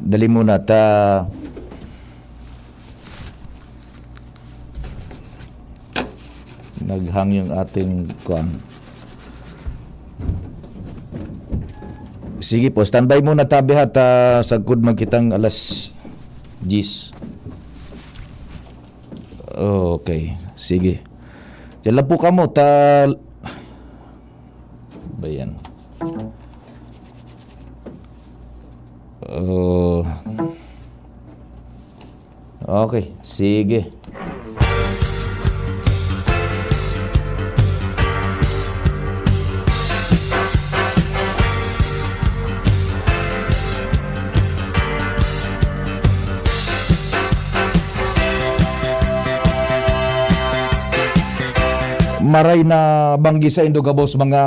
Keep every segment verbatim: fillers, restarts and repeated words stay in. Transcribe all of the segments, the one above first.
Dali muna, ta naghang yung ating kuan. Sige po, standby muna tabi ha, ta sagkod magkitang alas diyes. Okay, sige. Diyan lang po kamo, ta ba yan? Oh. Okay, sige. Maray na banggi saindo gabos, mga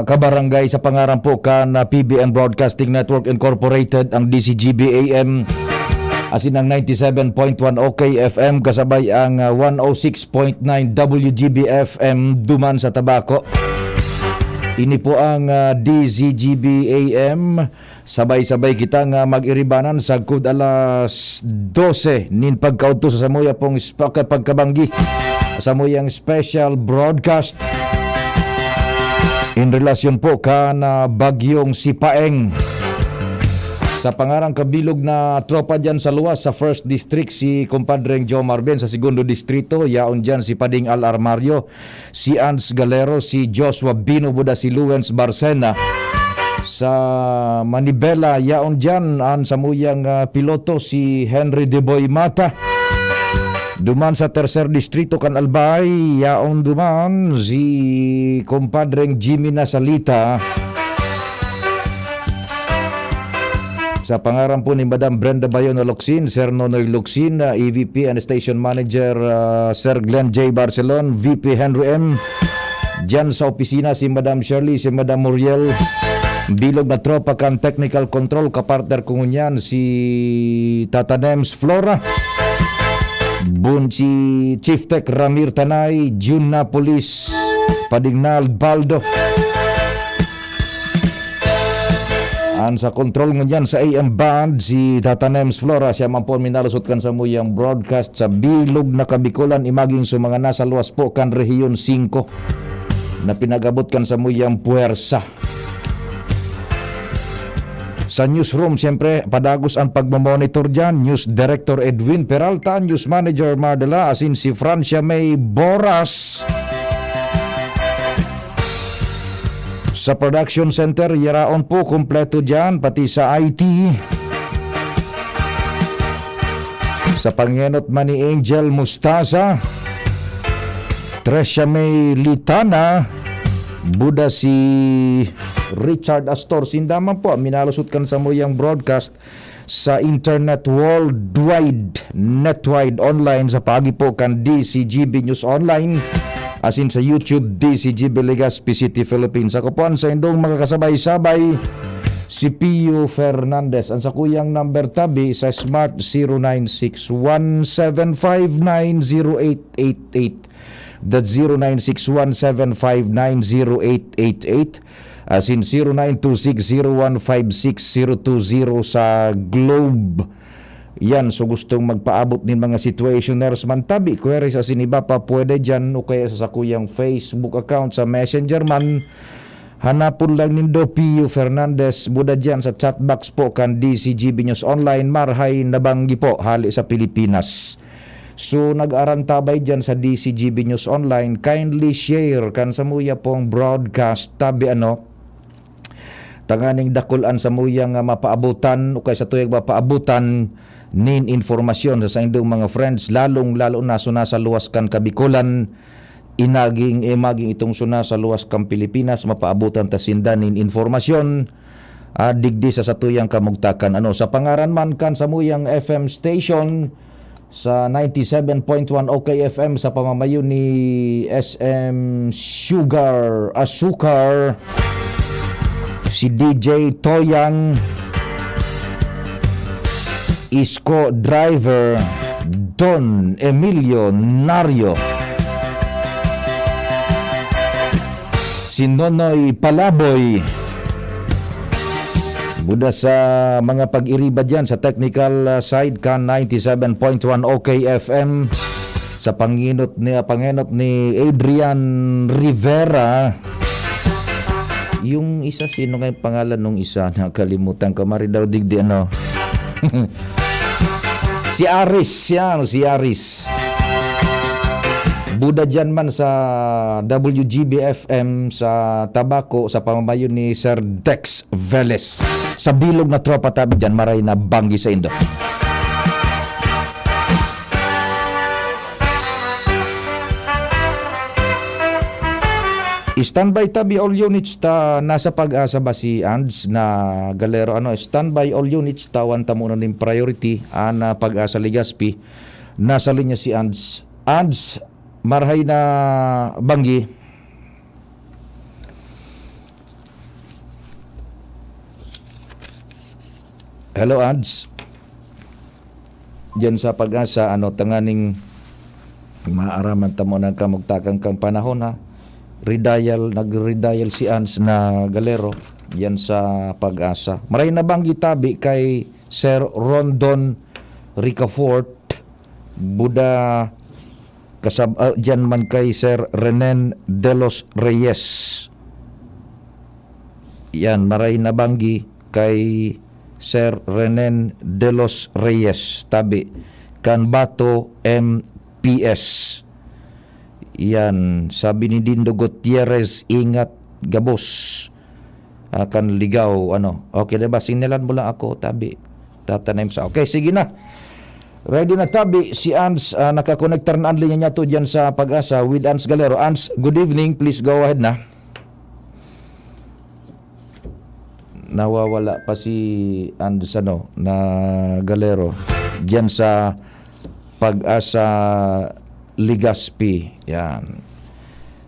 kabarangay, sa pangaran po kan, ah, P B N Broadcasting Network Incorporated, ang D C G B A M, asin ang ninety-seven point one O K F M, kasabay ang, ah, one oh six point nine W G B F M duman sa Tabaco. Ini po ang, ah, D C G B A M. Sabay-sabay kita nga mag-iribanan sagkod alas dose nin pagkaudto sa samuya pong sp-, pagkabanggi, samuyang special broadcast in relasyon po kan, ah, Bagyong Sipaeng. Sa pangarang kabilog na tropa dyan sa luwas, sa First District, si Compadreng Joe Marvin, sa Segundo Distrito, yaon dyan si Pading Al Armario, si Ans Galero, si Joshua Bino, buda si Luwens Barcena. Sa Manibela, yaon diyan an samuyang, ah, piloto, si Henry De Boy Mata. Duman sa Tercer Distrito kan Albay, yaon duman si Compadreng Jimmy Nasalita. Sa pangaran po ni Madam Brenda Bayona Locsin, Sir Nonoy Locsin, ah, E V P and Station Manager, ah, Sir Glenn J Barcelon, V P Henry M. Diyan sa opisina si Madam Shirley, si Madam Muriel. Bilog na tropa kan technical control, kapartner ko ngunyan, si Tata Nems Flora. Bun si Chief Tech Ramir Tanay, Jun Napolis, Padignal Baldo. An sa control ngunyan sa A M band, si Tata Nems Flora, siya man po an minalusot kan samuyang broadcast sa bilog na Kabikolan, imaging sa mga nasa luwas po kan Rehiyon singko na pinag-abot kan samuyang puwersa. Sa newsroom, siyempre, padagos ang pagmamonitor dyan. News Director Edwin Peralta, News Manager Mardela, asin si Francia May Boras. Sa production center, yaraon po, kompleto dyan, pati sa I T. Sa pangenot man ni Angel Mustaza, Tresha May Litana, buda si Richard Astor. Sinda man po, minalusot kan samuyang broadcast sa internet worldwide, netwide, online, sa paagi po kan D C G B News Online, asin sa YouTube, D C G B Legazpi City, Philippines. Ako po an saindong makakasabay-sabay, si Pio Fernandez. Ang sakuyang number tabi sa Smart, zero nine six one seven five nine zero eight eight eight. That's zero nine six one seven five nine zero eight eight eight. Asin zero nine two six zero one five six zero two zero sa Globe. Yan, so gustong magpaabot nin mga situationers man tabi, queries asin iba pa, pwede dyan o kaya sa sakuyang Facebook account, sa Messenger man. Hanapon lang nindo Pio Fernandez, buda dyan sa chat box po kan D C G B News Online, marhay nabanggi po, hali sa Pilipinas. So, nag-arantabay dyan sa D C G B News Online, kindly share kan samuya pong broadcast, tabi ano, tanganing dakul an samuyang, ah, mapaabutan o kaya sa tuyang mapaabutan nin informasyon sa saindong mga friends, lalong-lalo na so nasa luwas kan Kabikolan, inaging, eh, maging itong so nasa luwas kan Pilipinas, mapaabutan ta sinda nin informasyon, ah, digdi sa satuyang kamugtakan. Ano, sa pangaran man kan samuyang F M station, sa ninety-seven point one O K F M sa pamamayo ni S M Sugar Asukar, si D J Toyang, Isko Driver, Don Emilio Nario, si Nonoy Palaboy, Buda sa mga pag-iriba diyan sa technical, ah, side kan ninety seven point one O K F M. Sa panginot ni, pangenot ni Adrian Rivera. Yung isa, sino nga yung pangalan nung isa? Nakalimutan ko. Mari daw digdi, ano? Si Aris, yan, si Aris. Buda dyan man sa W G B F M sa Tabaco, sa pamamayo ni Sir Dex Veles. Sa bilog na tropa tabi dyan, maray na banggi sa indo. Standby tabi all units ta nasa Pag-asa ba si Ands na Galero? Ano, standby all units, tawan ta muna ning priority an, ah, Pag-asa Legazpi. Nasa linya si Ands. Ands, marhay na banggi. Hello, Ands. Diyan sa Pag-asa, ano, tanganing maaraman ta mo ng kamugtakan kang panahon, ha? Redial, nag-redial si Ans na Galero, diyan sa Pag-asa. Maray na bang gitabi kay Sir Rondon Ricafort, Buda, kasab-, ah, diyan man kay Sir Renen de los Reyes. Yan, maray na banggi kay Sir Renen de los Reyes, tabi kan Bato M P S. Yan, sabi ni Dindo Gutierrez, ingat gabos. Ah, kan Ligaw, ano. Okay, diba? Singnilan mo lang ako, tabi. Tatanim sa. Okay, sige na. Ready na tabi si Ans, ah, nakakonektar na ang linya niya to diyan sa Pag-asa with Ans Galero. Ans, good evening. Please go ahead na. Nawawala pa si Ans, ano, na Galero diyan sa Pag-asa Legazpi. Yan.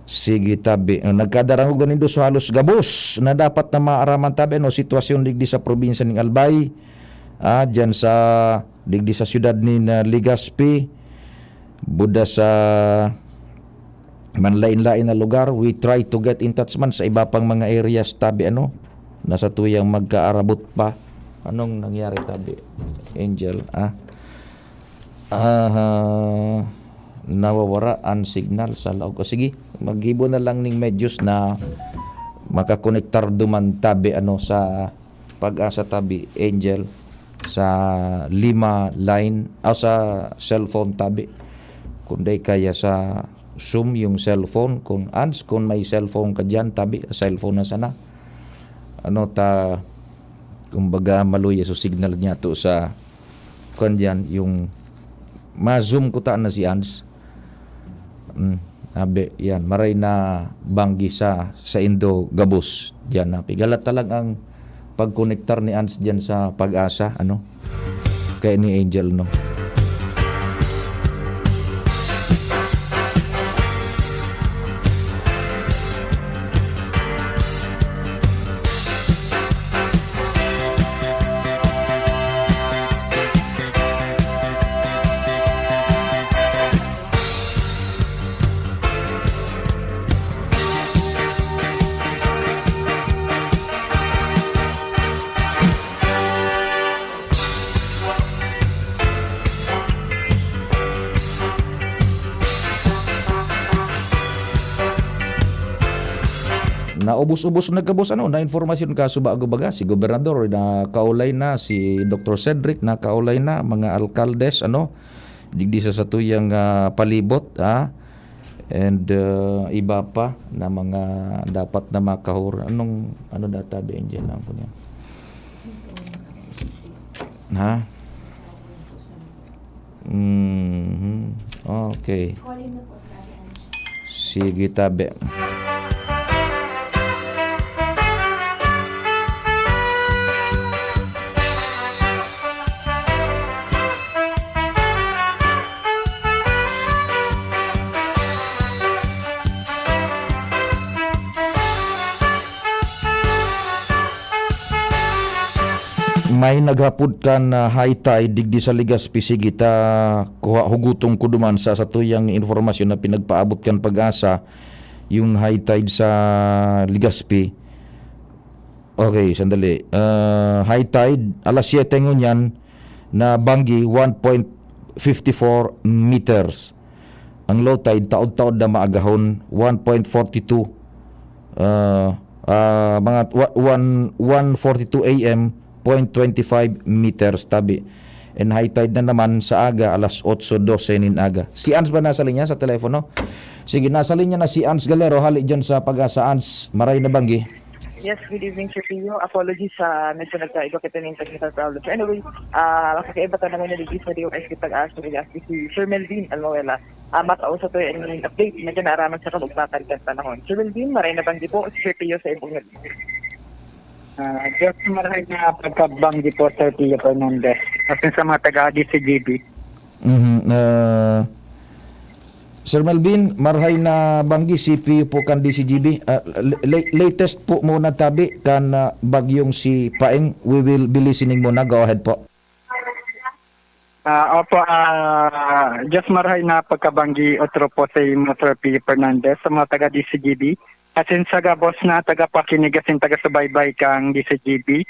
Sige, tabi. Nagkadarangog ganindo sa halos gabos na dapat na maaraman tabi, ano, sitwasyon digdi sa probinsya ning Albay. Ah, diyan sa, digdi sa siyudad nin, ah, Legazpi, Buda sa manlain-lain na lugar. We try to get in touch man sa iba pang mga areas tabi, ano, na sa tuyang magkaarabot pa. Anong nangyari tabi, Angel? Ah, ah, nawawara ang signal sa laog. O sige, maggibo na lang ning medyos na makakonektar duman tabi, ano, sa Pag-asa tabi, Angel, sa lima line, o sa cellphone tabi. Kung di kaya sa Zoom yung cellphone, kung Ans, kung may cellphone ka diyan, tabi, cellphone na sana. Ano ta, kumbaga, maluya so signal niya to sa, kung diyan, yung ma-Zoom ko ta na si Ans. Mm, abi, yan. Maray na banggi sa, sa indo gabos. Diyan na. Pigala talagang pagkonektar ni Ans diyan sa Pag-asa, ano? Kaya ni Angel, no? Naubos-ubos na gabos, ano, na impormasyon kasubago baga si Gobernador na kaulay na, si Doktor Cedric na kaulay na, mga alkaldes, ano, digdi sa satuyang, ah, palibot, ah, and, ah, iba pa na mga dapat na makahur-, anong, ano data, Benji, lang ko niya? Ha? Mhm. Okay. Sige, tabi. May naghapod kan, ah, high tide digdi sa Legazpi. Sige ta kuha, huguton ko duman sa satuyang impormasyon na pinagpaabot kan Pag-asa, yung high tide sa Legazpi. Okay, sandali. Ah, high tide, alas siyete ngunyan, na banggi, one point fifty four meters. Ang low tide, taod-taod na maagahon, one point forty two, ah, ah, mga wa-, one, one forty two A M, point twenty five meters tabi. And high tide na naman sa aga, alas otso dose nin aga. Si Ans ba nasa linya sa telepono? Sige, nasa linya na si Ans Galero, hali dyan sa Pag-asa. Ans, maray na banggi. Yes, good evening, Sir Pio. Apologies sa medyo nagkaiba kita ng technical problems. Anyway, ah, makakaiba ka naman na digdi sa D O S T Pag-asa, si Sir Melvin Almoela. Ah, mataon sa to yung update, medyo naaraman sa kabugtakan kan panahon. Sir Melvin, maray na banggi po, Sir Pio sa ibong nag- Ah, just maray na pagkabanggi po, Sir Pio Fernandez. Asin sa mga taga D C G B. Mhm, ah, Sir Melvin, marhay na banggi si Pio po kan D C G B. Ah, la-, la-, latest po muna tabi kan, ah, bagyong si Paeng. We will be listening muna. Go ahead po. Ah, opo, ah, just marhay na pagkabanggi otro po sa imo, Sir Pio Fernandez, sa mga taga D C G B. Asin sa gabos na tagapakinig asin tagasubaybay kang D C G B.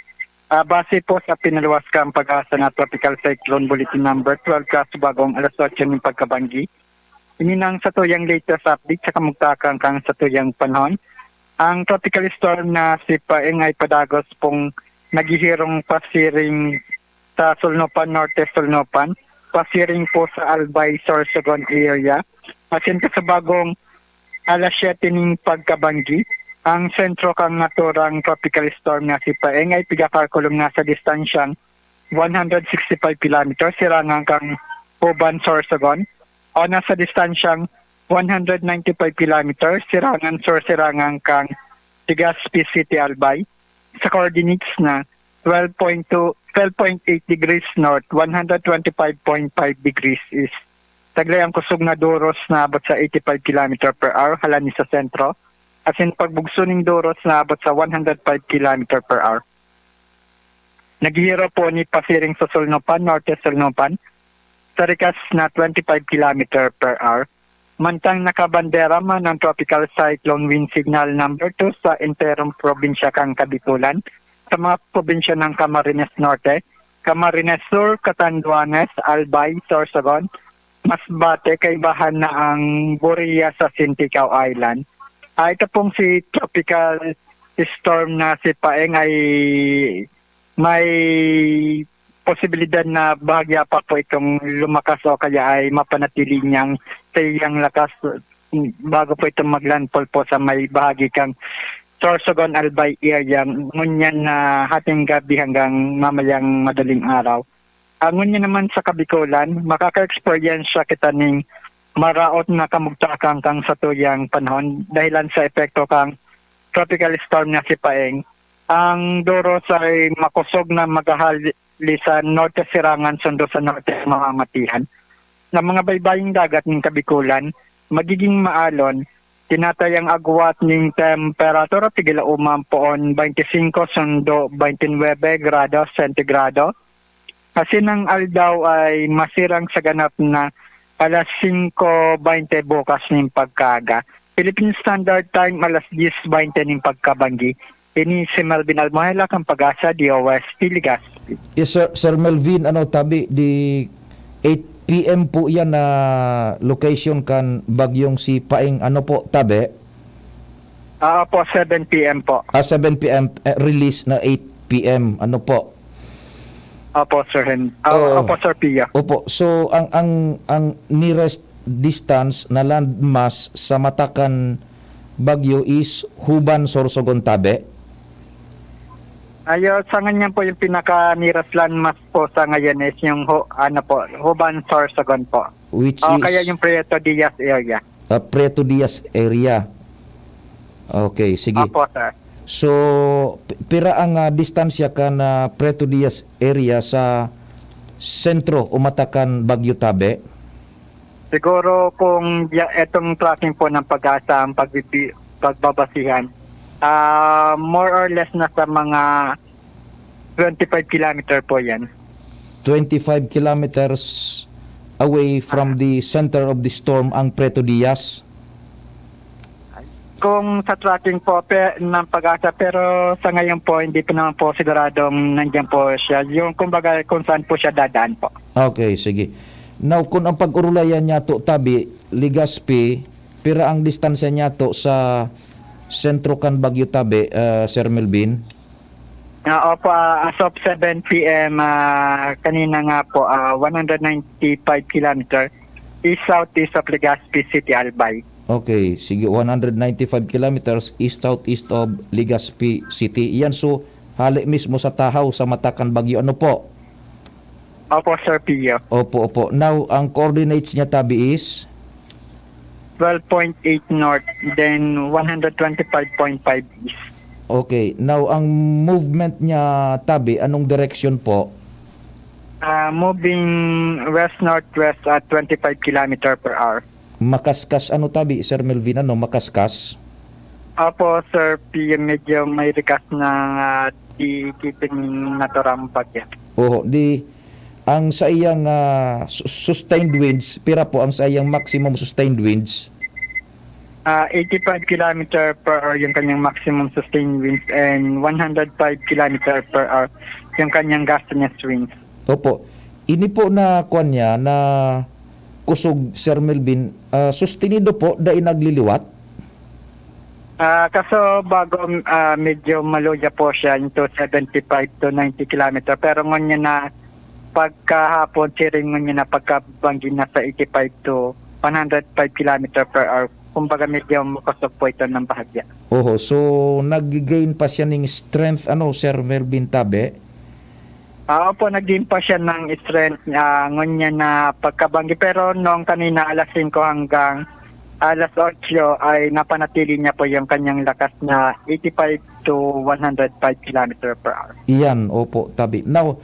Ah, base po sa pinaluwas kang Pag-asa na Tropical Cyclone Bulletin Number twelve, kasubagong alas otso nin pagkabanggi. Ini na ang satuyang latest update sa kamugtakan kan satuyang panahon. Ang tropical storm na si Paeng ay padagos pong naghihirong pasiring sa Solnopan, Norte Solnopan, pasiring po sa Albay, Sorsogon area. Asin kasubagong alas siyete nin pagkabanggi, ang sentro kan naturang tropical storm na si Paeng ay pigakalkulong na sa distansyang one hundred sixty-five kilometers sirangan kan Juban, Sorsogon, o nasa distansyang one hundred ninety-five kilometers sirangan sur-sirangan kan Legazpi City, Albay, sa coordinates na twelve point two, twelve point eight degrees north, one hundred twenty-five point five degrees east. Taglay ang kusog na doros na abot sa eighty-five kilometer per hour halani sa sentro, asin pagbugso ning doros na abot sa one hundred five kilometer per hour. Naghihiro po ni pasiring sa Solnopan, Norte Solnopan, sa rikas na twenty-five kilometer per hour. Mantang nakabandera man ang Tropical Cyclone Wind Signal Number Two sa enterong probinsya kan Kabikulan, sa mga probinsya ng Camarines Norte, Camarines Sur, Catanduanes, Albay, Sorsogon, Masbate, kaibahan na ang Buria sa Siquijao Island. Ah, ito pong si Tropical Storm na si Paeng ay may posibilidad na bahagya pa po itong lumakas o kaya ay mapanatili niyang sa iyang lakas, mm, bago po itong maglandfall po sa may bahagi kang Sorsogon, Albay area. Ngunyan na hating gabi hanggang mamayang madaling araw. Ah, ngunyan naman sa Kabikulan, makaka-experience siya kita ning maraot na kamugtakan kan satuyang panahon dahilan sa epekto kang tropical storm na si Paeng. Ang doros ay makosog na maghahali sa norte sirangan sundo sa norte mamamatian. Ang mga baybaying dagat nin Kabikulan, magiging maalon, tinatayang agwat nin temperatura tigilauman poon twenty-five sundo twenty-nine grado sentigrado. Asin ang aldaw ay masirang sa ganap na alas singko baynte bukas nin pagkaaga. Philippine Standard Time, alas dyes baynte nin pagkabanggi. Ini si Melvin Almohela kan Pag-asa, D O S T Legazpi. Yes, sir. Sir Melvin, ano, tabi di eight P M po yan na location kan bagyong si Paeng. Ano po, tabi? Ah, opo, seven P M po. Ah, seven P M, eh, release na eight P M. Ano po? Opo, Sir Hen-, ah, Oo. Opo, Sir Pia. Opo. So, ang, ang, ang nearest distance na landmass sa mata kan bagyo is Juban, Sorsogon, tabi? Ayo, sa ngayon po yung pinaka-nearest landmass po sa ngayon is yung Ho-, ano po, Juban, Sorsogon po. Which O is kaya yung Prieto Diaz area. Ah, Prieto Diaz area. Okay, sige. Opo, sir. So, pi-, pira ang, ah, distansya kan, ah, Prieto Diaz area sa sentro o mata kan Bagyo Tabe? Siguro kung ya-, etong tracking po ng Pag-asa ang pagbibi-, pagbabasihan, ah, more or less nasa mga twenty-five kilometer po yan. Twenty-five kilometers away from Ah. the center of the storm ang Prieto Diaz? Ay. Kung sa tracking po pe, ng PAGASA, pero sa ngayon po, hindi pa naman po siguradong nandiyan po siya. Yung kumbaga, kung saan po siya dadaan po. Okay, sige. Now, kung ang pag-urulayan niyato tabi, Legazpi, pira ang distansya niyato sa sentro kan Bagyo tabi, ah, Sir Melvin? Ah, opo, ah, as of seven P M, ah, kanina nga po, ah, one hundred ninety-five kilometer is southeast of Legazpi City, Albay. Okay, sige, one hundred ninety-five kilometers east-southeast of Legazpi City. Yan, so, hali mismo sa tahaw, sa mata kan bagyo. Ano po? Opo, Sir Pio. Opo, opo. Now, ang coordinates niya tabi is? Twelve point eight north, then one hundred twenty-five point five east. Okay. Now, ang movement niya tabi, anong direksyon po? Ah, moving west-northwest at twenty-five kilometer per hour. Makaskas ano tabi, Sir Melvin, ano? Makaskas? Opo, Sir Pio, medyo may rikas na, ah, di, di, naturang bagyo. Oho, di, ang sa iyang, ah, su-, sustained winds, pira po ang sa iyang maximum sustained winds? Ah, eighty-five kilometer per hour yung kanyang maximum sustained winds and one hundred five kilometer per hour yung kanyang gustiness winds. Opo. Ini po na kuwan niya, na kusog, Sir Melvin, ah, sustenido po, dai nagliliwat? Ah, kaso bago, ah, medyo maluya po siya into seventy-five to ninety kilometer. Pero ngunyan na pagkahapon, siring ngunyan na pagkabanggi na sa eighty-five to one hundred five kilometer per hour. Kumbaga, medyo makosog po ito ng bahagya. Oho, so nag-gain pa siya ning strength, ano, Sir Melvin Tabe? Ah, opo, nag-gain pa siya ng strength, ah, ngunyan na pagkabanggi. Pero noong kanina, alas singko hanggang alas otso, ay napanatili niya po yung kanyang lakas na eighty-five to one hundred five kilometer per hour. Iyan, opo, tabi. Now,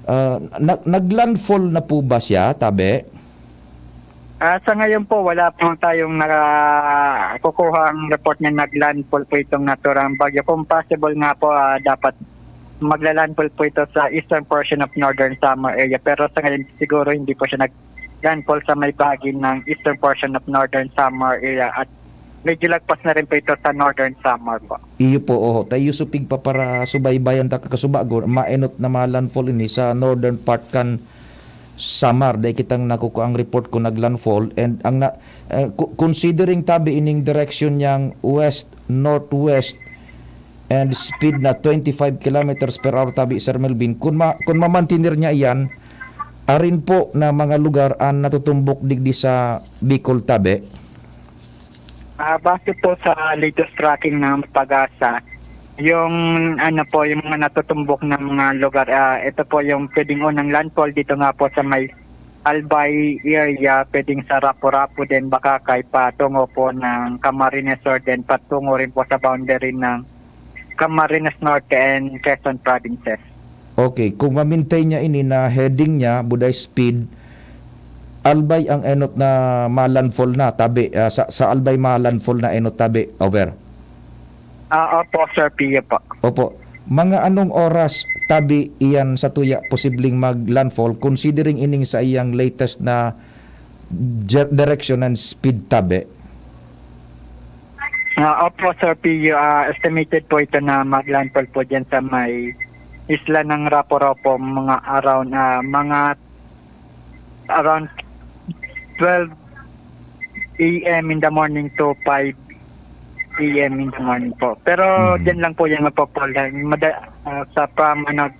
ah, na-, nag-landfall na po ba siya, tabi? Ah, sa ngayon po, wala po tayong nakukuhang report na nag-landfall po itong naturang bagyo. Kung possible nga po, ah, dapat magla-landfall po ito sa eastern portion of northern Samar area. Pero sa ngayon, siguro hindi po siya nag-landfall sa may bahagi ng eastern portion of northern Samar area at medyo lagpas na rin po ito sa northern Samar po. Iyo po, oho. Tayo supig pa para subaybayan ta kakasubago, maenot na ma-landfall ini sa northern part kan Samar, dai kitang nakukuha ang report kung nag-landfall. And ang na, eh, co-, considering tabi ining direksyon niyang west-northwest and speed na twenty-five kilometers per hour tabi, Sir Melvin, kung ma-, kung mamantener niya iyan, arin po na mga lugar ang natutumbok digdi sa Bicol tabi? Ah, base po sa latest tracking ng PAGASA, yung ano po, yung mga natutumbok na mga lugar, ah, ito po yung pwedeng unang landfall dito nga po sa may Albay area, pwedeng sa Rapu-Rapu din, Bacacay, patungo po ng Camarines Sur, then patungo rin po sa boundary ng Camarines Norte and Quezon provinces. Okay, kung ma-maintain niya ini na heading niya, buday speed, Albay ang enot na ma-landfall na, tabi, ah, sa, sa Albay ma-landfall na enot tabi, over. Ah, opo, Sir Pio po. Opo. Mga anong oras tabi iyan sa tuya posibleng mag-landfall considering ining sa iyang latest na je-, direction and speed tabi? Ah, opo, Sir Pio, ah, estimated po ito na mag-landfall po dyan sa may isla ng Rapu-Rapu, mga around, ah, mga around twelve A M in the morning to five A M in the morning po. Pero Mhm. Diyan lang po yan magpo-fall. Mada-, ah, sa from, ano,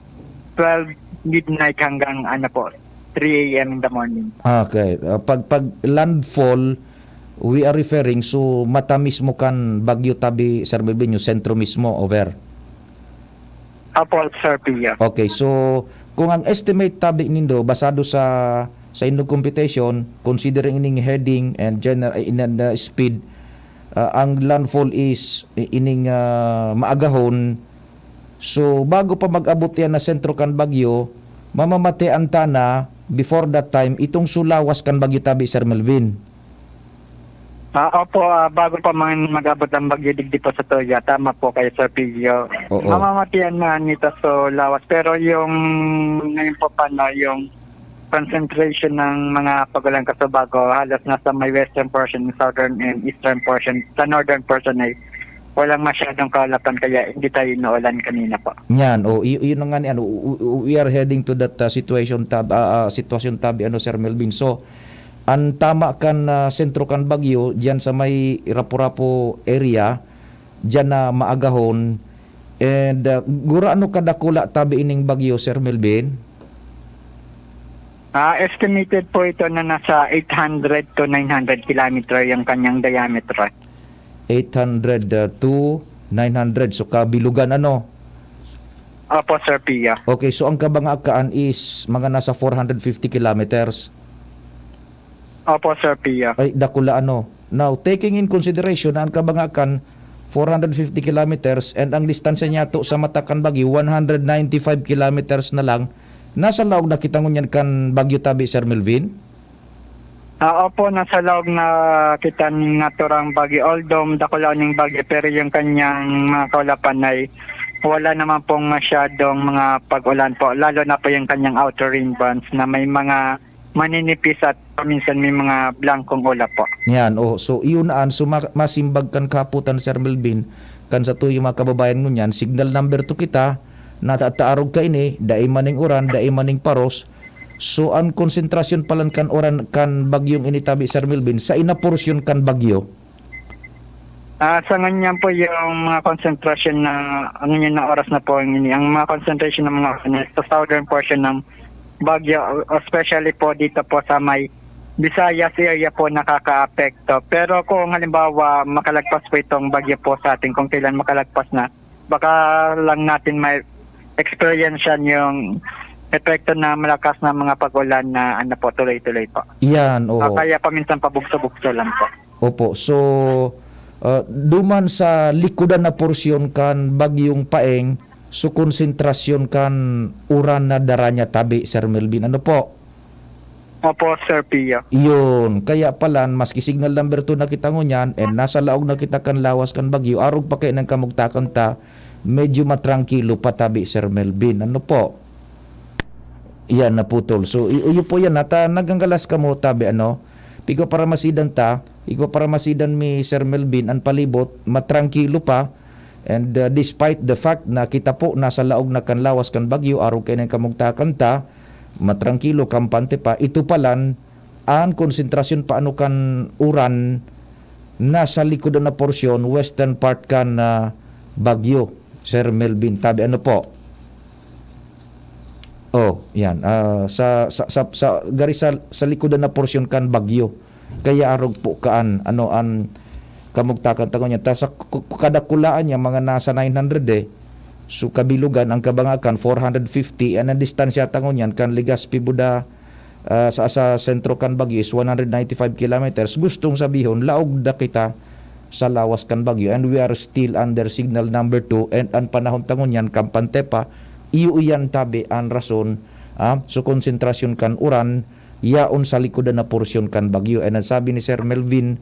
twelve midnight hanggang, ano po, three A M in the morning. Okay. Ah, pag, pag landfall, we are referring, so, mata mismo kan Bagyo tabi, Sir Melvin, yung sentro mismo, over? Opo, Sir Pio. Okay, so, kung ang estimate tabi nindo, basado sa, sa indong computation, considering ining heading and gener-, in, uh, speed, ah, ang landfall is i-, ining, ah, maagahon. So, bago pa mag-abot yan na sentro kan bagyo, mamamatean ta na before that time itong sulawas kan bagyo tabi, Sir Melvin. Ah, opo, ah, bago pa man mag-abot ang bagyo digdi po sa tuya, tama po kayo, Sir Pio. Oo. Mamamatean na nito sa lawas, pero yung ngayon po pa, no, yung Concentration ng mga pag-ulan kasubago halos nasa may western portion, southern and eastern portion. Sa northern portion ay walang masyadong kaulapan kaya hindi tayo inuulan kanina po. Yan, o y- yun na nga ni ano, u- u- we are heading to that uh, situation tab ah, ah, sitwasyon tabi ano, Sir Melvin. So, ang tama kan ah, sentro kan bagyo diyan sa may Rapu-Rapu area, diyan na maagahon. And uh, gurano kadakula tabi ining bagyo, Sir Melvin? Ah, estimated po ito na nasa eight hundred to nine hundred kilometer yung kanyang diameter. Eight hundred uh, to nine hundred. So, kabilugan ano? Opo, Sir Pia. Okay, so ang kabangakan is mga nasa four hundred fifty kilometers. Opo, Sir Pia. Ay, dakula ano. Now, taking in consideration na ang kabangakan four hundred fifty kilometers and ang distansya niya to sa mata kan bagyo one hundred ninety-five kilometers na lang, nasa laog na kita ngunyan kan bagyo tabi, Sir Melvin? Ah, opo, nasa laog na kita ning naturang bagyo. Although dakula ning bagyo, pero yung kanyang mga kaulapan ay wala naman pong masyadong mga pag-ulan po, lalo na po yung kanyang outer rim bands na may mga maninipis at paminsan may mga blankong ulap po. Yan, oh. So, iyon na an, so ma- masimbag kan kahapotan, Sir Melvin, kan sa tuyong mga kababayan ngunyan, signal number two kita, natataarog kaini, dai maning uran, dai maning paros. So, ang konsentrasyon palan kan uran kan bagyong ini tabi, Sir Melvin, sa ina porsyon kan bagyo. Ah, sa nganyan po yung mga konsentrasyon na ang yun na oras na po ang ini, ang mga concentration ng mga ulan sa southern portion ng Baguio, especially po dito po sa may Visayas area po nakakaapekto. Pero kung halimbawa makalagpas po itong bagyo po sa atin, kung kailan makalagpas na, baka lang natin may experience yung epekto na malakas na mga pag-ulan na ano po, tuloy-tuloy po. Yan, oo. Ah, kaya paminsan pabugso-bugso lang po. Opo. So, uh, duman sa likodan na porsyon kan Bagyong Paeng, so konsentrasyon kan uran na dara niya tabi, Sir Melvin. Ano po? Opo, Sir Pia. Yun. Kaya palan, maski signal number two na kita ngunyan, and nasa laog na kita kan lawas kan bagyo, arog pa kaining kamugtakan ta, medyo matrangkilo pa tabi, Sir Melvin. Ano po? Yan, naputol. So, i- iyo po yan. Nata, naganggalas kamo tabi, ano? Pigwa para masidan ta, igwa para masidan mi, Sir Melvin, an palibot, matrangkilo pa. And uh, despite the fact na kita po nasa laog na kan lawas kan bagyo, arog kaining kamugtakan ta, matrangkilo, kampante pa, ito palan, an konsentrasyon pa ano kan uran nasa likodan na porsyon, western part kan ah, bagyo, Sir Melvin. Tabi, ano po? Oh, yan. Ah, sa, sa, sa, sa, gari sa, sa likodan na porsyon kan bagyo. Kaya arog po kaan, ano, an kamugtakan ta ngunyan. Ta sa k- k- kadakulaan niya, mga nasa nine hundred eh. So, kabilugan, ang kabangakan, four hundred fifty. And ang distansya ta ngunyan, kan Legazpi Buda, ah, sa, sa sentro kan bagyo is one hundred ninety-five kilometers. Gustong sabihon, laog da kita sa lawas kan bagyo. And we are still under signal number two. And ang panahon ta ngunyan, kampante pa, iyo iyan tabi an rason, ah, so konsentrasyon kan uran, yaon sa likodan na porsyon kan bagyo. And ang sabi ni Sir Melvin,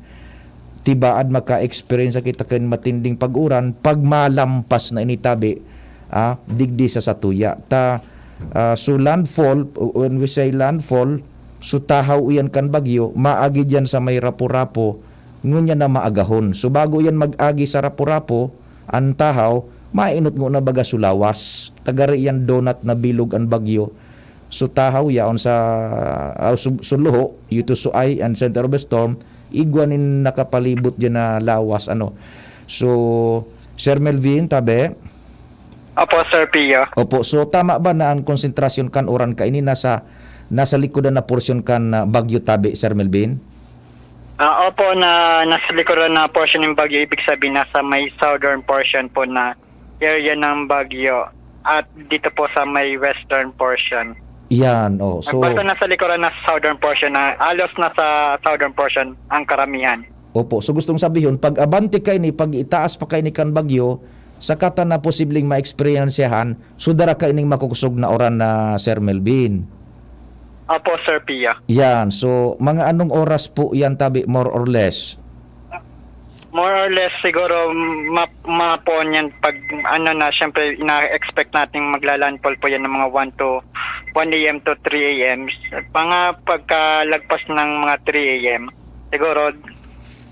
tibaad maka-experience kita kan matinding pag-uran pag malampas na ini tabi, ah, digdi sa satuya. Ta, ah, so landfall, when we say landfall, so tahaw iyan kan bagyo, maagi diyan sa may Rapu-Rapu, ngunyan na maagahon. So bago iyan mag-agi sa Rapu-Rapu, an tahaw, mainot ngona baga so lawas. Tagari iyan donut na bilog an bagyo. So tahaw yaon sa ah, su, su luho, yuto suay and center of the storm, igwa nin nakapalibot diyan na lawas, ano. So, Sir Melvin, tabi? Opo, Sir Pio. Opo, so tama ba na ang konsentrasyon kan uran kaini nasa nasa likodan na porsyon kan ah, bagyo tabi, Sir Melvin? Ah, opo, na nasa likuran na portion ng bagyo, ibig sabihin nasa may southern portion po na area ng bagyo at dito po sa may western portion. Yan, oh. So, Basta nasa likuran na southern portion, na halos nasa southern portion ang karamihan. Opo. So, gustong sabihon, pag abante kaini, pag itaas pa kaini kan bagyo, saka ta na posibleng maeksperyensyahan, so dara kaining makukusog na uran na, Sir Melvin. Opo, Sir Pia. Yan. So, mga anong oras po yan, tabi, more or less? More or less siguro ma, ma po yan pag ano na, syempre ina-expect natin magla-landfall po yan ng mga one to one a m to three a m. Mga pagkalagpas ng mga three a m, siguro,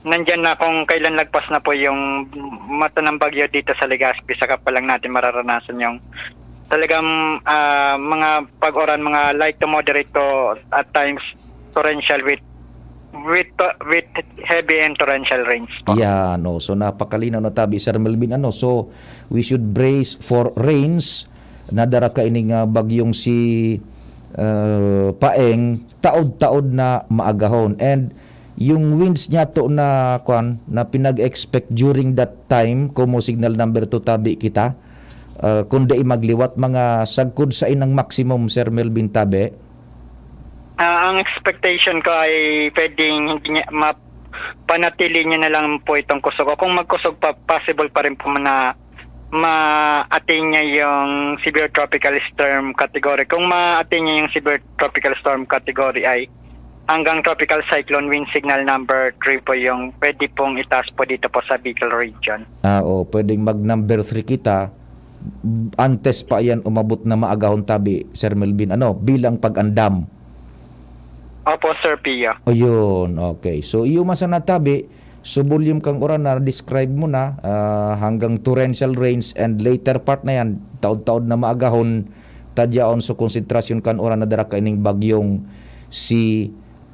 nandyan na kung kailan lagpas na po yung mata ng bagyo dito sa Legazpi, saka pa lang natin mararanasan yung talagang, ah, mga pag-uran, mga light to moderate to at times torrential with, with, with heavy and torrential rains po. Yan, oh. So, napakalinaw na tabi, Sir Melvin, ano? So, we should brace for rains. Nadara kaining, ah, bagyong si, ah, Paeng, taod-taod na maagahon. And yung winds niya to na, kwan, na pinag-expect during that time, como signal number two tabi kita, ah, kung dai magliwat, mga sagkod sa inang maximum, Sir Melvin, tabi. Ah, ang expectation ko ay pwedeng hindi niya ma-, panatili niya na lang po itong kusog. O kung magkusog pa, possible pa rin po na ma-attain niya yung severe tropical storm category. Kung ma-attain niya yung severe tropical storm category ay hanggang tropical cyclone wind signal number three po yung pwede pong itaas po dito po sa Bicol region. Ah, oo, pwedeng mag number three kita antes pa yan umabot na maagahon tabi, Sir Melvin, ano, bilang pag-andam. Opo, Sir Pio. Ayun, okay. So, iyo man sana tabi, so volume kang uran na describe mo na, ah, hanggang torrential rains and later part na yan, taod-taod na maagahon, tadyaon sa konsentrasyon kan uran na dara kaining bagyong si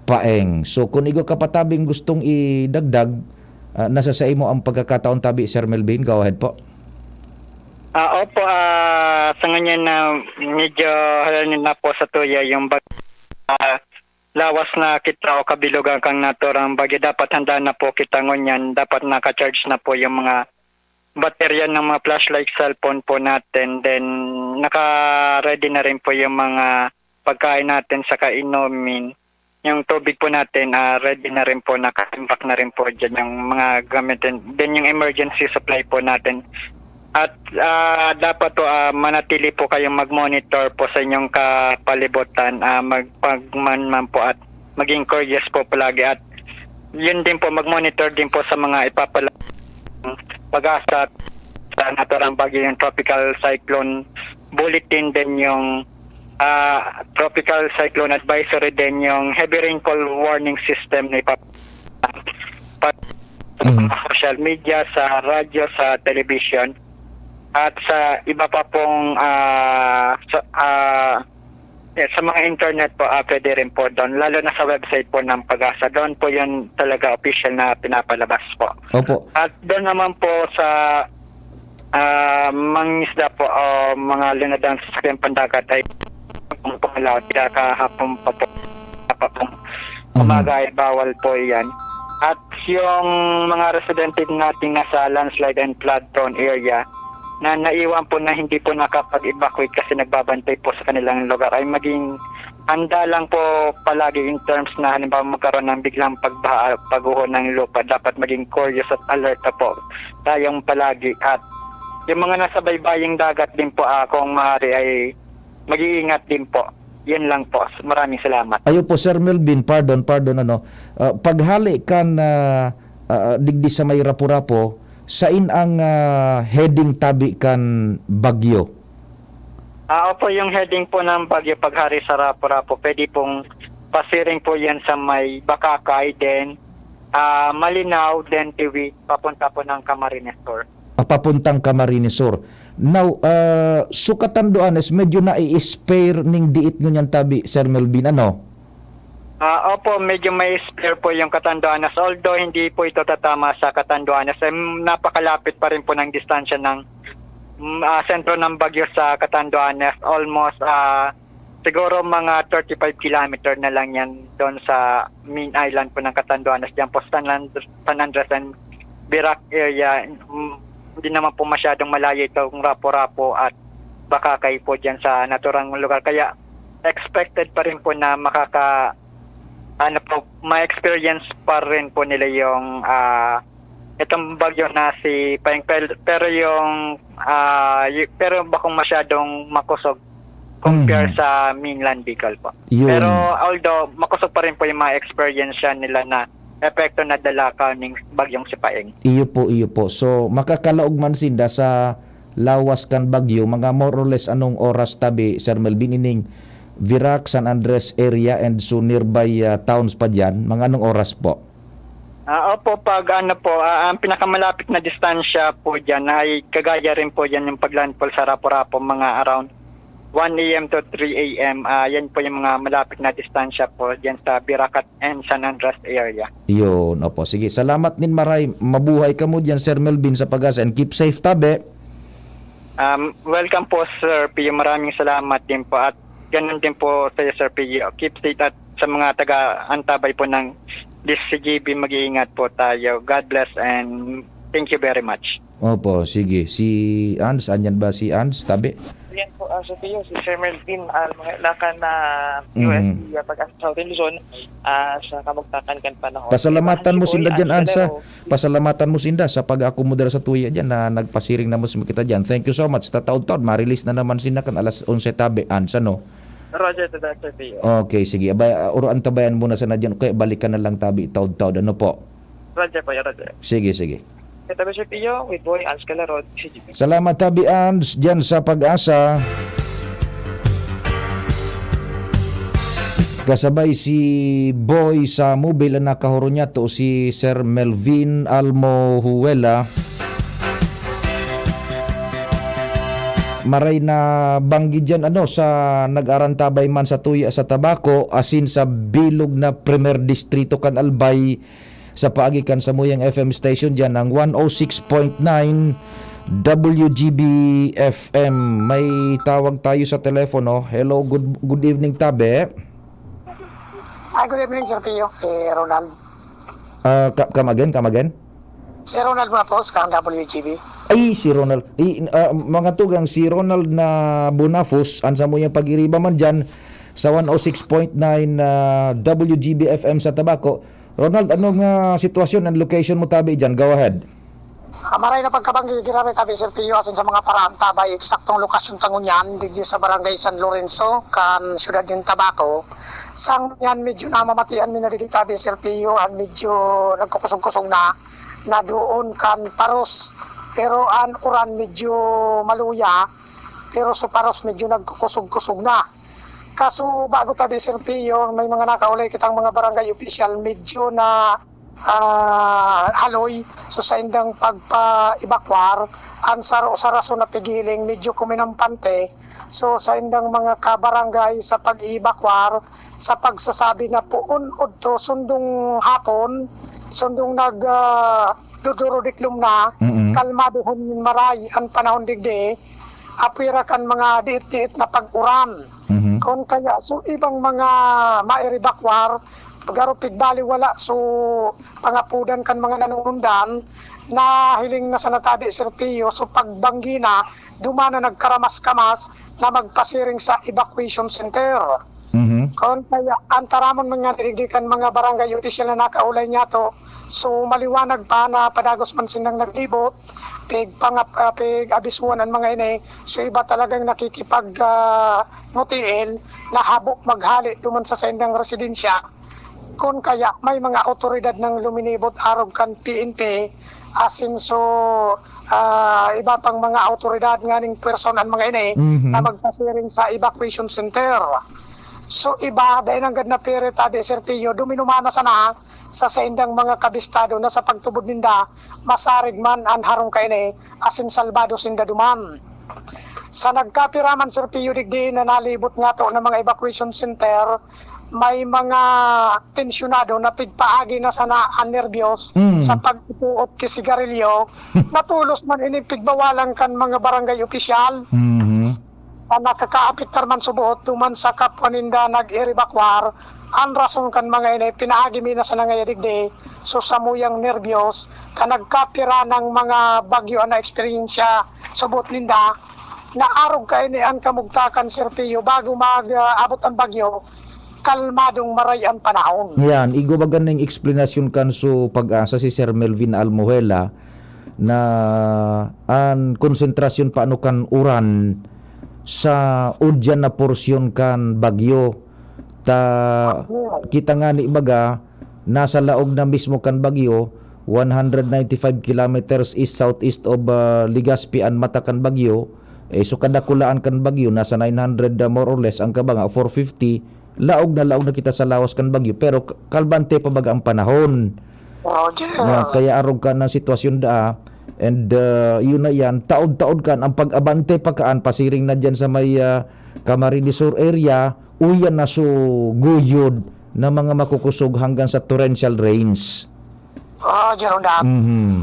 Paeng. So, kung igwa ka pa tabing gustong idagdag, ah, nasa sa imo ang pagkakataon tabi, Sir Melvin. Go ahead po. Ah, opo, ah, sa ngunyan na medyo halal na po sa tuya yung bag-, ah, lawas na kita o kabilugan kang naturang bagyo. Dapat handa na po kita ngunyan. Dapat naka-charge na po yung mga baterya ng mga flashlight, cellphone po natin. Then, naka-ready na rin po yung mga pagkain natin sa kainumin. Yung tubig po natin, ah, ready na rin po, nakatimbak na rin po dyan yung mga gamitin. Then, yung emergency supply po natin. At, ah, dapat po, ah, manatili po kayong mag-monitor po sa inyong kapalibutan. Ah, magpagman man po at maging curious po palagi. At yun din po, mag-monitor din po sa mga ipapala-, pag-asa sa naturang bagyo, yung tropical cyclone bulletin, din yung, ah, tropical cyclone advisory, din yung heavy rainfall warning system na ipap-, pa-, sa Mhm. mga social media, sa radyo, sa television, at sa iba pa pong, ah, sa, ah, eh, sa mga internet po, ah, pwede rin po doon, lalo na sa website po ng pag-asa. Doon po yun talaga official na pinapalabas po. Opo. At doon naman po sa, ah, mangingisda po o mga linadang sasakyang pandagat ay kung po, wala, kaya kahapon pa po, pa pong Mhm. umaga ay bawal po yan. At yung mga residente natin nasa landslide and flood prone area na naiwan po na hindi po nakapag-evacuate kasi nagbabantay po sa kanilang lugar ay maging handa lang po palagi in terms na halimbawa magkaroon ng biglang pagbaha, pagguho ng lupa. Dapat maging curious at alert na po tayong palagi. At yung mga nasa baybaying dagat din po, ah, kung maaari ay mag-iingat din po. Yan lang po. Maraming salamat. Ayo po, Sir Melvin, pardon, pardon, ano. Ah, paghali kan, ah, ah, digdi sa may Rapu-Rapu, sain ang, ah, heading tabi kan bagyo? Ah, opo, yung heading po ng bagyo paghari sa Rapu-Rapu, pwede pong pasiring po yan sa may Bacacay, then, ah, Malinao, then Tiwi, papunta po ng Camarines Sur. Ah, papuntang Camarines Sur. Now, ah, so Catanduanes, medyo nai-spare ning diit ngunyan tabi, Sir Melvin, ano? Ah, opo, medyo may spare po yung Catanduanes. Although hindi po ito tatama sa Catanduanes, eh, napakalapit pa rin po ng distansya ng, mm, ah, sentro ng bagyo sa Catanduanes. Almost, ah, siguro mga thirty-five kilometer na lang yan doon sa main island po ng Catanduanes. Diyan po sa San And-, San Andres and Virac area, mm, hindi naman po masyadong malayo itong Rapu-Rapu at Bacacay po diyan sa naturang lugar. Kaya expected pa rin po na makaka-, ano po, ma-experience pa rin po nila yung, ah, itong bagyo na si Paeng. Pel-, pero yung, ah, y-, pero bakong masyadong makusog compare Mm. sa mainland Bicol po. Yun. Pero although makusog pa rin po yung mga experience nila na epekto na dala kaning bagyong si Paeng. Iyo po, iyo po. So, makakalaog man sinda sa lawas kan bagyo, mga more or less anong oras tabi, Sir Melvin, ining Virac, San Andres area and so nearby, ah, towns pa diyan, mga anong oras po? Ah, opo, pag ano po, ah, ang pinakamalapit na distansya po diyan ay kagaya rin po diyan yung pag-landfall sa Rapu-Rapu, mga around one A M to three A M. Ah, yan po yung mga malapit na distansya po diyan sa Virac at and San Andres area. Yun, opo. Sige, salamat nin maray. Mabuhay kamo diyan, Sir Melvin, sa Pag-asa, and keep safe, tabi. Um, welcome po, Sir Pio. Maraming salamat din po. At ganun din po sa'yo, Sir Pio. Keep safe at sa mga taga-antabay po ng D C G B, mag-iingat po tayo. God bless and thank you very much. Opo, sige. Si Ans, andyan ba si Ans, tabi? Yan po, ah, Sir Pio, si Sir Melvin, ah, mga lakan na Mhm. U S D, ah, Pag-asa sa Southern Luzon, ah, sa kamugtakan kan panahon. Pasalamatan mo Ibahan sinda po dyan, yan, Ans, ha? Kalero. Pasalamatan mo sinda sa pag-akomodar sa tuya dyan na nagpasiring na mo sa kita dyan. Thank you so much. Tataod-taod, ma-release na naman sinda kan alas onse tabi, Ans, ano? Roger to that, Sir Pio. Okay, sige. Abay, ah, uruan tabayan mo na sana dyan. Okay, balikan na lang tabi, taod-taod. Ano po? Roger po, Roger. Sige, sige. Kita ba, Sir Pio? With boy, Ans Calero, C G P. Salamat, tabi, Ans, dyan sa Pag-asa. Kasabay si Boy sa mobile na nakahuro niya to, si Sir Melvin Almohuela. Maray na banggi dyan, ano, sa nag-arantabay man sa tuya sa Tabaco, asin sa bilog na Primer Distrito kan Albay, sa paagi kan samuyang F M station dyan, ang one oh six point nine W G B F M. May tawag tayo sa telepono. Hello, good, good evening, tabi. Ah, good evening, Sir Pio. Si Ronald. Ah, ka-, come again, come again? Si Ronald Mapos, kang W G B. Ay, si Ronald. Ay, ah, mga tugang, si Ronald na Bonafos, ang samuyang pag-iriba man dyan sa one oh six point nine, ah, W G B F M sa Tabaco. Ronald, anong, ah, sitwasyon and location mo tabi dyan? Go ahead. Ah, maray na pagkabanggi, grabe tabi, Sir Pio, asin sa mga paraantabay, eksaktong lokasyon ta ngunyan, digdi sa Barangay San Lorenzo, kan siyudad nin Tabaco. Sa ngunyan, medyo namamatian mi na digdi tabi, Sir Pio, an medyo nagkukusog-kusog na, na doon kan Paros. Pero an uran medyo maluya, pero sa Paros medyo nagkukusog-kusog na. Kaso bago tabi, Sir Pio, may mga nakaulay kitang mga barangay official, medyo na, ah, haloy. So, saindang pagpa-evacuar, an saro sa rason na pigiling, medyo kuminampante. So, saindang mga kabarangay sa pag-evacuar, sa pagsasabi na poon udto, sundong hapon, sundong nag, ah, dudurodiklom na, Mm-mm. kalmadohon maray an panahon digdi, apwera kan mga diit-diit na pag-uran. Mhm. Kun kaya, so, ibang mga maerebakwar, garo pigbaliwala, so, pangapodan kan mga nanunundan, nahiling na sana tabi, Sir Pio, so, pagbanggi na, duman na nagkaramas-kamas na magpasiring sa evacuation center. Mhm. Kun kaya, an taramon man nga digdi kan mga barangay official na nakaulay niyato, so, maliwanag pa na padagos man silang naglibot, pig-, pangap-, ah, pig-abisuhan an mga ini. So, iba talagang nakikipag, ah, ngutiil na habo maghale duman sa saindang residensya. Kun kaya, may mga awtoridad nang luminibot arog kan P N P, asin so, ah, iba pang mga awtoridad nganing pwersahan an mga ini Mhm. na magpasiring sa evacuation center. So, iba, dai nanggad napiri tabi, Sir Pio, duminumana sana sa saindang mga kabistado na sa pagtubod ninda, masarig man an harong kaini, asin salbado sinda duman. Sa nagkapira man, Sir Pio, digdi na nalibot ngato na mga evacuation center, may mga tensyonado na pigpaagi na sana an nerbiyos Mm. sa pag-ipuot ki sigarilyo, matulos man ini pigbawalan kan mga barangay opisyal. Mhm. An nakakaapektar man subuhot duman sa kapwa ninda nag-erebakwar, an rason kan mga ini pinaagi mi na sana ngaya digdi, so samuyang nerbiyos, kan nagkapira nang mga bagyo an naeksperyensya subuhot ninda, na arog kaini an kamugtakan, Sir Pio, bago mag, ah, abot an bagyo, kalmadong maray an panahon. Yan, igwa baga ning eksplanasyon kan so Pag-asa si Sir Melvin Almohela na an konsentrasyon paano kan uran sa udyan na porsyon kan bagyo. Ta, kita ngani baga, nasa laog na mismo kan bagyo, one hundred ninety-five kilometers east-southeast of, ah, Legazpi an mata kan bagyo, Eh, so kadakulaan kan bagyo, nasa nine hundred, ah, more or less, ang kabanga, four fifty. Laog na laog na kita sa lawas kan bagyo, pero k-, kalmante pa baga ang panahon. Roger. Nga, kaya arog ka na sitwasyon da, and, ah, yun na yan, taod-taod kan, ang pag-abante pa kaan, pasiring na dyan sa may, ah, Camarines Sur area, uyan na so guyod na mga makukusog hanggang sa torrential rains. Roger, Undan. Mhm.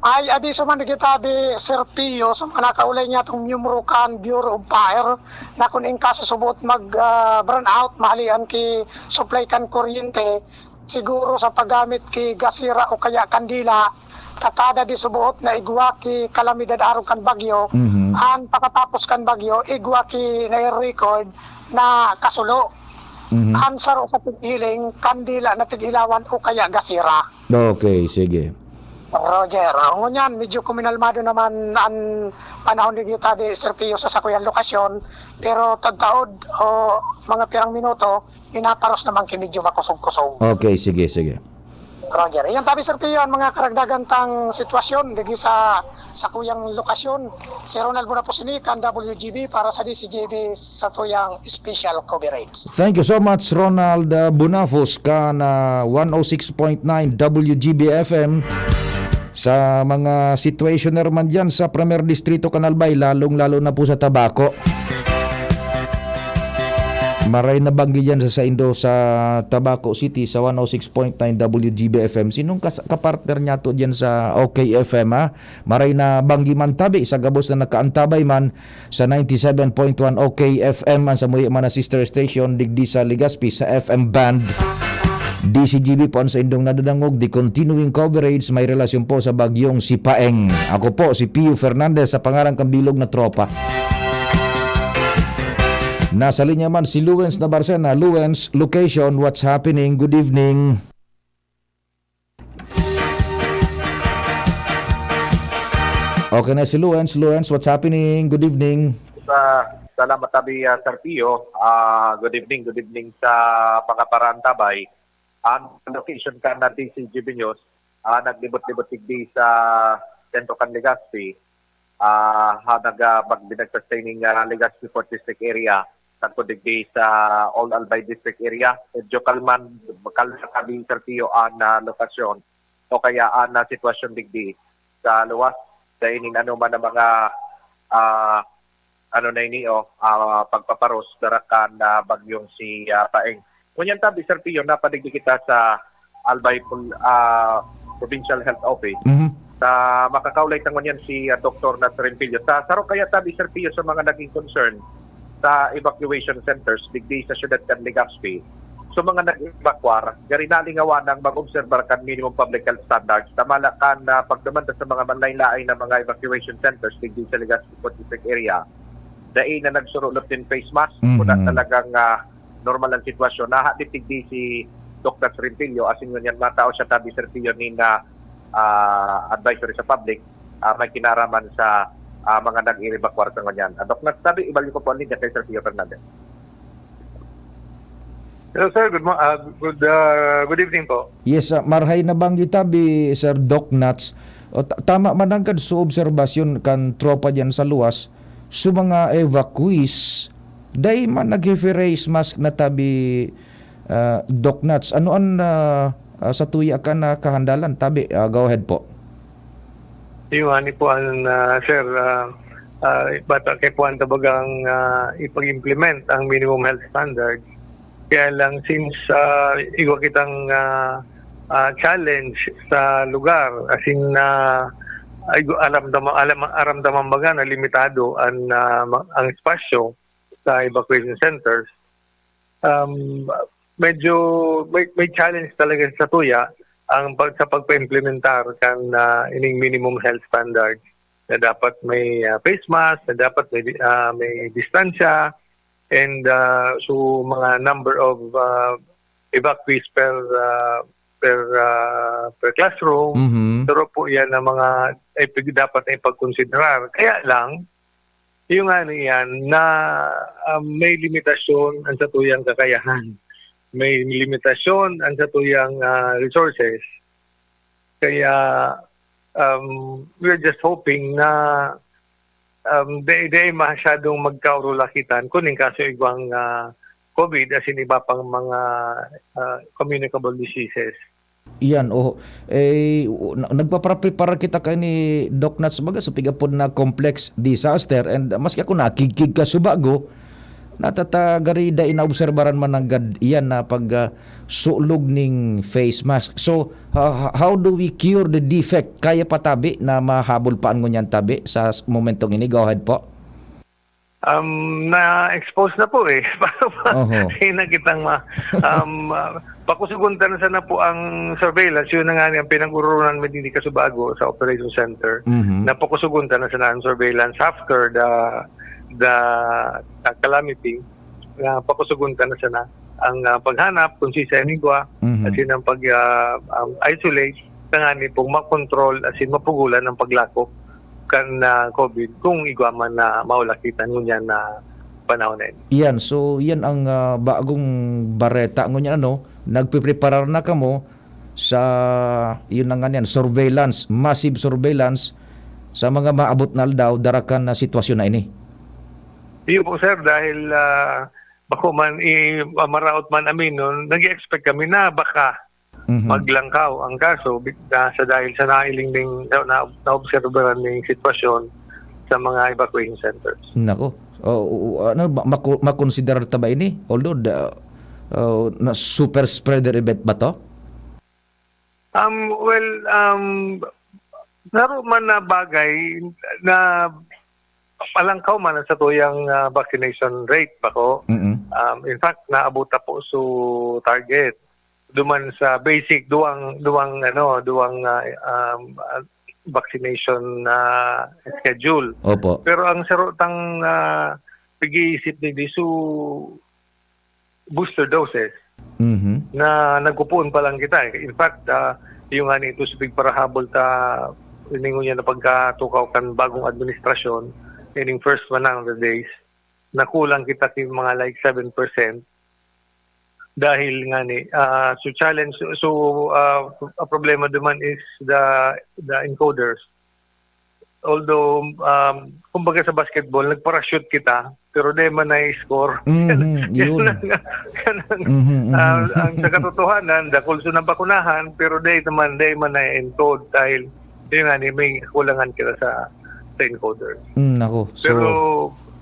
Ay, adiso man digitabi, Sir Pio, sa mga nakaulay niya itong miyembro kan Bureau of Fire na kung in kaso subuot mag, ah, brownout, mahalian ki supply kan kuryente, siguro sa paggamit ki gasira o kaya kandila, takada di subuot na igwa ki kalamidad arog kan bagyo, Mhm. ang pakatapos kan bagyo, igwa ki na-record na kasulo. Mhm. Ang saro sa tighiling, kandila na tig-ilawan o kaya gasira. Okay, sige. Roger, ah, ngunyan, medyo kuminalmado naman ang panahon digitabi, Sir Pio, sa sakuyang lokasyon, pero tagtaod o mga pirang minuto, inaparos naman ki medyo makusog-kusog. Okay, sige, sige. Roger. Iyan tabi, Sir Pio, ang mga karagdagan tang sitwasyon digi sa sakuyang lokasyon. Si Ronald Bonapos ini kan W G B para sa D C G B sa tuyang special coverage. Thank you so much, Ronald, uh, Bonafos, kan, uh, one oh six point nine W G B F M. Sa mga situationer man dyan sa Primer Distrito, kan Albay, lalong-lalo na po sa Tabaco. Maray na banggi dyan sa saindo sa Tabaco City sa one oh six point nine W G B F M. Sinong kas-, kapartner niya to dyan sa OK F M, ha? Maray na banggi man tabi sa gabos na nakaantabay man sa ninety-seven point one OK F M, an samuya man na sister station digdi sa Legazpi sa F M band. D C G B po an saindong nadadangog, the continuing coverage may relasyon po sa bagyong Sipaeng. Ako po si Pio Fernandez sa pangaran kan bilog na tropa. Nasa linya man si Luens Nabarcena. Luens, location, what's happening? Good evening. Okay na si Luens. Luens, what's happening? Good evening. Sa, salamat tabi, ah, Sir Pio. Ah, good evening, good evening sa mga paraantabay. Ang location kan na D C G B News, ah, naglibot-libot digdi sa sentro kan Legazpi. Ah, ha, nag, ah, mag-, nag-sustaining, ah, Legazpi Fourth District area, sagkod digdi sa Old Albay District area. Medyo kalman, kalma tabi, Sir Pio, ang, ah, lokasyon o kaya ang, ah, sitwasyon digdi sa luwas. Sa inin ano man ang mga, ah, ano na ini, oh, ah, pagpaparos dara kan, ah, bagyong Sipaeng. Ngunyan tabi, Sir Pio, napadigdi kita sa Albay Pol-, ah, Provincial Health Office. Mhm. Sa makakaulay ta ngunyan si, ah, Doktor Nats Rempillo. Sa saro kaya tabi, Sir Pio, sa mga naging concern sa evacuation centers digdi sa siyudad kan Legazpi. So, mga nag-evacuar, gari nalingawan ang mag-obserbar kan minimum public health standards. Tamala kan, ah, pagdumanda sa mga manlain-lain na mga evacuation centers digdi sa Legazpi Fourth District area. Dai na nagsurulot nin face mask. Mhm. Kuna talagang, ah, normal ang sitwasyon. Nahadit digdi si Doc Nats Rempillo, asin ngunyan matao siya tabi, Sir Pio, nin, ah, ah, advisory sa public, ah, may kinaraman sa, ah, mga nag-evacuar sa ngunyan. Ah, Doc Nats, tabi, ibalik ko po ang linya kay Sir Pio Fernandez. Hello, sir. Good mo-, ah, good, ah, good evening po. Yes, ah, marhay na banggi tabi, Sir Doc Nats. O, ta-, tama man nanggad sa obserbasyon kan tropa diyan sa luwas, sa mga evacuees, dai man naghi-face mask na tabi, ah, Doc Nats. Ano an, ah, ah, sa tuya ka na kahandalan? Tabi, ah, go ahead po. Yung ani po ang, ah, sir, ah, ah, bata kay po ang tabagang, ah, ipag-implement ang minimum health standard. Kaya lang, since, ah, igwa kitang, ah, ah, challenge sa lugar, as in, ah, ay, aram dama-, alam, aram damang baga na limitado ang, ah, ma-, ang espasyo sa evacuation centers. Um, medyo may, may challenge talaga sa tuya ang pag-, sa pagpa-implementar kan, ah, ining minimum health standard na dapat may, ah, face mask, na dapat may di-, ah, may distansya, and, ah, so mga number of, ah, evacuees per, ah, per, ah, per classroom. Mhm. Pero po yan ang mga ipig-, dapat na ipagkonsiderar. Kaya lang, yung ano yan, na, ah, may limitasyon ang satuyang kakayahan. May limitasyon ang satuyang, ah, resources. Kaya, um, we're just hoping na Um, di, di masyadong magkaurulakitan kun in kaso igwang, ah, COVID asin iba pang mga, ah, communicable diseases. Iyan, oho. Eh, u-, na-, nagpapaprepara kita kaini, Doc Nats, baga sa pigapod na complex disaster, and maski ako nakigkig ka subago, natatagari dai naobserbaran man nanggad iyan na pag, ah, sulog ning face mask. So, ha-, ha-, how do we cure the defect? Kaya pa tabi na mahabol pa an ngunyan tabi sa s-, momentong ini? Go ahead po. Um, na-expose na po eh. Paano ba? Oho. Kaya na kitang ma-, um, ah, pakusugon ta na sana po ang surveillance. Yun na nga ang pinag-urunan mi didi kasubago sa operation center. Mhm. Na pakusugon ta na sana ang surveillance after the, the, the calamity. Na pakusugon ta na sana ang, ah, paghanap kung sisay ang igwa, Mhm. asin ang pag, ah, um, isolate, tanganing pong makontrol, asin mapugulan ang paglakop kan, ah, COVID kung igwa man na maulakitan ngunyan na panahon na ini. Iyan, so iyan ang, ah, bagong bareta. Ngunyan ano, nagpipreparar na kamo sa, yun na nga niyan, surveillance, massive surveillance sa mga maabot na aldaw, darakan na sitwasyon na ini? Iyo po, sir, dahil, ah, bako man i-, maraot man aminon, nag-e-expect kami na baka Mhm. maglangkaw ang kaso bit-, na sa dahil sa nailing ning, na, na, naobserbaran ning sitwasyon sa mga evacuation centers. Nako. O, o, o, ano ba, maku-, makonsiderar ta ba ini? Although, the, uh, na super spreader event ba to? Um, well, um, saro man na bagay na palangkaw man ang satuyang, ah, vaccination rate, bako. Mm-mm. Um, in fact, naabot na po su target. Duman sa basic, duwang, duwang, ano, duwang, ah, um, ah, vaccination, ah, schedule. Opo. Pero ang saro tang, ah, pag-iisip ni di su booster doses Mhm. na nagpupuon pa lang kita, eh. In fact, ah, yung nga nito sa pigparahabol ta, iningon niya na pagkatukaw kan bagong administrasyon, ining first one hundred days, nakulang kita ki mga, like, seven percent. Dahil nga ni, ah, so challenge, so, so, ah, ang problema duman is the, the encoders. Although, um, kumbaga sa basketball, nag-parachute kita, pero di man na-score. Mhm, Yan yun. lang, yan ang, Mhm, mhm. ah, ang sa katotohanan, dakul sa nabakunahan, pero di naman, di man na-encode dahil, yun nga, ni-, may kulangan kita sa, sa encoder. Mm, nako. So Pero,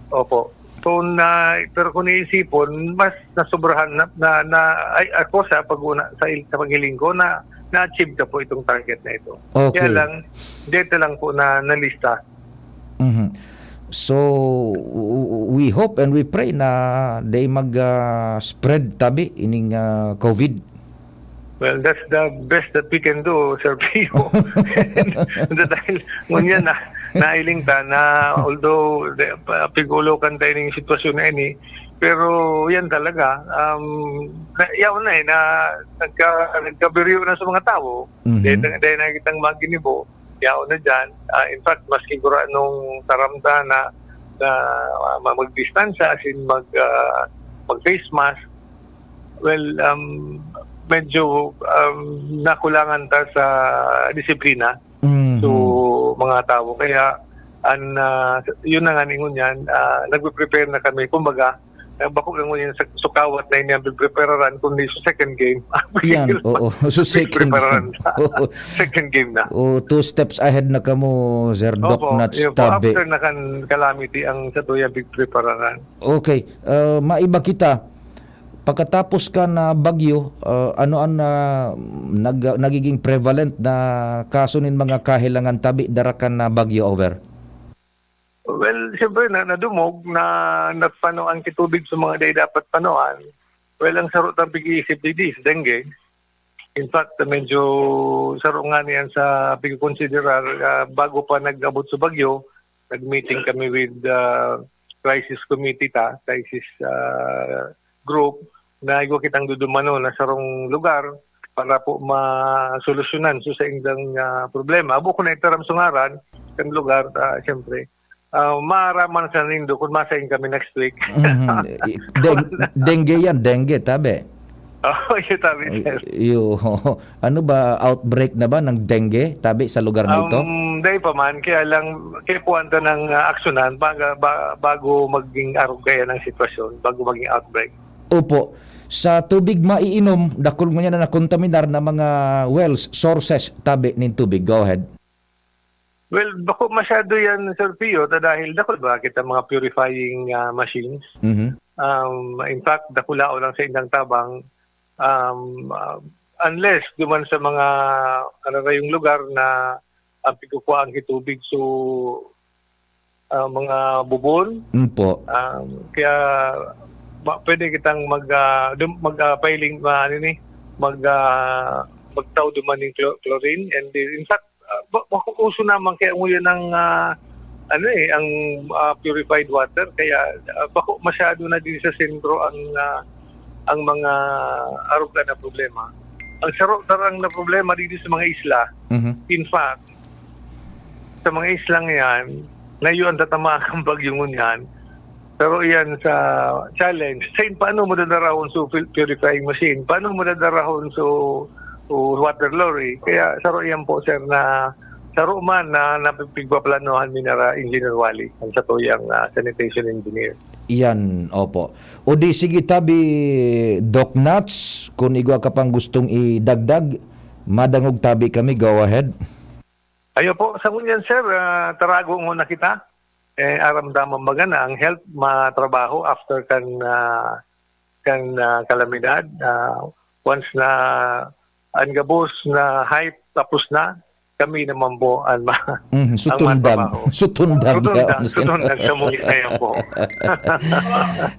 opo. So, na, pero kung iisipon, mas nasobrahan na, na, na, ay, ako sa pag-una, sa il-, sa paghiling ko, na, na-achieve ka po itong target na ito. Okay. Kaya lang, dito lang po na, nalista. Mhm. So, w-, w-, we hope and we pray na di mag, ah, spread tabi ining, ah, COVID. Well, that's the best that we can do, Sir Pio. Dahil ngunyan na, nailing ta na, although, de, pa, pig-ulokan tayo ning sitwasyon na ini, pero yan talaga, um, na, yaon na eh, na nagka-, nagkabiryo na sa mga tao. Mhm. Dahil, dahil nakikitang maginibo, yaon na dyan. Ah, in fact, maski gurano taram ta na, na, ah, ma-, magdistansya, as in mag, ah, mag-face mask, well, um, medyo, um, nakulangan ta sa disiplina. Mhm. So, mga tao. Kaya, an, ah, yun na nga, ningon yan, ah, nagpe-prepare na kami. Kumbaga, eh, bako lang ngunyan sa, sukawat na ini ang pigprepararan, kundi sa second game. Yan, oo. So, second Pigprepararan game. Oo. Second game na. Oh, two steps ahead na kamo, Sir Doc Opo, Nats yun po. Tabe. After na kan calamity ang sa tuya pigprepararan. Okay. Ah, maiba kita. Pagkatapos kan bagyo, ah, ano ang, ah, nag-, nagiging prevalent na kaso nin mga kahelangan tabi dara kan, ah, bagyo, over? Well, siyempre, na, nadumog, na, napano ang titubig sa mga dai dapat panoan. Well, ang saro tang pag-iisip digdi is dengue. In fact, medyo saro nga niyan sa pagkonsiderar, ah, bago pa nag-abot sa bagyo, nag-meeting kami with, ah, crisis committee ta, crisis, ah, group, na igwa kitang dudumanon na sarong lugar para po masolusyonan so sa indang, ah, problema. Abo ko na itaram sa ngaran, kan lugar, ah, siyempre. Ah, maaraman sa nindo kung masain kami next week. Mhm. I-, deng-, dengue yan, dengue, tabi. Oo, yun, tabi, Ay, sir. Yo, ano ba, outbreak na ba ng dengue, tabi, sa lugar na ito? Um, Dai pa man, kaya lang, kaya kuwan ta ng, ah, aksyonan baga-, ba-, bago maging arog kaya ng sitwasyon, bago maging outbreak. Opo. Sa tubig maiinom, dakul ngunyan na nakontaminar na mga wells, sources, tabi nin tubig. Go ahead. Well, bako masyado yan, Sir Pio, ta dahil dakul ba kita mga purifying, ah, machines? Mhm. Um, in fact, dakulaon lang sa indang tabang, um, ah, unless duman sa mga kararayong lugar na ang pigkukuhaan ki tubig, so, ah, mga bubon. Mm po. Um, kaya ma-, pwede kitang mag, ah, dum-, mag, ah, piling, ma-, ano ni, mag, ah, magtao duman ning chlor-, chlorine. And then, in fact, ah, ba-, bako uso naman kaya nguyan ang, ah, ano eh, ang, ah, purified water. Kaya, ah, bako masyado na din sa sentro ang, ah, ang mga aruga na problema. Ang saro tarang na problema dito sa mga isla, Mhm. in fact, sa mga islang yan, na yun ang tatamaan ng bagyo ngunyan, pero iyan sa challenge. Sain, paano mo dadarahon sa pil-, purifying machine? Paano mo dadarahon sa, uh, water lorry? Kaya saro yan po, sir, na saro man na napipigpaplanohan ni Nara Engineer Wally, ang satuyang, ah, sanitation engineer. Iyan, opo. O di sige tabi, Doc Nats, kung igwa ka pang gustong idagdag, madangog tabi kami, go ahead. Ayo po, sa ngunyan, sir, ah, tarago muna kita. Eh, aram damang magana ang health matrabaho after kan, ah, kan, ah, kalamidad. Ah, once na an gabos na hype tapos na, kami naman po an ma-, Mhm, ang sutundag. Matrabaho. Sutundag Sutundag, yaon. Sutundag sa muli na yan po.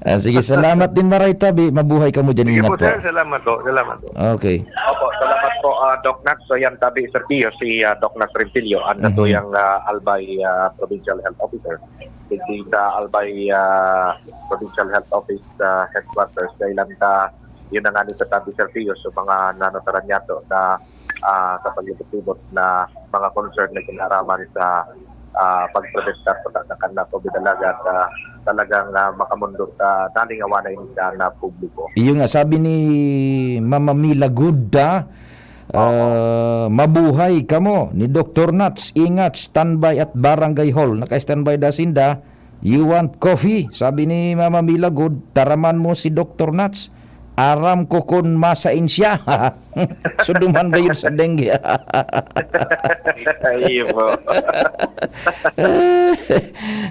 Ah, sige, salamat din, Maray Tabi. Mabuhay ka mo dyan. Sige Ingat po, po. Sir. Salamat po. Salamat po. Okay. Opo, salamat po, ah, Doc Nats. So, yan, tabi, Sir Pio, si, ah, Doc Nats Rempilio, ang Mhm. natuyang, ah, Albay, ah, Provincial Health Officer. Digdi sa Albay, ah, Provincial Health Office, ah, Headquarters. Dahil lang sa, yun na nga ni sa tabi, Sir Pio, so mga nanotaran niya to na, ah, sa paglibot-libot na mga concern na kinaraman sa, ah, pagprebentar po na kan na COVID alagad, ah, talagang, ah, makamundo sa nalingawan na ini sa na publiko. Iyo nga, sabi ni Mama Mila Good, ah, Opo. Ah, mabuhay kamo ni Doktor Nats. Ingat, standby at Barangay Hall. Naka-standby da sinda. "You want coffee?" sabi ni Mama Mila Good, "Taraman mo si Doktor Nats. Aram ko kun masain siya." So, duman dayon sa dengue. Iyo po.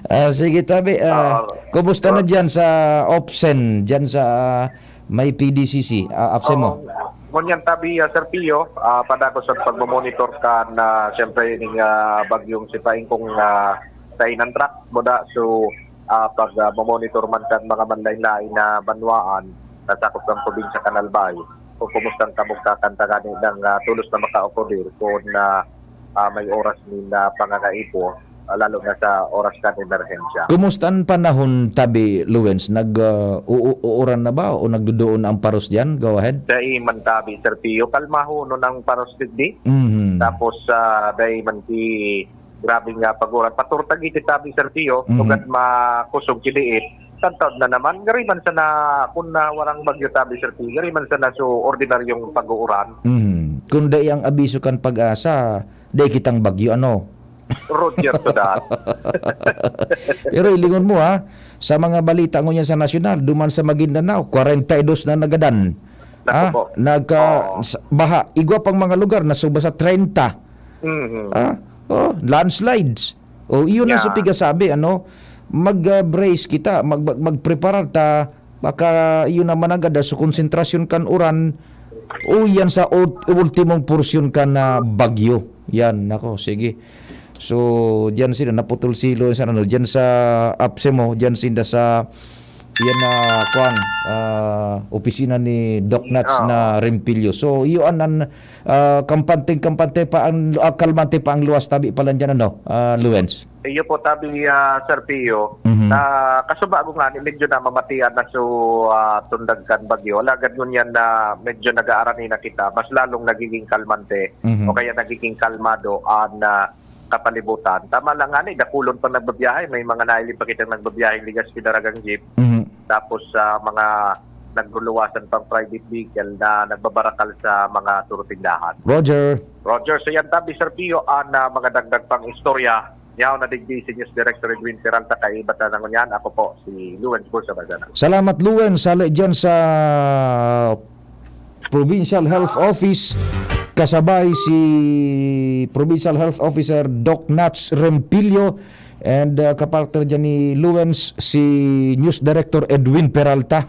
Ah, sige, tabi. Ah, Oo. Kumusta na dyan sa OPSEN? Dyan sa, ah, may P D C C, ah, apse mo? Oo. Ngunyan tabi, ah, Sir Pio, ah, padagos ang pagmamonitor kan, ah, siyempre, ining, ah, bagyong Sipaing kung, ah, sa inang track, buda. So, ah, pag, ah, mamonitor man kan mga manlain-lain na banwaan na sakop kan probinsya kan Albay, kung kumusta ang kamugtakan ta gani ng, ah, tolos na makaokorir kung, ah, ah, may oras nin, ah, pangangaipo, ah, lalo na sa oras kan emerhensya. Kumusta an panahon tabi, Luwens? Nag, ah, u-, u-, uuran na ba o nagduduon na ang paros diyan? Go ahead. Dai man tabi, Sir Pio. Kalmahonon ang paros digdi. Mhm. Tapos, ah, dai man ti grabe nga pag-uran. Paturtag iti tabi, Sir Pio. Mhm. Sugad makusog ki diit. Tantaod na naman, gari man sana, kun na warang bagyo tabi, Sir Pio, gari man sana so ordinaryong pag-uuran. Mhm. Kun dai ang abiso kan Pag-asa, dai kitang bagyo, ano? Roger to that. Pero ilingon mo, ha, sa mga balita ngunyan sa nasyonal, duman sa Maguindanao, kwarenta y dos na nagadan. Naku Ha? po. Nagka-, Oo. sa, baha. Igwa pang mga lugar na sobra sa treinta. Mhm. Ah, oh, landslides. Oh, iyon ang Yeah. supiga sabi, ano, mag, ah, brace kita, mag, mag, magpreparar ta, baka iyon naman agad, ah, so konsentrasyon kan uran, o yan sa ul-, ultimong porsyon kan, ah, bagyo. Yan, nako, sige. So, diyan sila, naputol si Lois, ano, diyan sa apse mo, diyan sinda sa, yan na, kwan, ah, opisina ni Doc Nats Oo. na Rempilyo. So, iyo an, an, ah, kampanteng-kampante pa ang, ah, kalmante pa ang luwas tabi pa lang diyan, ano, ah, Luwens? Iyo po, tabi, ah, Sir Pio, Mhm. na kasubago nga ni, medyo namamatian na so, ah, tundag kan bagyo. Alagad ngunyan na medyo nag-aarani na kita, mas lalong nagiging kalmante Mhm. o kaya nagiging kalmado an, ah, kapalibutan. Tama lang nga ni, dakulon pang nagbabiyahe, may mga nahiling pa kitang nagbabiyaheng ligas ki Daragang Jeep. Mhm. Tapos sa mga nagluluwasan pang private vehicle na nagbabarakal sa mga turutindahan. Roger. Roger, so yan tabi, Sir Pio, ang, ah, mga dagdag pang istorya. Yaw na digdi si News Director Edwin Peralta, kaiba ta na ngunyan. Ako po, si Lawrence Bursa Bazana. Salamat, Lawrence. Sali dyan sa Provincial Health Office, kasabay si Provincial Health Officer Doc Nats Rempilio, and, uh, kapartner dyan ni Lawrence, si News Director Edwin Peralta.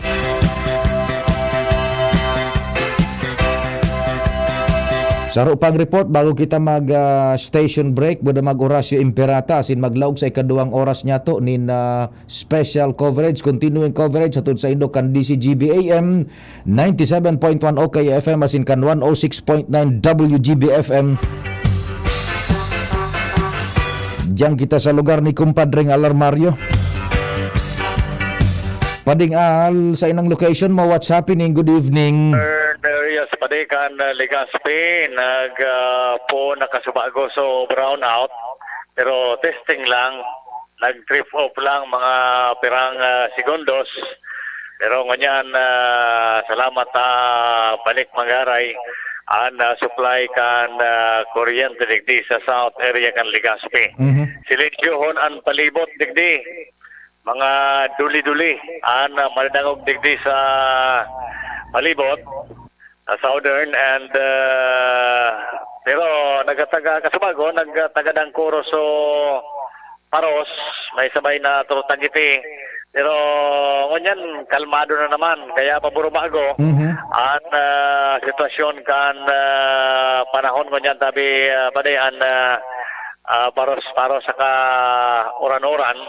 Saro pang report bago kita mag, ah, station break, buda mag Horacio Imperata, asin maglaog sa ikaduwang oras niya to nin, ah, special coverage, continuing coverage, hatod sa indo kan D C G B A M, ninety-seven point one O K F M, asin kan one oh six point nine W G B F M. Diyan kita sa lugar ni Kumpadreng Alarmario. Pading Al, sa inang location mo, what's happening? Good evening. Northern areas pa di kan, uh, Legazpi, nag, uh, po nakasubago, so brown out. Pero testing lang, nag-trip off lang mga pirang, uh, segundos. Pero ngunyan, uh, salamat, uh, balik mangaray ang, uh, supply kan, uh, kuryente digdi sa south area kan Legazpi. Mhm. Silensyohon ang palibot digdi. Mga duli-duli ang, ah, madadangog digdi sa palibot, sa southern, and, ah, pero nagataga, kasubago, nagtaga Dangkuro, so Paros, may sabay na Turutagiti. Pero ngunyan, kalmado na naman, kaya paburubago Mhm. ang, ah, sitwasyon kan, ah, panahon ngunyan, tabi, ah, padi, ang, ah, ah, Paros, Paros saka Uran-Uran.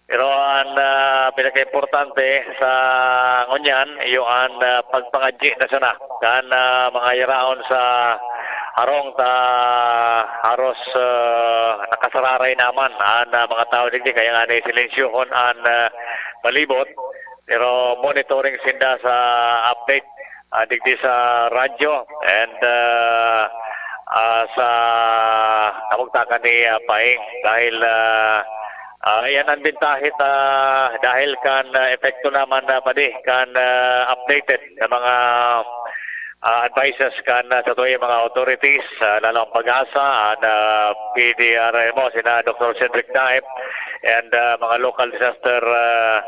Pero ang, ah, pinakaimportante sa ngunyan, iyo ang, ah, pagpangadyi na sana kan, ah, mga yaraon sa harong ta haros, ah, nakasararay naman ang, ah, mga tao digdi, kaya nga ni silensyohon ang, ah, palibot. Pero monitoring sinda sa update, ah, digdi sa radyo and, ah, ah, sa kamugtakan ni, ah, Paeng. Dahil, ah, ah, yan ang bintahe ta, dahil kan, ah, epekto naman na padi kan, ah, updated na mga, ah, advices kan, ah, sa tuwing mga authorities, ah, lalo ang PAGASA, ang, ah, P D R M O, sina Doctor Cedric Daep, and, ah, mga local disaster, ah,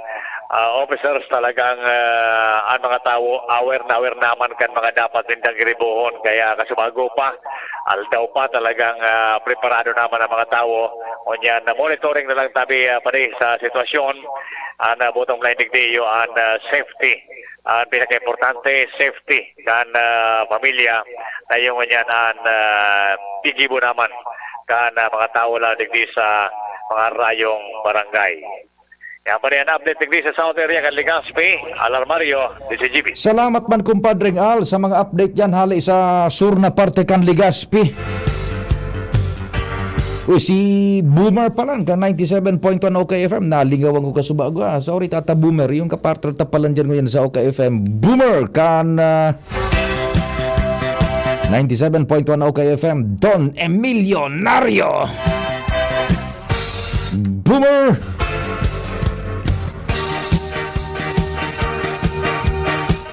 ah, officers, talagang, ah, ang mga tawo aware na aware naman kan mga dapat nindang giribohon. Kaya kasubago pa, aldaw pa, talagang, ah, preparado naman ang mga tawo. Ngunyan, na monitoring na lang tabi, ah, padi sa sitwasyon. Ang, ah, bottom line digdi iyo ang, ah, safety. Ang pinakaimportante, safety kan, ah, pamilya. Na iyo ngunyan ang, ah, gigibo naman kan, ah, mga tawo lang digdi sa mga rayong barangay. Yan pa rin ang update digdi sa South Area kan Legazpi, Alarmario, D C G B. Salamat man, kumpadreng Al, sa mga update dyan hali sa sur na parte kan Legazpi. Uy, si Boomer pa lang kan ninety-seven point one O K F M. Nalingawan ko kasubago, ah. Sorry, Tata Boomer. Yung kapartner ta palan dyan ngayon sa O K F M. Boomer kan, ah, ninety-seven point one O K F M. Don Emilio Nario. Boomer!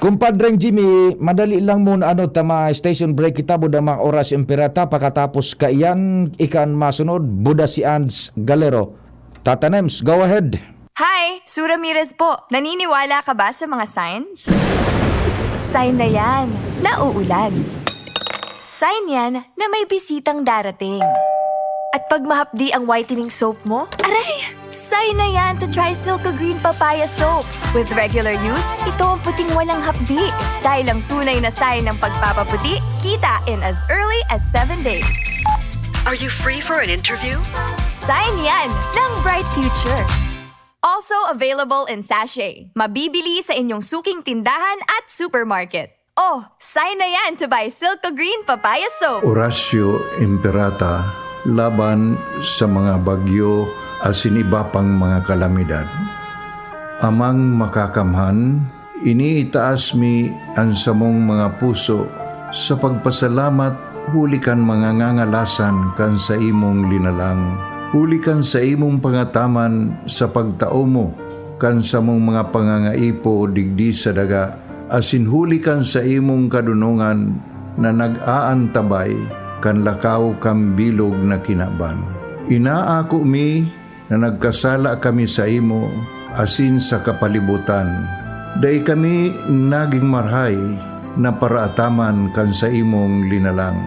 Kumpadreng Jimmy, madali lang muna, ano, tama, station break kita, buda mga oras, Imperata, pakatapos kaiyan, ikan masunod, buda si Ans Galero. Tata Nems, go ahead. Hi! Su Ramirez po. Naniniwala ka ba sa mga signs? Sign na yan na uulan. Sign yan na may bisitang darating. At pag mahapdi ang whitening soap mo, aray! Sign na yan to try Silka Green Papaya Soap. With regular use, ito ang puting walang hapdi. Dahil ang tunay na sign ng pagpapaputi, kita in as early as seven days. Are you free for an interview? Sign yan ng bright future. Also available in sachet. Mabibili sa inyong suking tindahan at supermarket. Oh, sign na yan to buy Silka Green Papaya Soap. Horacio Imperata laban sa mga bagyo asin iba pang mga kalamidad. Amang Makakamhan, iniitaas mi an samong mga puso sa pagpasalamat huli kan mga ngangalasan kan saimong linalang, huli kan saimong pangataman sa pagtao mo kan samong mga pangangaipo digdi sa daga, asin huli kan saimong kadonongan na nag-aantabay kan lakaw kan bilog na kinaban. Inaako mi na nagkasala kami saimo asin sa kapalibotan. Dai kami nagin marahay na paraataman kan saimong linalang.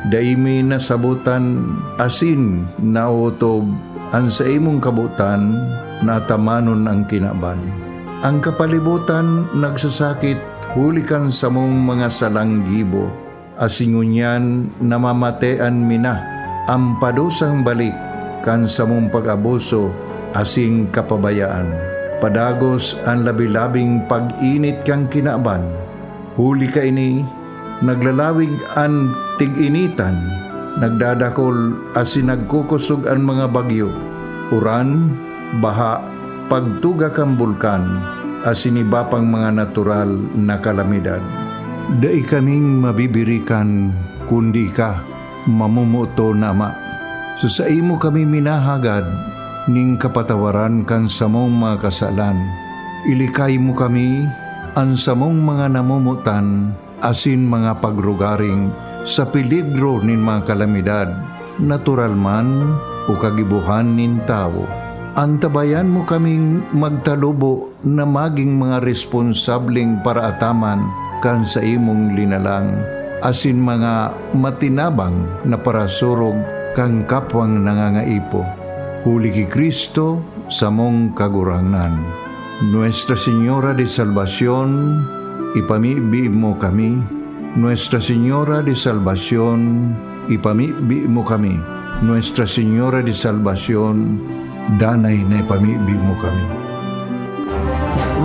Dai mi nasabotan asin naotob an saimong kabotan na atamanon an kinaban. An kapalibotan nagsasakit huli kan samong mga salang gibo, asin ngunyan namamatean mi na an padusang balik kan samong pag-abuso asin kapabayaan. Padagos an labi-labing pag-init kan kinaban. Huli kaini, naglalawig an tig-initan, nagdadakol asin nagkukosog an mga bagyo, uran, baha, pagtuga kan bulkan, asin iba pang mga natural na kalamidad. Dai kaming mabibirikan kundi ika, mamomoton na Ama. Sa saimo kami minahagad nin kapatawaran kan samong mga kasalan. Ilikay mo kami, an samong mga namomotan, asin mga pagrugaring sa peligro nin mga kalamidad, natural man o kagibohan nin tawo. Antabayan mo kaming magtalubo na magin mga responsableng paraataman kan saimong linalang, asin mga matinabang na parasurog kan kapwang nangangaipo. Huli ki Cristo, samong Kagurangnan. Nuestra Señora de Salvacion, ipamibi mo kami. Nuestra Señora de Salvacion, ipamibi mo kami. Nuestra Señora de Salvacion, danay na ipamibi mo kami.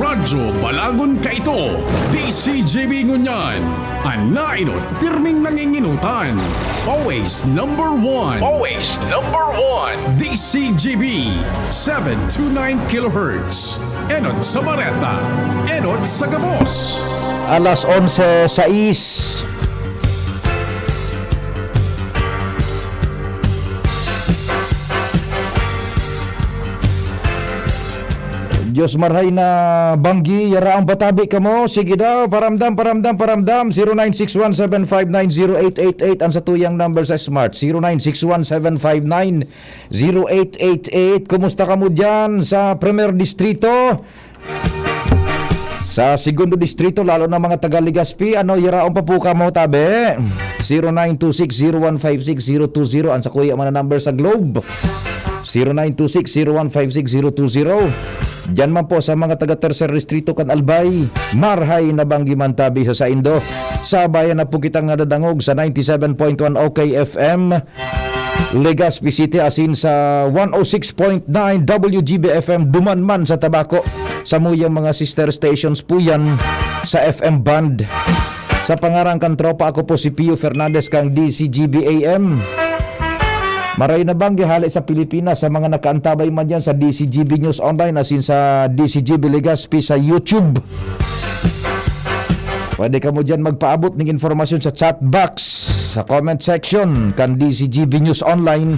Radyo Balagon Kaito, D C G B ngunyan, an naenot pirming nangingenotan. Always number one. Always number one. D C G B, seven two nine kilohertz. Enot sa Bareta, enot sa gabos. Alas onse sais. Diyos marhay na banggi, yaraon patabi kamo. Sige daw, paramdam, paramdam, paramdam. Zero nine six one seven five nine zero eight eight eight ang satuyang number sa Smart. Zero nine six one seven five nine zero eight eight eight. Kumusta kamo diyan sa Primer Distrito? Sa Segundo Distrito, lalo na mga taga Legazpi, ano, yaraon pa po kamo, tabi? Zero nine two six zero one five six zero two zero ang sakuya man na number sa Globe. Zero nine two six zero one five six zero two zero. Diyan man po sa mga taga Tercer Distrito kan Albay, marhay na banggi man tabi sa saindo. Sabayan na po kitang nadadangog sa ninety seven point one O K F M. Legazpi City asin sa one oh six point nine W G B F M duman man sa Tabaco. Samuyang mga sister stations po yan sa F M band. Sa pangaran kan tropa, ako po si Pio Fernandez kang D C G B A M. Maray na banggi hale sa Pilipinas, sa mga nakaantabay man dyan sa D C G B News Online asin sa D C G B Legazpi sa YouTube. Pwede kamo dyan magpaabot ning informasyon sa chat box, sa comment section kan D C G B News Online.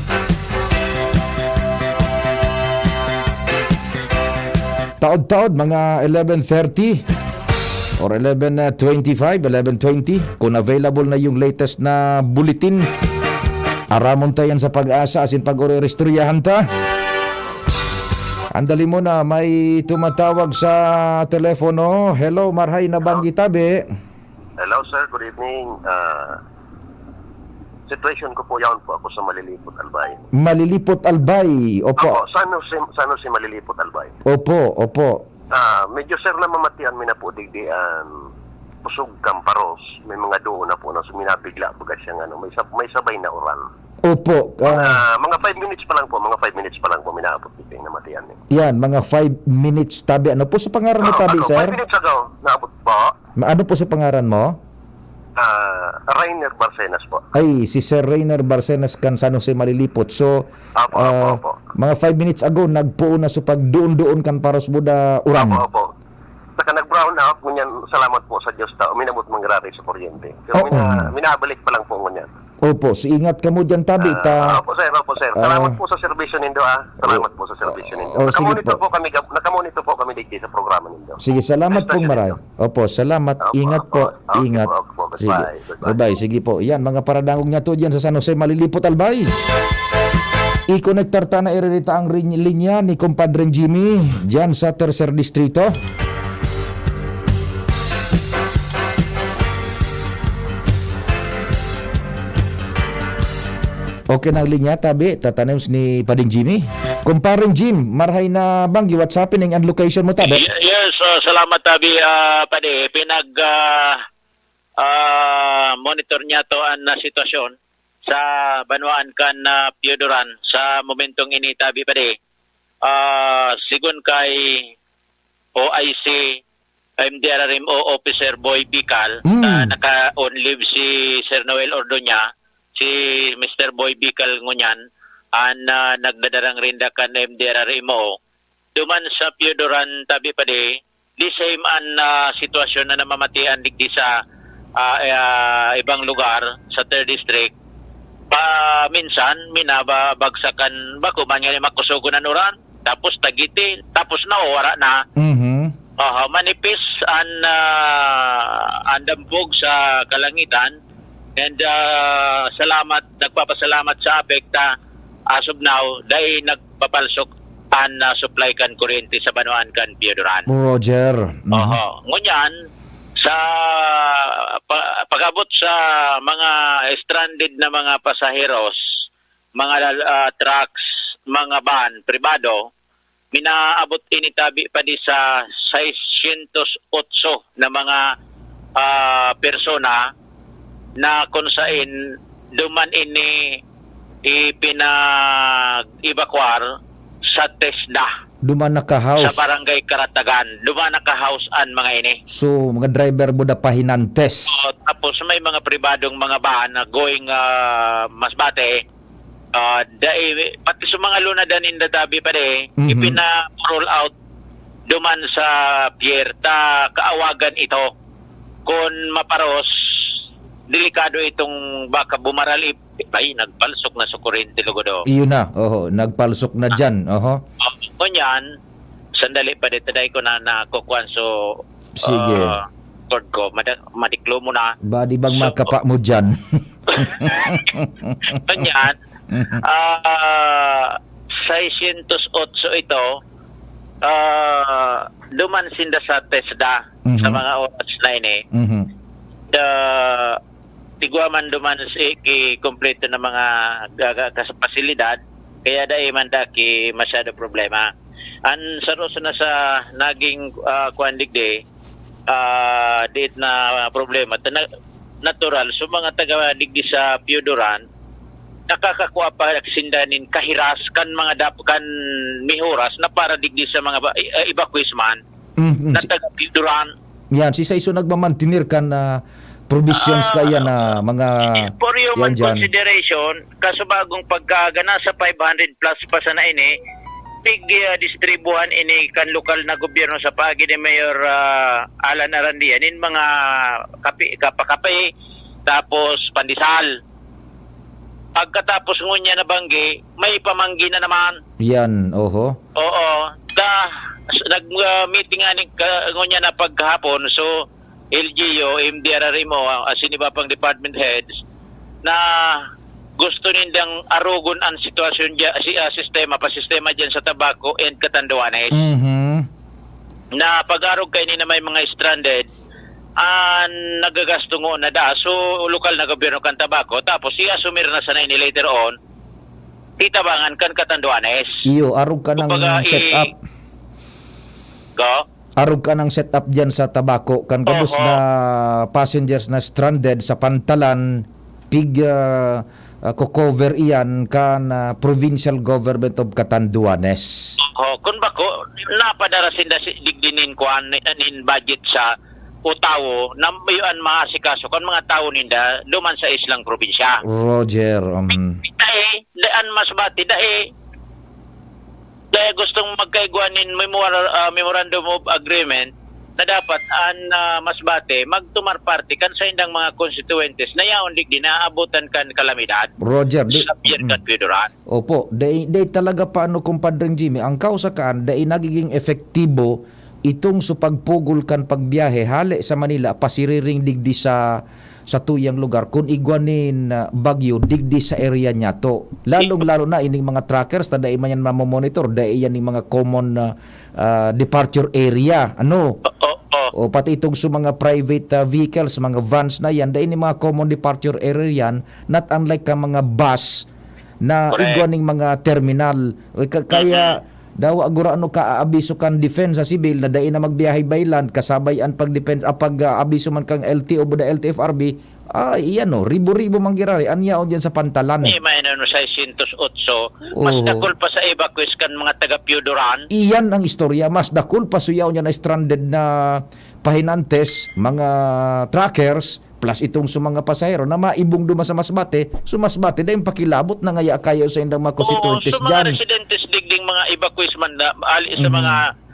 Taod-taod, mga eleven thirty or eleven twenty-five, eleven twenty, kung available na yung latest na bulletin, aramon ta yan sa Pag-asa, asin pag-uri-istoryahan ta. Andali mo na, may tumatawag sa telepono. Hello, marhay na banggi tabi. Hello, sir. Good evening. Ah, situation ko po, yaon po ako sa Malilipot, Albay. Malilipot, Albay. Opo. Opo, San Jose, San Jose, Malilipot, Albay. Opo, opo. Ah, medyo, sir, namamatian mi na po digdi an pusog kan paros. May mga duo na po na suminabigla, baga siyang ano, may sab-, may sabay na uran. Opo, Mga, ah, mga five minutes pa lang po, mga five minutes pa lang po, minaabot dito yung namatian eh. Yan, mga five minutes tabi. Ano po sa pangaran mo, Oo, tabi, ano, sir? Five minutes ago, naabot po. Ma-, ano po sa pangaran mo? Ah, Rainer Barcenas po. Ay, si Sir Rainer Barcenas kan San Jose, Malilipot. So, Apo, apo, ah, apo. mga five minutes ago, nagpuon na sa pagduon-duon kan paros mo da uran. Apo, apo. Saka nag-, Brown out, ngunyan, salamat po sa Diyos ta, uminabot man grabe sa kuryente. Pero Oo. mina-, minabalik pa lang po ngunyan. Opo, so ingat kamo diyan, tabi, Ah, ta. Opo, sir, opo, sir. Salamat Ah. po sa serbisyo nindo, ah. Salamat po sa serbisyo nindo. Oh, sige Nakamonitor po. po kami, gab-, nakamonitor po kami digdi sa programa nindo. Sige, salamat Basta pong ganito. maray. Opo, salamat. Opo, Ingat opo. po. Okay Ingat. po, opo. Sige. Goodbye, goodbye. Bye-bye. Sige po. Yan, mga paradangog niya to diyan sa San Jose, Malilipot, Albay. I-konektar ta na iririta ang rin-, linya ni Compadre Jimmy diyan sa Tercer Distrito. Okay na ang linya, tabi, tatanim ni Pading Jimmy. Kumparing Jim, marahay na banggi, what's happening and location mo, tabi? Ye-, yes, ah, salamat, tabi, ah, padi. Pinag, ah, ah, monitor niya to an, ah, sitwasyon sa banwaan kan, ah, Pioduran sa momentong ini, tabi, padi. Ah, sigon kay O I C, M D R R M O Officer Boy Bical, Mm. na naka-on leave si Sir Noel Ordoña, si Mister Boy Bical ngunyan, an, ah, nagdadarang rinda kan M D R R M O. Duman sa Pioduran, tabi pa di, the same an, ah, sitwasyon na namamatian digdi sa, ah, ah, ibang lugar sa third district. Paminsan, minababagsakan, bako man yan yung makusugon an uran, tapos tagiti, tapos nawawara na. Mhm. Aha, manipis an, ah, an dampog sa kalangitan. And, ah, salamat, nagpapasalamat sa APEC ta, as of now, dai nagpapalsok an, ah, supply kan kuryente sa banwaan kan Pioduran. Roger. Mhm. Oho. Ngunyan, sa pa-, pag-abot sa mga stranded na mga pasaheros, mga lal-, ah, trucks, mga van, pribado, minaabot ini tabi pa di sa seiscientos otso na mga, ah, persona na kung sain duman ini ipinag-evakuar sa TESDA. Duman naka-house. Sa Barangay Karatagan. Duman naka-house an mga ini. So, mga driver mo na pahinantes. Oo, tapos may mga pribadong mga van na going, ah, Masbate, ah, dai, pati sa mga luna danin na dabi pa di, Mhm. ipina-roll out duman sa pier, ta kaawagan ito. Kun maparos, delikado itong baka bumaral, i-, ay, nagpalsok na sa kurente, lugod, oh. Iyon na, oho, nagpalsok na Ah. dyan, oho. Oh, ngunyan, sandali pa dito, dai ko na nakukuan, so, Sige. ah, cord ko, mada-, madiklo mo na. Badi bang So, makapa mo dyan? Kanyan, Mhm. ah, seiscientos otso ito, ah, duman sinda sa TESDA sa Mhm. mga oras na ini. Mhm. Ah, tigwa man duman si, ki, kompleto na mga gaga-, kas-, pasilidad, kaya dai man da ki masyado problema. An saro na sa naging, ah, kuan digdi, ah, diit na problema, ta na-, natural, so mga taga digdi sa Pioduran, nakakakua pa sinda nin kahiras kan mga dap-, kan mihuras na para digdi sa mga ba-, eh, evacuees man Mm, mm, na si taga Pioduran. Yan, si Saiso nagmamantener kan, ah, provisions Ah, kaya na mga for human yan dyan. Consideration, kasubagong pagkaaga, nasa five hundred plus pa sana ini, pig, ah, distribuhan ini kan lokal na gobyerno sa paagi ni Mayor, ah, Alan Arandia, nin mga kape, kapakape, tapos pandesal. Pagkatapos ngunyan na banggi, may pamanggi na naman. Yan, oho. Oo. Ta, s-, nag, ah, meeting ani ka, ngunyan na paghapon, so, L G U, M D R R M O, ah, asin iba pang department heads, na gusto nindang arogon an sitwasyon dya, si, ah, sistema, pasistema dyan sa Tabaco and Catanduanes. Mhm. Na pag-arog kaini na may mga stranded, an nagagasto ngona da, so, lokal na gobyerno kan Tabaco, tapos i-asumir na sana ini later on, titabangan kan Catanduanes. Iyo, arog ka ng Kumbaga, i- setup. Go? Arog ka ng setup dyan sa Tabaco. Kan gabos Oho. na passengers na stranded sa Pantalan, pig, ah, ah, ko-cover iyan kan, ah, Provincial Government of Catanduanes. Oho, kun bako, napadara sinda si, digdi nin kuan, nin budget sa o tawo na mayo an maasikaso kan mga tawo ninda duman sa islang probinsya. Roger, um. Dai, dai an Masbate, dai, dai gustong magkaigwa nin memora-, ah, memorandum of agreement na dapat an, ah, Masbate magtumar parte kan saindang mga konstituyentes na yaon digdi naabutan kan kalamidad Roger, di, sa Pier mm. Kan Pio Duran. Opo, dai, dai talaga paano, Kumpadreng Jimmy, ang kausa kaan, dai nagiging epektibo itong sa pagpugol kan pagbiyahe hale sa Manila, pasiriring digdi sa, sa tuyang lugar, kun igwa nin, ah, bagyo, digdi sa area niyato. Lalong-lalo na ining mga truckers na dai man yan mamomonitor, dai yan ning mga common, ah, ah, departure area. Ano? Oo, oo. O pati itong sa mga private, ah, vehicles, mga vans na yan, dai ni mga common departure area yan, not unlike ka mga bus na Correct. Igwa ning mga terminal. O ka-, kaya Mhm. dawa gurano ka aabiso kan depensa sibil na dai na magbiyahe by land, kasabay an pagdepensa, ah, pag, ah, abiso man kang L T O o da L T F R B, ah, iyan, no, ribo-ribo man giraray an yaon diyan sa pantalan. May, may ano, seiscientos otso. Mas Oo. Dakul pa sa evacuees kan mga taga Pio Duran. Iyan ang istorya, mas dakul pa sa yaon diyan na stranded na pahinantes, mga truckers, plus itong sa mga pasahero na maibong duman sa Masbate, so Masbate dai pakilabot na ngaya kayo sa indang mga Oo, konstituyentes sa mga diyan. Residentes digding mga evacuees man na, ali sa Mhm. mga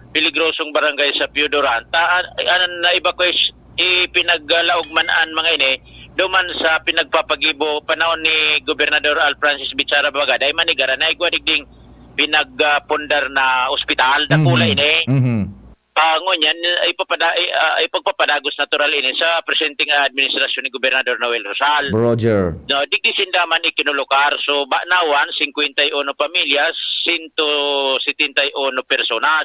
peligrosong barangay sa Pio Duran, ta-, an, an na-evacuees, ipinaglaog man an mga ini, duman sa pinagpapagibo panahon ni Gobernador Al Francis Bichara Bagada, ay manigaran na igwa digding pinagpundar na ospital, dakula Mhm. ini. Mhm. Ah, ngunyan, ipapada-, i-, ah, ipagpapadagos natural ini sa presenteng administrasyon ni Gobernador Noel Rosal. Roger. No, digdi sinda man ikinulukar. So, banawan, singkwenta y uno pamilyas, sento setenta y uno personas.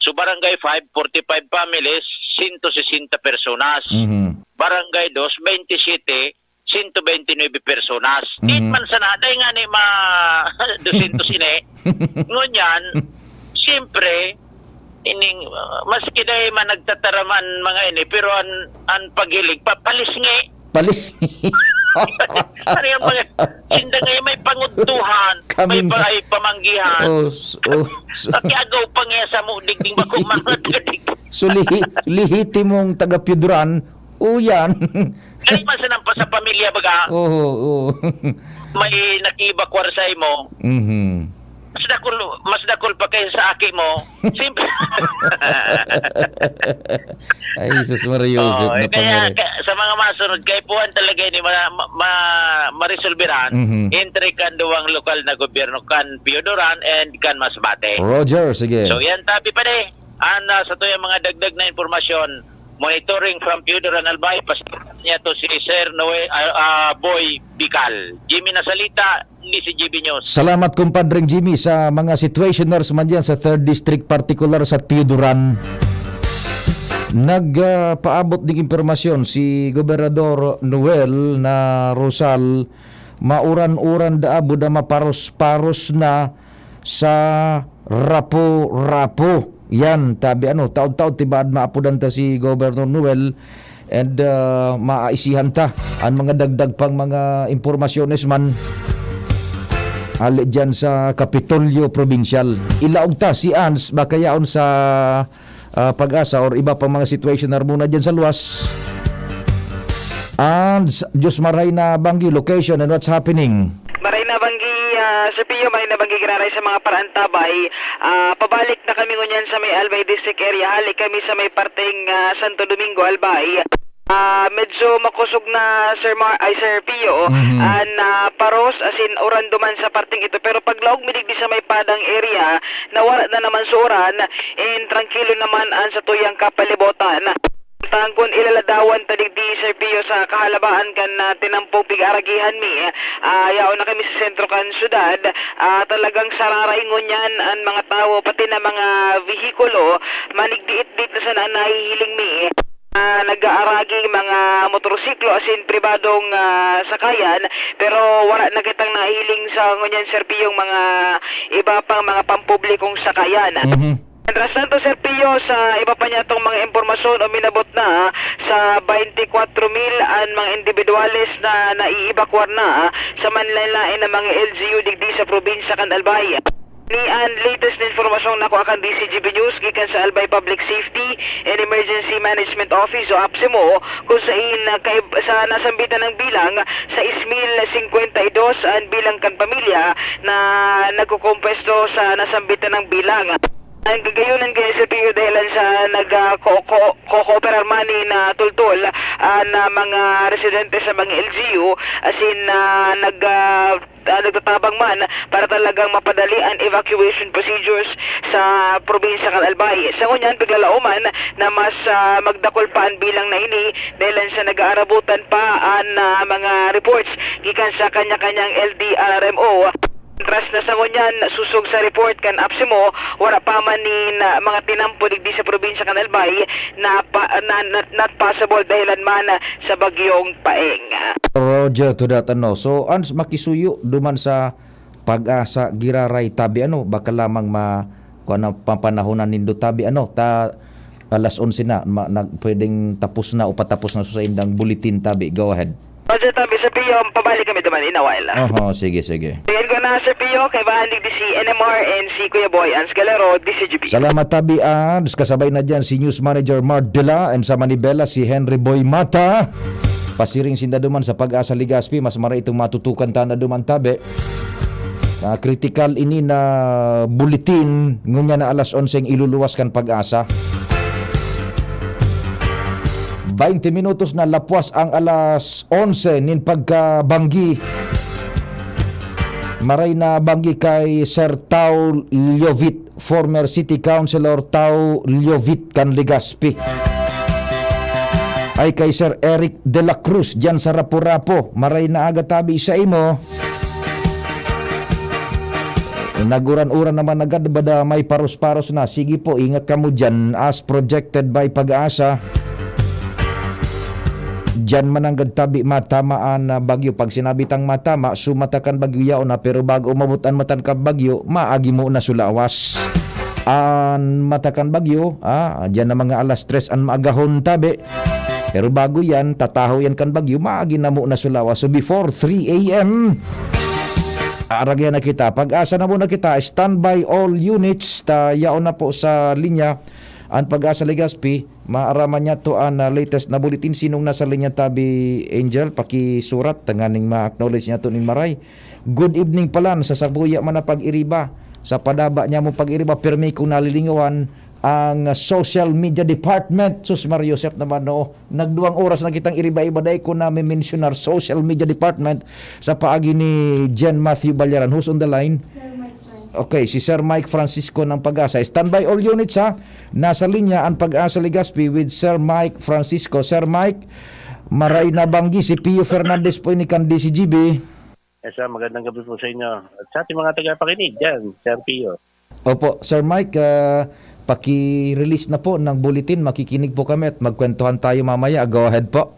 So, Barangay five, forty-five families, sento sesenta personas. Mhm. Barangay dos, baynte siyete, sento baynte nuebe personas. Mhm. Di man sana, dai nga ni ma-, dosyentos ini. Ngunyan, siyempre, ining, uh, maski dai man nagtataraman mga ini, pero an, an paghiling, pa-, palisngi. Palis. Ano yung mga, sinda ngayon may pangudtuhan, Kami may nga. Pa-, ay pamanggihan. Oh, s-, oh, s-, Pakiagaw pa nga sa mo, digding bako, mga taga-digding. So, lihi-, lihitimong taga-Piedran, o yan. Dai man sanang pa sa pamilya, baga. Oo, oo. May nakibakwar sa imo. Mhm. Mas dakul, mas dakul pa kaysa sa aki mo. Simple. Ay, Jesus Maria Joseph, Oo, eh, kaya napangaray. Ka-, sa mga masunod, kaipuhan talaga ini ma-, ma-, ma-, maresolberan Mhm. entre kan duwang lokal na gobyerno, kan Pio Duran and kan Masbate. Roger, sige. So, yan, tabi pa, de. An, ah, sa tuyang mga dagdag na impormasyon, monitoring from Pio Duran, Albay, pastor niya to si Sir Noe, ah, ah, Boy Bical. Jimmy Nasalita, D C G B News. Salamat, Kumpadreng Jimmy, sa mga situationers man diyan sa third District, partikular sa Pio Duran. Nag, ah, paabot ning impormasyon si Gobernador Noel na Rosal, mauran-uran da abod na maparos-paros na sa Rapu-Rapu. Yan, tabi ano, taod-taod tibaad maapodan ta si Governor Noel and, ah, maaisihan ta an mga dagdag pang mga impormasyones man hali diyan sa Kapitolyo Provincial. Ilaog ta si Ans, baka yaon sa, ah, Pag-asa or iba pang mga situation na muna diyan sa luwas. And s-, Diyos maray na banggi, location and what's happening. Maray na banggi, ah, Sir Pio, maray na banggi giraray sa mga paraantabay. Ah, pabalik na kami ngunyan sa may Albay District area. Hali kami sa may parteng, ah, Santo Domingo, Albay. Ah, medyo makosog na, Sir Mar-, ay, Sir Pio, Mhm. an, ah, paros, as in, uran duman sa parteng ito. Pero paglaog mi digdi sa may Padang area, nawara na naman sa uran, and trangkilo naman an sa tuyang kapalibotan. Tangkon ilaladawan ta digdi, Sir Pio, sa kahalabaan kan, ah, tinampong pig-aragihan mi, ah, yaon na kami sa sentro kan syudad, ah, talagang sararay ngunyan an mga tawo, pati na mga vehikulo, manigdiit-dit na sana an nahihiling mi. Ah, nag-aaragi mga motorsiklo asin pribadong, ah, sakayan, pero wala na kitang nahiling sa ngunyan, Sir Pio, yung mga iba pang mga pampublikong sakayan. Mhm. Mientras tanto, Sir Pio, sa iba pa niyatong mga impormasyon, uminabot na sa twenty-four mil an mga individuales na naiibakwar na sa manlaen-laen na mga L G U digdi sa probinsya kan Albay. Ni an latest na impormasyong nakuha kan D C G B News gikan sa Albay Public Safety and Emergency Management Office o APSEMO, kung sain, ah, kaib-, sa nasambitan ng bilang, sais mil singkwenta y dos an bilang kan pamilya na nagkukumpuesto sa nasambitan ng bilang. Ang gagayunan kaya sa piyo dahilan sa nag, ah, ko-, ko-, ko-, kooperar man ni na tultol, ah, na mga residente sa mga L G U, as in, ah, nag, ah, ah, nagtatabang man para talagang mapadali an evacuation procedures sa probinsya kan Albay. Sa ngunyan, piglalauman na mas, ah, magdakul pa an bilang na ini dahilan sa nag-aarabutan pa an, ah, mga reports gikan sa kanya-kanyang L D R R M O. Tras na sa ngunyan, sosog sa report kan APSEMO, wara pa man nin, ah, mga tinampo digdi sa probinsya kan Albay na pa, na, na, not possible dahilan man sa bagyong Paeng. Roger to that, ano. So, ans makisuyo duman sa PAGASA giraray tabi, ano, baka lamang ma-, kuwan na, papanahonan nindo tabi, ano, ta alas onse na, ma-, nag-, pwedeng tapos na o patapos na sa indang bulletin tabi. Go ahead. Roger, tabi sa P M, pabalik kami duman in a while. Oho, sige, sige. Ayan ko na, Sir Pio, kay Bahan digdi si N M R and si Kuya Boy Ans Galero, D C G P. Salamat, tabi, ah. Kasabay na dyan si News Manager Mardela and sa Manibela si Henry Boy Mata. Pasiring sinda duman sa PAGASA Legazpi, mas maray itong matutukan ta na duman tabi. Ah, kritikal ini na bulletin, ngunyan na alas onse ang iluluwas kan PAGASA. Baynte minutos na lapwas ang alas onse nin pagkabanggi. Maray na banggi kay Sir Tao Liovit, former City Councilor Tao Liovit kan Legazpi. Ay kay Sir Eric de la Cruz diyan sa Rapu-Rapu. Maray na aga tabi sa imo. Naguran-uran naman agad, bada may paros-paros na. Sige po, ingat kamo diyan. As projected by PAGASA, diyan mananggad tabi matama an, ah, bagyo. Pag sinabi tang matama, so mata kan bagyo yaon na, pero bago umabot an mata kan bagyo, maagi mo na sa lawas. An mata kan bagyo, ah, diyan na mga alas tres an maagahon tabi. Pero bago yan, tataho yan kan bagyo, maagi na mo na sa lawas. So before three a m, aaragayan na kita. PAGASA na muna kita. Standby all units. Ta, yaon na po sa linya. An PAGASA Legazpi, maaraman niya to an, ah, latest na bulletin. Sinong nasa linya tabi, Angel? Pakisurat, tanganing ma-acknowledge niya to nin maray. Good evening, Palan. Sa sabuya man na pag-iriba. Sa padaba niya mo pag-iriba, pirmi kong nalilingawan ang social media department. Sus, Mario Joseph naman, no? Nagduwang oras na kitang iriba-iba, dai ko na mensionar social media department sa paagi ni Jen Matthew Balyaran. Who's on the line? Sir Mike Francisco. Okay, si Sir Mike Francisco ng PAGASA. Standby all units, ha. Nasa linya ang PAGASA Legazpi with Sir Mike Francisco. Sir Mike, maray na banggi si Pio Fernandez po ini kan D C G B. Yes, sir. Magandang gabi po sa inyo. At sa ating mga tagapakinig dyan, Sir Pio. Opo, Sir Mike, ah, paki-release na po ng bulletin. Makikinig po kami at magkwentuhan tayo mamaya. Go ahead po.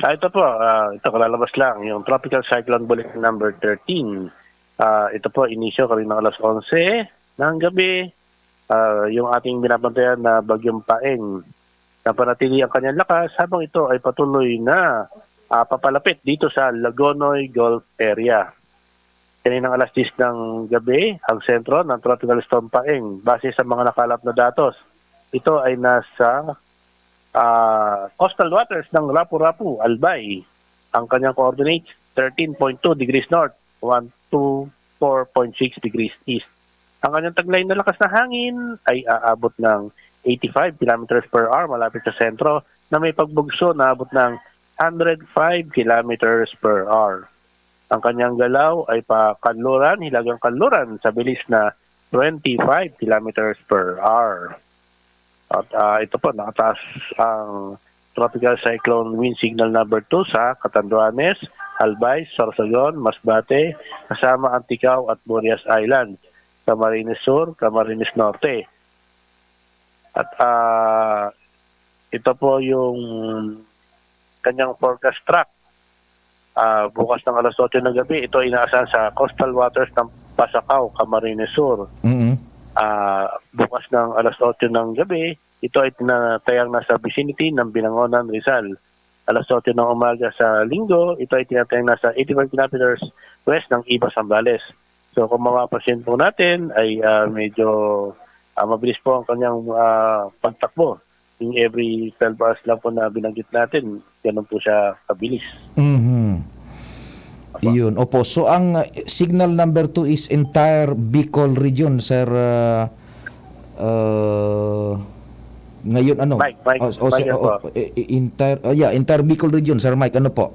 Ah, ito po, ah, ito, kalalabas lang, yung Tropical Cyclone Bulletin number thirteen. Ah, ito po, inisyo kaninang alas onse ng gabi. Ah, yung ating binabantayan na Bagyong Paeng, napanatili ang kanyang lakas habang ito ay patuloy na, ah, papalapit dito sa Lagonoy Gulf area. Kaninang alas diyes ng gabi, ang sentro ng Tropical Storm Paeng, base sa mga nakalap na datos, ito ay nasa, ah, coastal waters ng Rapu-Rapu, Albay. Ang kanyang coordinates, thirteen point two degrees north, one to four point six degrees east. Ang kanyang taglay na lakas na hangin ay aabot ng eighty-five kilometers per hour malapit sa sentro, na may pagbugso na abot ng hundred five kilometers per hour. Ang kanyang galaw ay pakanluran, hilagang kanluran sa bilis na twenty-five kilometers per hour. At, ah, ito po, nakataas ang Tropical Cyclone Wind Signal number two sa Catanduanes, Albay, Sorsogon, Masbate, kasama Anticao at Burias Island, Camarines Sur, Camarines Norte. At, ah, ito po yung kanyang forecast track. Ah, bukas ng alas otso ng gabi, ito ay inaasahan sa coastal waters ng Pasacao, Camarines Sur. Mm. Ah, bukas ng alas otso ng gabi, ito ay tinatayang nasa vicinity ng Binangonan, Rizal. Alas otso ng umaga sa Linggo, ito ay tinatayang nasa eighty-five kilometers west ng Iba, Zambales. So, kung mapapansin po natin, ay, ah, medyo, ah, mabilis po ang kanyang, ah, pagtakbo. Yung every twelve hours lang po na binanggit natin, ganun po siya kabilis. Mhm. Opo. Iyon. Opo. So, ang, uh, signal number two is entire Bicol region, Sir, uh, Ah, ngayon ano? Mike, Mike, Oh, oh, Mike si- yan oh, po. oh, eh, eh, entire, oh, yeah, entire Bicol region, Sir Mike, ano po?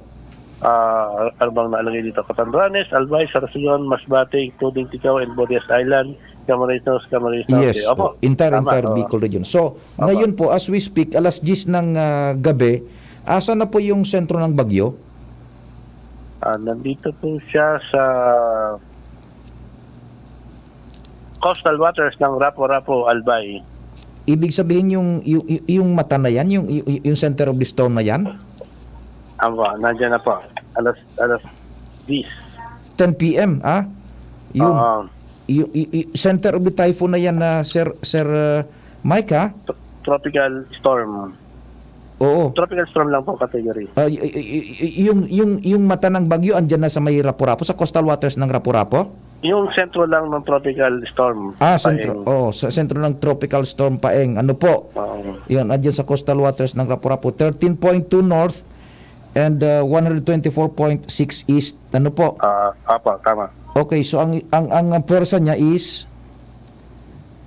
Ah, ano bang nalagay dito? Catanduanes, Albay, Sorsogon, Masbate, including Tigao and Bodias Island, Camarines Norte, Camarines Norte. Yes, Opo. oh, entire, Tama, entire oo. Bicol region. So, Opo. ngayon po, as we speak, alas diyes ng, ah, gabi, asa na po yung sentro ng bagyo? Ah, nandito po siya sa coastal waters ng Rapu-Rapu, Albay. Ibig sabihin yung, yung, yung mata na yan, yung, yung, yung center of the storm na yan? Opo, nandiyan na po. Alas, alas diyes. Ten P M, ah? Yung, Oo. yung, yung, yung center of the typhoon na yan na, Sir, Sir, uh, Mike, ha? Tro- tropical storm. Oo. Tropical storm lang po category. Ah, y- y- y- y- yung, yung, yung mata ng bagyo, andyan na sa may Rapu-Rapu, sa coastal waters ng Rapu-Rapu? Yung sentro lang ng tropical storm. Ah, sentro. Paeng. Oh, sa sentro ng tropical storm Paeng. Ano po? Oo. Yun, andyan sa coastal waters ng Rapu-Rapu. Thirteen point two north and, uh, one hundred twenty-four point six east. Ano po? Ah, apa, tama. Okay, so ang, ang, ang, ang pwersa niya is?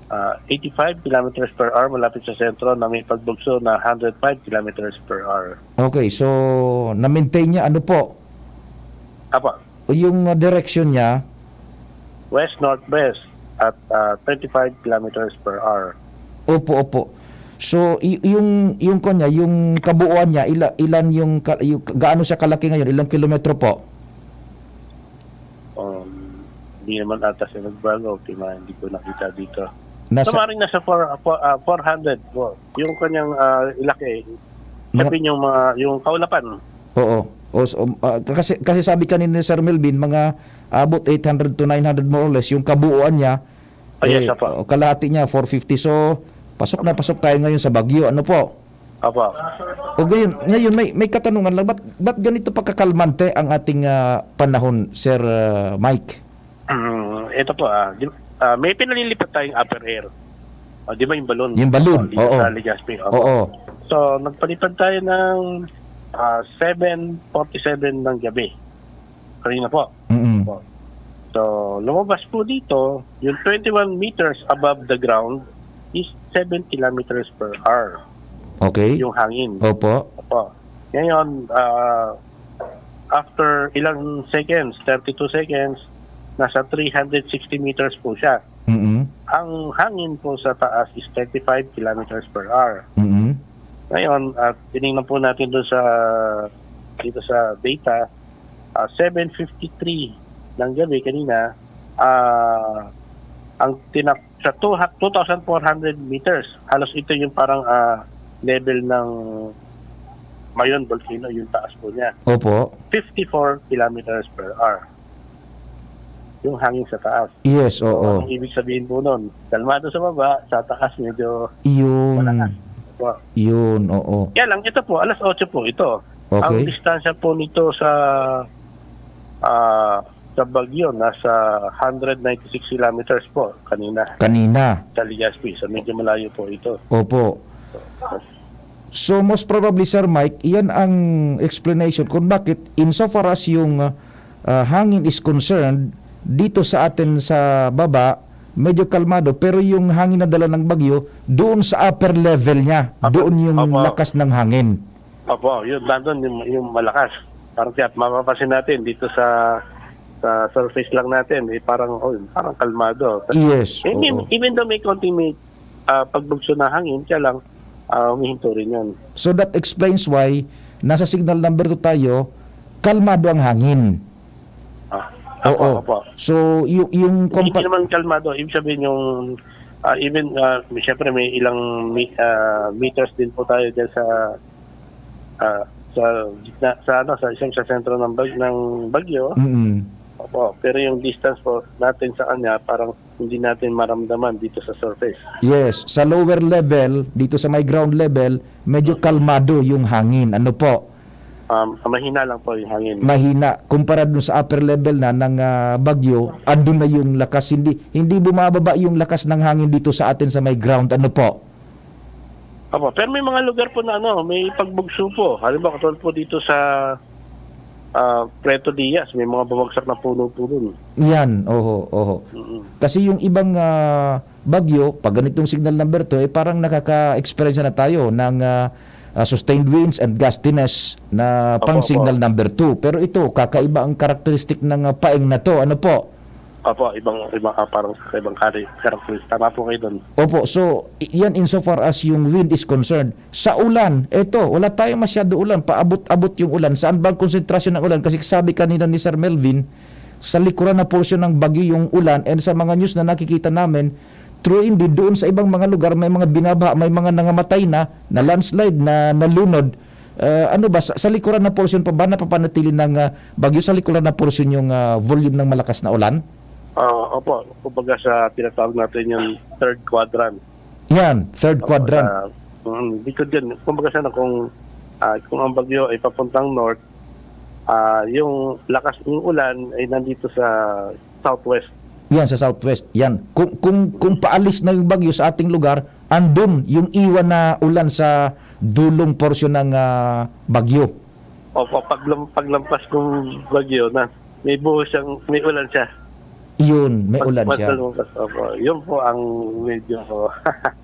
Ah, eighty-five kilometers per hour malapit sa sentro na may pagbugso na hundred five kilometers per hour. Okay, so na-maintain niya, ano po? Apa, O yung, uh, direksyon niya? West-northwest at, ah, twenty-five kilometers per hour. Opo, opo. So, y- yung, yung kanya, yung kabuuan niya, ila- ilan yung, ka- yung, gaano siya kalaki ngayon? Ilang kilometro po? Um, hindi naman ata siya nagbago. Kaya hindi ko nakita dito. Nasa- So, maaaring nasa four, four, ah, four hundred po. Yung kanyang, ah, ilaki, Mga- sabihin yung mga, yung kaulapan. Oo. O, so, um, ah, kasi, kasi sabi kanina ni Sir Melvin, mga abot eight hundred to nine hundred more or less, yung kabuuan niya, Ah, yes, eh, apo. o, kalahati niya, four fifty. So, pasok na pasok tayo ngayon sa bagyo. Ano po? Apo. O, ngayon, ngayon may, may katanungan lang. Ba't, ba't ganito pagkakalmante ang ating, ah, panahon, Sir, ah, Mike? Mm, ito po, ah, di, ah, may pinalilipat tayong upper air. O, di ba yung balloon? Yung balloon, O, dito oo. sa Legazpi, opo. Oo. So, nagpalipad tayo ng, ah, seven forty-seven ng gabi. Kanina po. Mm-mm. Opo. So, lumabas po dito, yung twenty-one meters above the ground is seven kilometers per hour Okay. yung hangin. Opo. Opo. Ngayon, ah, after ilang seconds, thirty-two seconds, nasa three hundred sixty meters po siya. Mm-mm. Ang hangin po sa taas is thirty-five kilometers per hour. Mm-mm. Ngayon, at tinignan po natin doon sa, dito sa data, ah, seven fifty-three ng gabi kanina, ah, ang tinak-, sa two ha-, two thousand four hundred meters, halos ito yung parang, ah, level ng Mayon Volcano, yung taas po niya. Opo. Fifty-four kilometers per hour yung hangin sa taas. Yes, So, oo. ang ibig sabihin po nun, kalmado sa baba, sa taas medyo Yun. malakas. Opo. Yun, oo. Kaya lang, ito po, alas otso po ito. Okay. Ang distansya po nito sa, ah, sa bagyo, nasa hundred ninety-six kilometers po kanina. Kanina. Sa Legazpi. So, medyo malayo po ito. Opo. So, most probably, Sir Mike, iyan ang explanation kung bakit, insofar as yung, ah, ah, hangin is concerned, dito sa atin sa baba, medyo kalmado, pero yung hangin na dala ng bagyo, doon sa upper level niya, Upper, doon yung opo. lakas ng hangin. Opo, yun, nandun yung, yung malakas. Parang kaya mapapansin natin dito sa, sa surface lang natin, eh, parang, oh, parang kalmado. Yes, Even, oo. even though may konting may, ah, pagbugso na hangin, kaya lang, ah, humihinto rin yun. So that explains why nasa signal number two tayo, kalmado ang hangin. Ah, Oo. opo, opo. So, yu-, yung Hindi kompa- naman kalmado, ibig sabihin yung, ah, even, ah, siyempre may ilang mi-, ah, meters din po tayo dyan sa, ah, sa gitna, sa ano, sa isang, sa sentro ng bag-, ng bagyo. Mm. Opo, pero yung distance po natin sa kanya, parang hindi natin maramdaman dito sa surface. Yes, sa lower level, dito sa may ground level, medyo kalmado yung hangin. Ano po? Um, mahina lang po yung hangin. Mahina. Kumpara dun sa upper level na ng, ah, bagyo, andun na yung lakas. Hindi, hindi bumababa yung lakas ng hangin dito sa atin sa may ground. Ano po? Opo, pero may mga lugar po na ano, may pagbugso po. Halimbawa, katulad po dito sa, ah, Puerto Diaz, may mga bumagsak na puno po dun. Yan, oho, oho. Mm. Kasi yung ibang ah, bagyo, pag ganitong signal number two, eh parang nakaka-experience na tayo ng ah, ah, sustained winds and gustiness na pang Opo, opo. signal number two. Pero ito, kakaiba ang karakteristik ng ah, paeng na to. Ano po? Opo, ibang, ibang, ah, parang ibang kari-, karakteristik. Tama po kayo dun. Opo, so i- yan insofar as yung wind is concerned. Sa ulan, eto, wala tayong masyado ulan, paabot-abot yung ulan. Saan ba ang konsentrasyon ng ulan? Kasi sabi kanina ni Sir Melvin, sa likuran na porsyon ng bagyo yung ulan, and sa mga news na nakikita namin, true indeed, doon sa ibang mga lugar may mga binabaha, may mga nangamatay na, na landslide, na nalunod. Ah, ano ba, sa, sa likuran na porsyon pa ba napapanatili ng ah, bagyo sa likuran na porsyon yung ah, volume ng malakas na ulan? Ah, opo, kumbaga sa tinatawag natin yung third quadrant. Yan, third Opo, quadrant. Sa, mm, likod yun. Kumbaga sana kung, ah, kung ang bagyo ay papuntang north, ah, yung lakas ng ulan ay nandito sa southwest. Yan, sa southwest. Yan. Kung, kung, kung paalis na yung bagyo sa ating lugar, andun yung iwan na ulan sa dulong porsyon ng ah, bagyo. Opo, paglam, paglampas ng bagyo na may buhos siyang, may ulan siya. Yun, may Mas- ulan mas siya. Lumampas, opo. Yun po ang medyo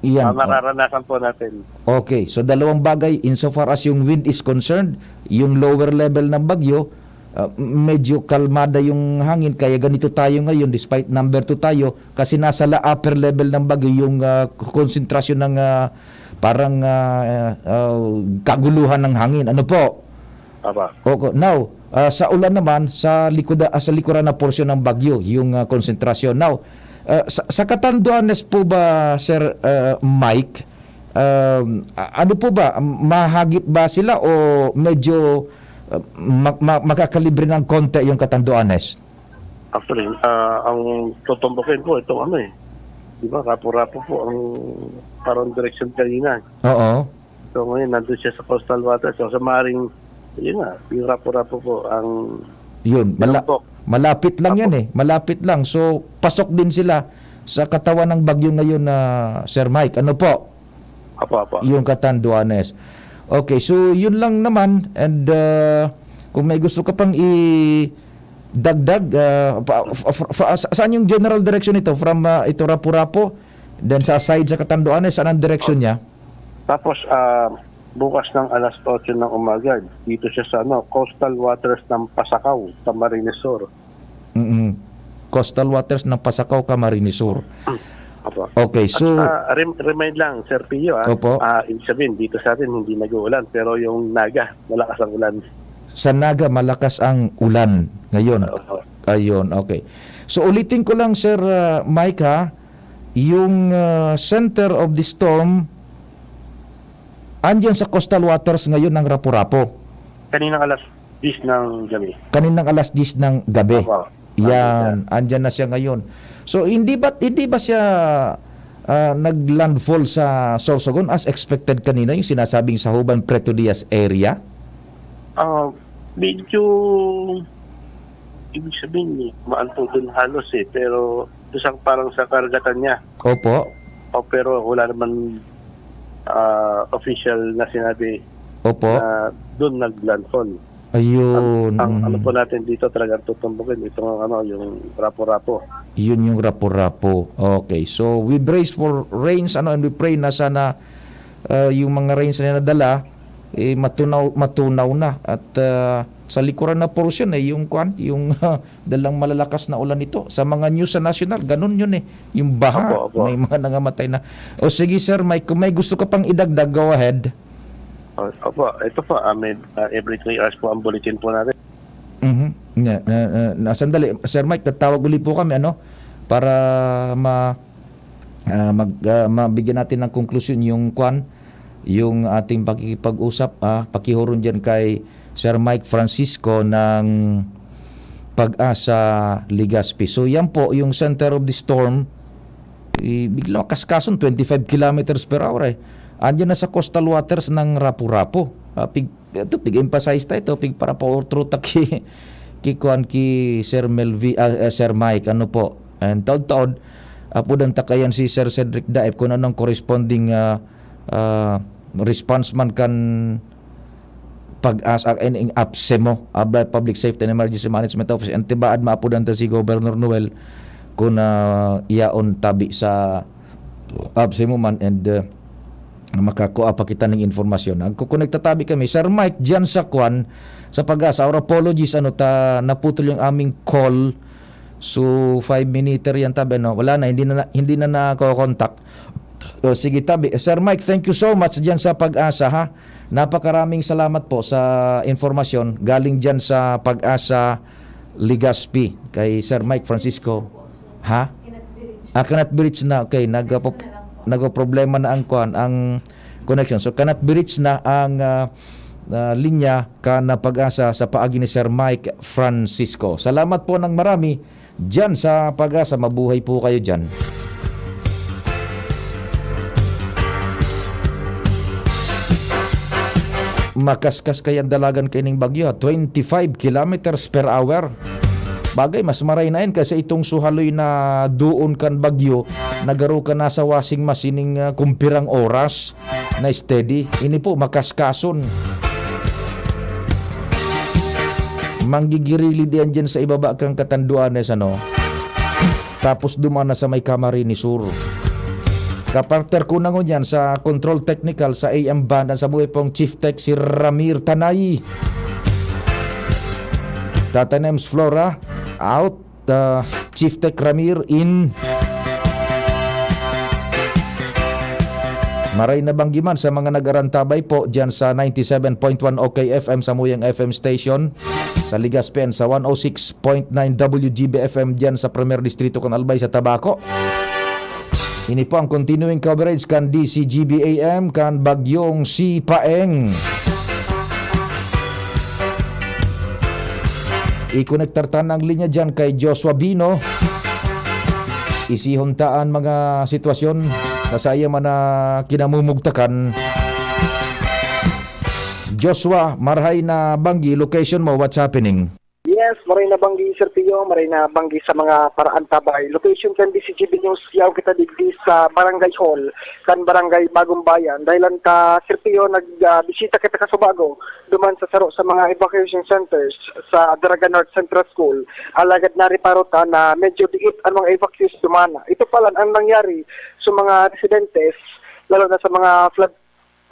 Yan, ah, mararanasan po natin. Okay, so dalawang bagay, insofar as yung wind is concerned, yung lower level ng bagyo, ah, medyo kalmada yung hangin, kaya ganito tayo ngayon despite number two tayo, kasi nasa la upper level ng bagyo yung ah, konsentrasyon ng ah, parang ah, ah, kaguluhan ng hangin. Ano po? Aba. Okay. Now, ah, sa ulan naman, sa likod, ah, sa likuran na porsyon ng bagyo, yung ah, konsentrasyon. Now, ah, sa, sa Catanduanes po ba, Sir ah, Mike, um, a- ano po ba, mahagip ba sila o medyo ah, ma- ma- makakalibre ng konti yung Catanduanes? Actually, ah, ang tutumbukin po itong ano eh. Di ba, Rapu-Rapu po ang parang direksyon kanina. Oo. So ngayon, nandun siya sa coastal water. So sa maring, yun nga, yung Rapu-Rapu po ang Yun, mala- Tinumpok. Malapit lang Apo. Yan eh. Malapit lang. So, pasok din sila sa katawan ng bagyo ngayon na Sir Mike. Ano po? Apo, apo. Yung Catanduanes. Okay, so yun lang naman. And uh, kung may gusto ka pang i-dagdag, uh, pa, fa- fa- fa- sa- saan yung general direction nito? From uh, ito Rapu-Rapu, then sa side sa Catanduanes, saan ang direction niya? Tapos, ah, bukas ng alas otso ng umaga, dito siya sa ano, coastal waters ng Pasacao, Camarines Sur. Mm. Coastal waters ng Pasacao, Camarines Sur. Apo. Okay, so Ah, rem- remind lang, Sir Pio, ah, Opo. ah, ibig sabihin, dito sa atin hindi nag-uulan, pero yung Naga, malakas ang ulan. Sa Naga, malakas ang ulan ngayon. Oo. Ayun, okay. So ulitin ko lang, Sir uh, Mike, ha, yung uh, center of the storm andyan sa coastal waters ngayon ng Rapu-Rapu. Kaninang alas diyes ng gabi. Kaninang alas diyes ng gabi. Opo. Yan, andyan na siya ngayon. So hindi ba hindi ba siya ah, naglandfall sa Sorsogon as expected kanina, yung sinasabing Sahuban, Preto Diaz area? Ah, medyo, ibig sabihin, maanto dun halos eh, pero isang parang sa karagatan niya. Opo. O, pero wala naman ah, official na sinabi Opo. Na doon nag-landfall. Ayun. Ang, ang ano mm. po natin dito talagang tutumbukin itong ano, yung Rapu-Rapu. Yun yung Rapu-Rapu. Okay. So we brace for rains, ano, and we pray na sana uh, yung mga rains na nadala eh, matunaw matunaw na at uh, sa likuran na portion eh yung kwan, yung uh, dalang malalakas na ulan ito sa mga news sa national, ganun yun eh. Yung baha, Opo, opo. May mga nangamatay na. O sige, Sir Mike, kung may gusto ka pang idagdag, go ahead. O- Opo, ito po, ah, may, ah, every three hours po ang bulletin po natin. Mhm. Nga, na, na, na, sandali, Sir Mike, tatawag uli po kami, ano, para ma ah, mag ah, mabigyan natin ng konklusyon yung kwan, yung ating pakikipag-usap, ah, pakihoron diyan kay Sir Mike Francisco ng Pag-asa, Legazpi. So yan po yung center of the storm. I, biglang kaskason, twenty-five kilometers per hour eh. Andiyan na sa coastal waters ng Rapu-Rapu. Ah, pig, ito, pig-emphasize tayo ito, pig para pa otro ta ki, ki kuan, ki Sir Melvi, ah, ah, Sir Mike, ano po. And taod-taod, apo dan takayan si Sir Cedric Daep kung anong corresponding ah, ah, response man kan PAGASA, ah, in, in APSEMO, ah, Public Safety and Emergency Management Office, and tibaad maapodan ta si Governor Noel kun, ah, yaon tabi sa APSEMO man and, ah, makakua pa kita ning impormasyon. Nagkukonekta tabi kami. Sir Mike, diyan sa kwan, sa PAGASA, our apologies, ano, ta, naputol yung aming call. So, five minute yan tabi, no? Wala na, hindi na, hindi na nakokontak. O, sige, tabi. Sir Mike, thank you so much diyan sa PAGASA, ha? Napakaraming salamat po sa informasyon galing diyan sa PAGASA Legazpi kay Sir Mike Francisco. Ha? Ah, cannot be reached na. Okay, nagpo-, nagpoproblema na ang kwan, ang connection. So, cannot be reached na ang, ah, ah, linya kan PAGASA sa paagi ni Sir Mike Francisco. Salamat po ng marami diyan sa PAGASA. Mabuhay po kayo diyan. Makaskas kayang dalagan kaining bagyo, twenty-five kilometers per hour. Bagay, mas maray na yan kasi itong suhaloy na doon kan bagyo, nagaro ka nasa washing machine ning, ah, kumpirang oras na steady. Ini po, makaskason. Manggigirilid yan dyan sa ibaba kang Catanduanes, ano? Tapos duman na sa may Camarines Sur. Kapartner ko na ngunyan sa Control Technical sa A M Band, ang samuhay pong Chief Tech si Ramir Tanay. Tata Nems Flora, out. Uh, Chief Tech Ramir in. Maray na banggi man sa mga nag-arantabay po dyan sa ninety-seven point one O K F M, samuyang F M station sa Legazpi and sa one oh six point nine W G B F M dyan sa Primer Distrito kan Albay sa Tabaco. Ini po ang continuing coverage kan D C G B A M kan Bagyong Sipaeng. Ikonektar ta ang linya dyan kay Joshua Bino. Isihon ta an mga sitwasyon na sa iya man na kinamumugtakan. Joshua, marahay na banggi, location mo, what's happening? Yes, maray na banggi, Sir Pio, maray na banggi sa mga paraantabay. Location kan D C G B News, yaon kita digdi sa Barangay Hall, kan Barangay Bagong Bayan. Dahil lang ta, Sir Pio, nag, ah, bisita kita kasubago duman sa saro sa mga evacuation centers sa Daraga North Central School. Alagad nariparo ta na medyo diit ang mga evacuees duman. Ito pala ang nangyari sa mga residentes, lalo na sa mga flood,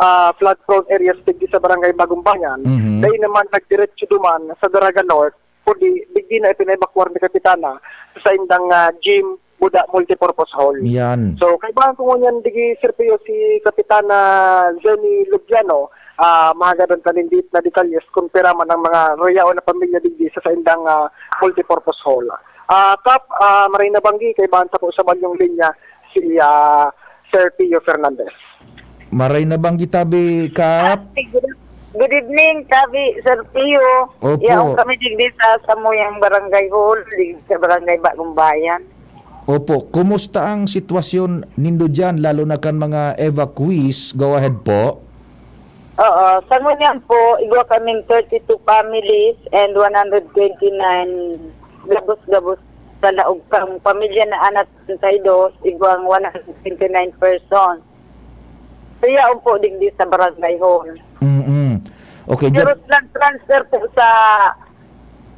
ah, flood-prone areas digdi sa Barangay Bagong Bayan. Mhm. Dai naman nagdiretso duman sa Daraga North, kundi digdi na ipinaebakwar ni Kapitana sa saindang, ah, gym, Buda Multipurpose Hall. Yan. So, kaibahan ko ngunyan digi, Sir Pio, si Kapitana Jenny Lubiano, ah, mahagadan ta nin diit na detalles kung pira man ang mga rayaon na pamilya digdi sa saindang, ah, Multipurpose Hall. Ah, Kap, ah, maray na banggi, kaibahan ta po sa balyong linya si, ah, Sir Pio Fernandez. Maray na banggi tabi, Kap. Good, good evening, tabi, Sir Pio. Opo. Yaon kami digdi sa samuyang barangay hall, digdi sa barangay Bagong Bayan. Opo, kumusta ang sitwasyon nindo diyan, lalo na kan mga evacuees? Go ahead po. Oo, sa ngunyan po, igwa kaming thirty-two families and one hundred twenty-nine gabos-gabos sa laog kang pamilya na anak treinta y dos, igwang one hundred twenty-nine persons. So, yaon po digdi sa barangay hall. Mm-mm. Okay, Pero dyan- lang transfer po sa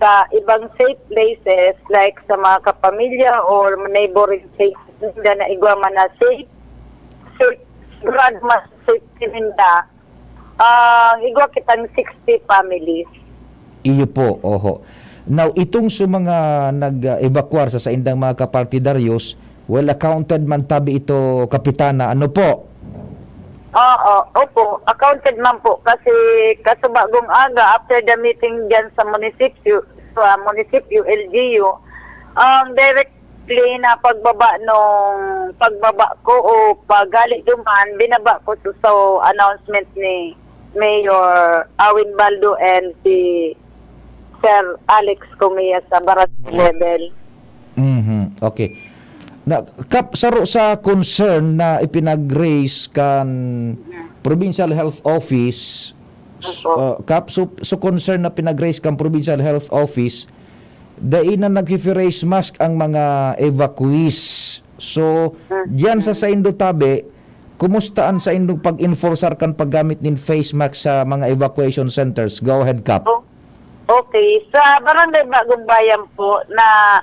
sa ibang safe places, like sa mga kapamilya or neighboring places ninda na igwa man na safe, safe, sigurado mas safe ninda. Ah, igwa kitang sixty families. Iyo po, oho. Now, itong sa mga nag-evacuar sa saindang mga kapartidaryos, well accounted man tabi ito, Kapitana. Ano po? Oo, opo. Accounted man po. Kasi kasubagong aga, after the meeting dyan sa munisipyo, sa munisipyo, L G U, ang directly na pagbaba nung, pagbaba ko o paghali duman, binaba ko sa, sa announcement ni Mayor Awin Baldo and si Sir Alex Comia sa barangay level. Mhm, okay. Na, Kap, saro sa concern na ipinag-raise kan Provincial Health Office, s-, Opo. uh, Kap, so, so concern na pinag-raise kan Provincial Health Office, dai na nagfi-face mask ang mga evacuees. So, Mm. diyan sa saindo tabi, Kumusta an saindong pag-enforcer kan paggamit nin face mask sa mga evacuation centers? Go ahead, Kap. Okay, sa Barangay Bagong Bayan po na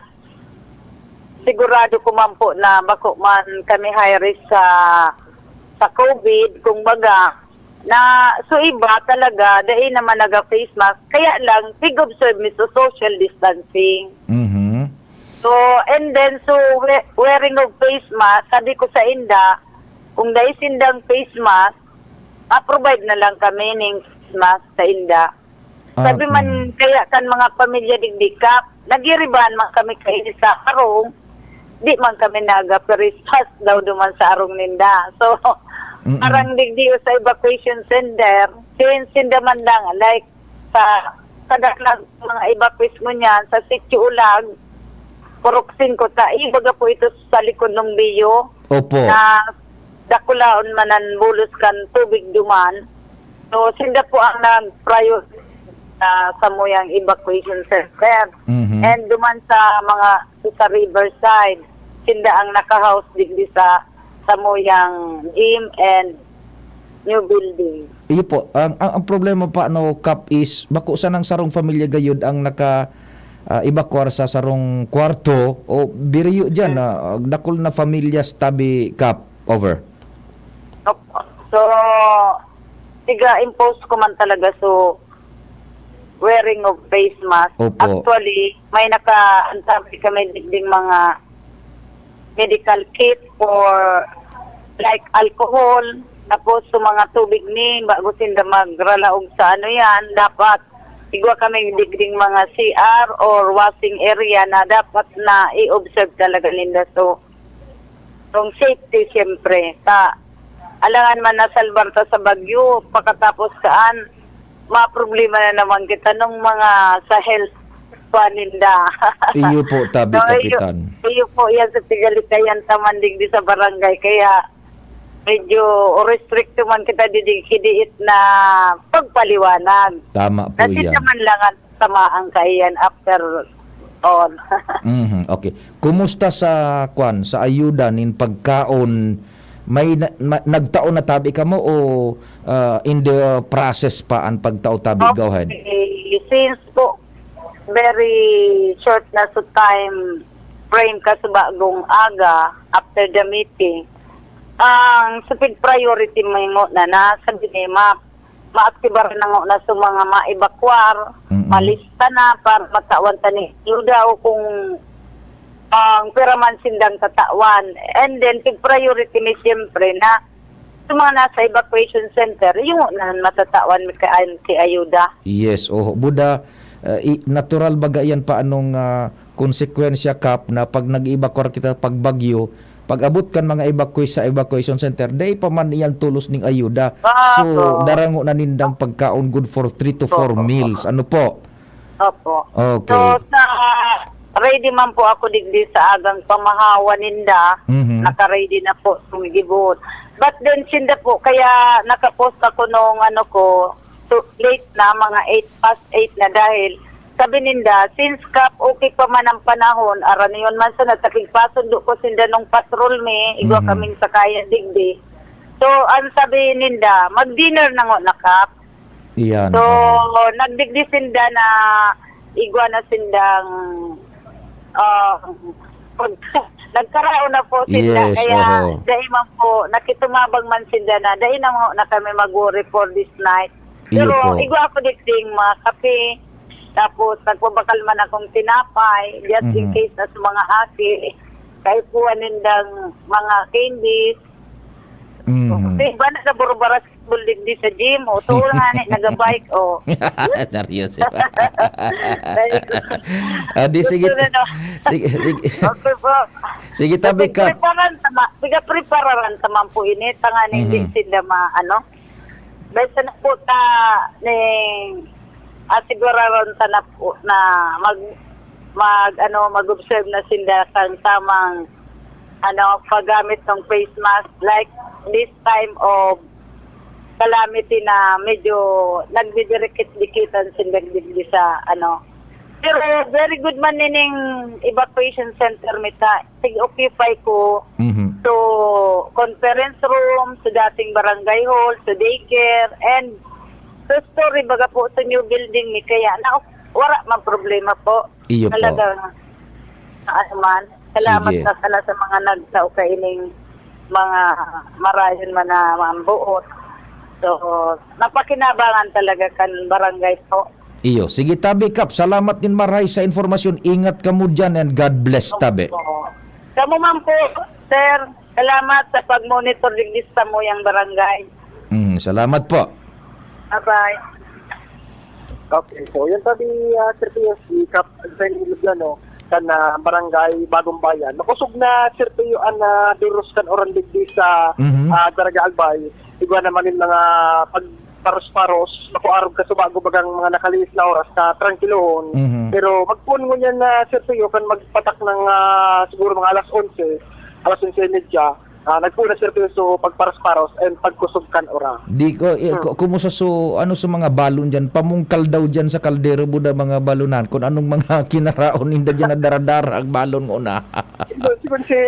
sigurado ko man po na bako man kami high risk sa sa COVID, kumbaga, na so iba talaga dai naman naga face mask, kaya lang tig-observe mi sa social distancing. Mhm. So, and then, so, we- wearing of face mask, sabi ko sa inda, kung dai sindang face mask, ma-provide na lang kami ning face mask sa inda. Sabi man kaya kan mga pamilya digdi, Kap, nagiribahan man kami kaini sa arong, di man kami nagaperispas daw duman sa arong ninda. So, Mm-mm. Parang digdi sa evacuation center, since sinda man lang, like, sa kadaklang mga evacuees mo niyan, sa Sitio Ulag, Purok singko ta, ibaga po ito sa likod ng Bio, Opo. na dakulaon man ang bulos kan tubig duman. So, sinda po ang nag-priority sa samuyang evacuation center. Mhm. And duman sa mga sa Riverside, sinda ang naka-house digdi sa samuyang gym and new building. Iyo po, ang, ang, ang problema pa, no, Kap, is bako sanang sarong pamilya gayud ang naka ah, ebakuar sa sarong kwarto o biriyo diyan na ah, dakul na pamilya sa tabi, Kap. Over. Opo. So, tiga-impose ko man talaga so wearing of face mask. Opo. Actually, may naka-antabi kami ding mga medical kit for, like, alcohol, tapos sa mga tubig ni, bago sinda magralaog sa ano yan, dapat igwa kami digding mga C R or washing area na dapat na i-observe talaga ninda. So, yung safety, siyempre. Ta, alangan man nasalbar ta sa bagyo, pagkatapos kaan, maproblema na naman kita nung mga sa health pa ninda. Iyo po, tabi, So, iyo, Kapitan. iyo po yan sa tigalikayan ta man digdi sa barangay. Kaya medyo restricto man kita digdi, kidiit na pagpaliwanag. Tama po Kasi yan. Naman lang ang samaang kaiyan after all. Mhm, okay. Kumusta sa, kwan, sa ayuda nin pagkaon? May na, ma- nagtao na tabi kamo o ah, in the process pa ang pagtao tabi? Go ahead. Okay, since po, very short na sa time frame ka sa bagong aga, after the meeting, ang speed priority mo na nasa binema, maaktibar na nga na sa mga maebakwar, Mm-mm. malista na para matawan ta ni ayuda o kung ang pira man sindang tatawan. And then, tig priority mi siyempre na sa mga nasa evacuation center, yung na matatawan mi kay, kay ayuda. Yes, oho. Buda, ah, i- natural baga yan pa anong ah, konsekwensya, Kap, na pag nag-evacuar kita pag bagyo, pag abot kan mga evacuees sa evacuation center, dai pa man iyan tulos ning ayuda. Ah, So, oo. darango na nindang pagkaon good for three to four Oo. meals. Ano po? Opo. Okay. So, sa ready man po ako digdi sa agang pamahawa ninda, Mhm. naka-ready na po sumigibuhon. But then, sinda po, kaya nakapost ako nung ano ko, so, late na, mga eight past eight na dahil sabi ninda, since Kap, okay pa man ang panahon, araniyon man sa natakig pasundo ko sinda nung patrol mi, igwa Mhm. kaming sakayan digdi. So, ang sabi ninda, mag-dinner na nga na, Kap. Iyan. So, oho. nagdigdi sinda na igwa na sindang ah, pag, nagkaraon na po sila. Yes, Kaya oho. dahil man po, nakitumabang man sila na, dahil na mo na kami mag-worry for this night. Iyo Pero po. Igwa ako ding mga kape. Tapos, nagpabakal man akong tinapay, just in Mhm. case na sa mga aki, kaipuhan nindang mga candies. Mhm. Kasi iba na sa Burubara School digdi sa gym, o. So, nga ni, nagabike, o. Seryoso. Ah, di, sige. Gusto na, no? Sige, sige. Okay po. Sige, tabi, Kap. Preparan tama, sige, preparan tama po ini, tanganing Mhm. di sila ma-, ano. Basta na po ta, ning, asiguraron ta na po na mag, mag, ano, mag-observe na sila kang tamang, ano, paggamit ng face mask. Like, this time of calamity na medyo nagdidikit-dikitan sila digdi sa, ano. Pero very good man nining evacuation center, mita. Sige, occupy ko. Mhm. to conference room, sa dating barangay hall, sa daycare, and sa story baga po sa new building ni kaya na wala mang problema po. Iyo po. Talagang ano man. Salamat Sige. na sana sa mga nagtao kaining mga marayon man na mambuot. So, napakinabangan talaga kan barangay po. Iyo. Sige, tabi, Kap. Salamat nin maray sa informasyon. Ingat kamo dyan and God bless, tabi. Opo. Kamo man po, sir. Salamat sa pag-monitor digdi sa samuyang barangay. Mm, salamat po. Bye-bye. Okay, so yun sabi, ah, Sir Pio, si Kap Anselmo Lubiano, kan, ah, barangay Bagong Bayan. Nakusog na, Sir Pio, ang, ah, duros kan uran digdi sa, Mhm. ah, Daraga Albay. Igwa naman yung mga pagparos-paros, nakuarog ka subago bagang mga nakalihis na oras na trangkilohon. Mhm. Pero magpuon ngunyan na, Sir Pio, kan magpatak ng, ah, siguro mga alas onse, alas onse y media, ah, nagpuon na, Sir Pio, so pagparos-paros and pagkusog kan uran. Di ko, eh, Hmm. ku-, kumusta so, ano sa mga balon dyan? Pamungkal daw dyan sa kaldero mo na mga balonan kung anong mga kinaraon ninda dyan na daradara ang balon mo na. Siguro, siguro si,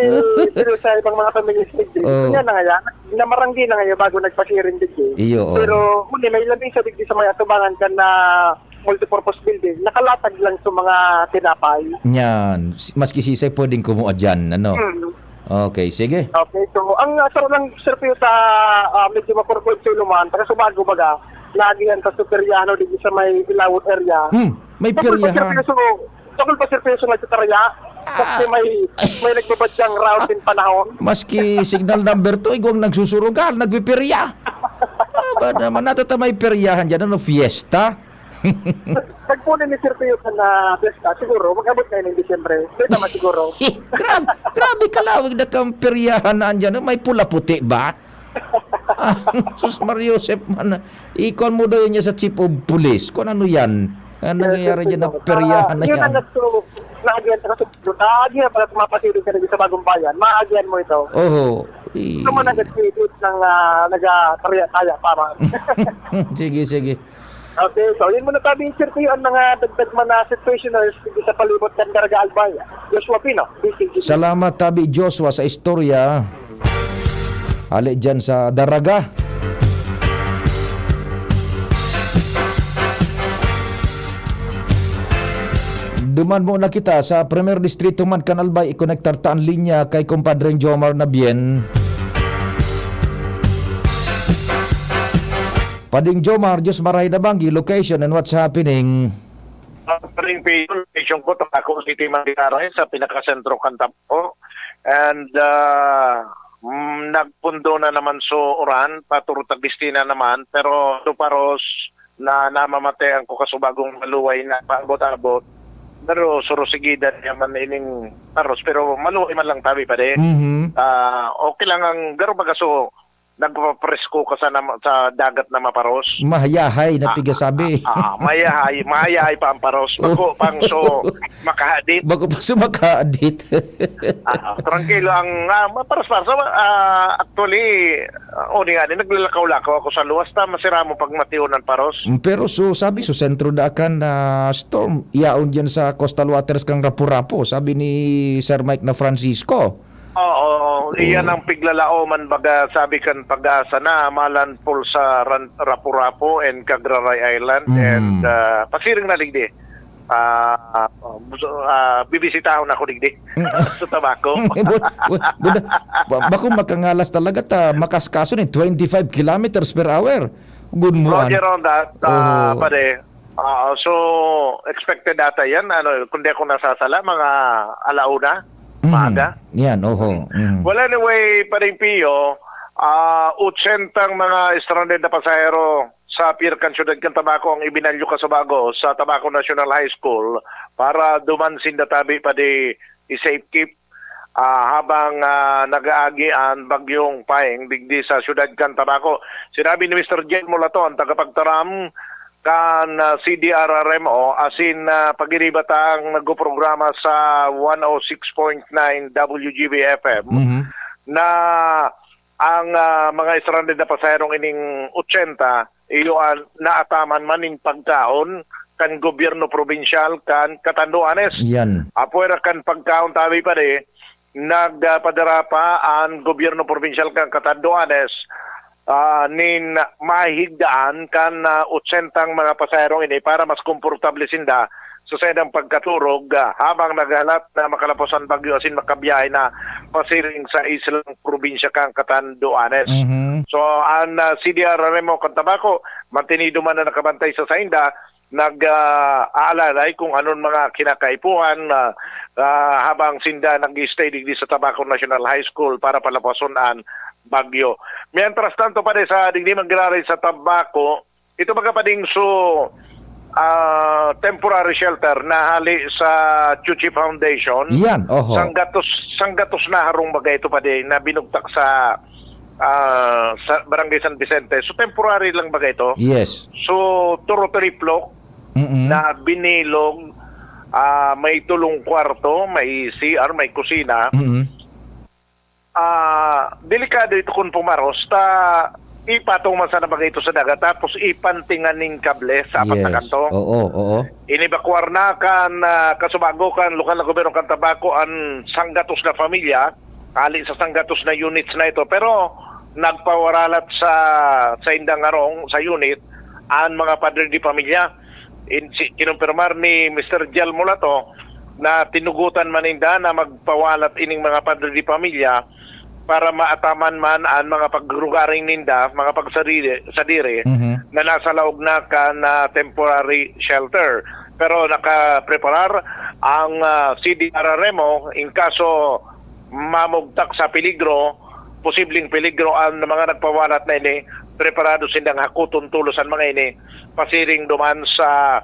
siguro sa ibang mga pamilya, Sir Pio, Oh. kanya na nga yan. Namaranggi na ngayon bago nagpasiring digdi. Iyo, oo. Pero huli, may lamesa digdi sa may atubangan kan na multipurpose building. Nakalatag lang sa mga tinapay. Yan. S-, maski sisay pwedeng kumuha dyan, ano? Hmm. Okay, sige. Okay, so ang, ah, saro lang, Sir Pio, sa, ah, medyo makurkul sa inuman, taga Subago baga, lagi yan sa Superiano, digdi sa may Ilawod area. Hmm, may Tapos, Sir peryahan. Pio, so, Takol pa, Sir Pio, sa nagtataraya. Ah. Kasi may, may nagbabadyang round din panahon. Maski signal number two, igwang nagsusurugal, nagpipirya. Ah, ba naman, natata may peryahan dyan, ano, fiesta? Nagpunin ni Sir Pio ka na fiesta, siguro, mag-abot na yun ng Disyembre. Pwede naman siguro. Grabe, grabe kalawig na kang peryahan na andyan, no? May pula-puti ba? Ah, sus, Mario Joseph man, ikon mo daw niya sa chief of police. Kung ano yan? Ang Yes, nangyayari yes, dyan na yes. Peryahan na Ah, yun yan. Ang nagsu-, naagihan sa kasunod. Naagihan pala sa mga pasilid ka na sa Bagong Bayan. Maagihan mo ito. Oho. I- Ito man ang nagsisit ng, ah, nag-, ah, taya-taya pa man. Sige, sige. Okay, so yun muna tabi, Sir Kuya, ang mga dagdag man na situationers dito sa palibot kan Daraga Albay. Joshua Pino, D C G. Salamat, Tabi Joshua, sa istorya. Hali dyan sa Daraga. Duman muna kita sa Primer Distrito man kan Albay, ikonektar ta an linya kay Compadreng Jomar na bien. Pading Jomar, Diyos marahay na banggi, location and what's happening? Ang Pringpil, location ko, Tabaco City, Mandilaray, sa pinakasentro kan Tabaco. And, ah, mm, nagpundo na naman so uran, paturutagis na naman, pero duparos na namamatean ko kasubagong maluway na paabot-abot. Pero surusigida naman ining paros, pero maluway man lang tabi pa din. Mhm. Ah, okay lang ang garo baga so nagpapapresko ka sa, nam-, sa dagat na maparos. Mahayahay na Ah, pigasabi. ah, ah, mayahay, mahayahay pa ang paros. Bako pang so makahadit. Bako pa so makahadit. Ah, ah, trangkilo ang, ah, maparos-paros. Ah, actually, ah, o, di nga, di, naglalakaw-lakaw ako sa luwas, ta, masira mo pag matiunan paros. Mm, pero so, sabi, so, sentro da kan, ah, storm, yaon dyan sa coastal waters kang Rapu-Rapu, sabi ni Sir Mike na Francisco. Oo, Oo. iyan ang piglalaoman, baga, sabi kan Pag-asa na malandfall sa Ran-, Rapu-Rapu and Cagraray Island Mm. and, ah, pasiring na digdi. Ah, ah, buso-, ah, bibisitahon ako digdi. Mm. Sa Tabaco. Bu-, bu-, buda-, ba-, bako makangalas talaga ta, makaskaso ni twenty-five kilometers per hour. Good mo, Roger, an. on that, ah, Oo. pare. Ah, so, expected ata yan, ano, kung di ako nasasala, mga alauna, Mhm. maaga. Yan, oho. Mhm. Mhm. Well, anyway, Paring Pio, ah, otsentang mga stranded na pasahero sa pier kan siyudad kan Tabaco ang ibinalyo kasubago sa Tabaco National High School para duman sinda tabi pa di i-safekeep, ah, habang, ah, nag-aagi an Bagyong Paeng digdi sa siyudad kan Tabaco. Sinabi ni Mister Jen Mulaton, tagapagtaram kan, ah, C D R R M O, asin, ah, pagiriba ta ang nagpoprograma sa one oh six point nine W G B F M, Mhm. na ang, ah, mga stranded na pasaherong ining otsenta, iyo an naataman man ning pagkaon kan gobyerno probinsyal kan Catanduanes. Yan. Apwera kan pagkaon, tabi pa di, nagpadara pa an gobyerno probinsyal kan Catanduanes, ah, nin mahigdaan kan, ah, otsentang mga pasahero ini para mas komportable sinda sa saindang pagkaturog, ah, habang naghalat na makalapos an bagyo asin makabiyahe na pasiring sa islang probinsya kan Catanduanes. Mhm. So, an, ah, C D R Remo kan Tabaco, mantinido man na nakabantay sa sainda, nag, ah, aalalay kung anon mga kinakaipuhan, ah, ah, habang sinda nag-i-stay digdi sa Tabaco National High School para palapason an bagyo. Mientras tanto, pare, sa digdi man giraray sa Tabaco, ito baga pading so, ah, temporary shelter na hali sa Chuchi Foundation. Yan, oho. Sanggatos, sanggatos na harong baga ito, pare, na binugtak sa, ah, sa Barangay San Vicente. So, temporary lang baga ito. Yes. So, turo-triplok Mm-mm. na binilog, ah, may tulong kwarto, may C R, may kusina. Mm-mm. Ah, delikado ito kun pumaros, ta ipatong man sana baga ito sa dagat, tapos ipantingan nin kable sa apat na Yes. kanto. Oo, oo. Inebakuar na kan, ah, kasubago kan lokal na gobyerno kan Tabaco an sanggatos na pamilya, hali sa sanggatos na units na ito. Pero nagpawaralat sa saindang harong, sa unit, an mga padre de pamilya. In, si, kinumpirmar ni Mister Jal Mulato na tinugotan man ninda na magpawalat ining mga padre de pamilya para maataman man an mga pagrugaring ninda, mga pagsadiri, sadiri, Mhm. na nasa laog na kan, ah, temporary shelter. Pero nakapreparar ang, ah, C D R Remo in kaso mamugtak sa peligro, posibleng peligro an mga nagpawalat na ini, preparado sindang hakoton tolos an mga ini, pasiring duman sa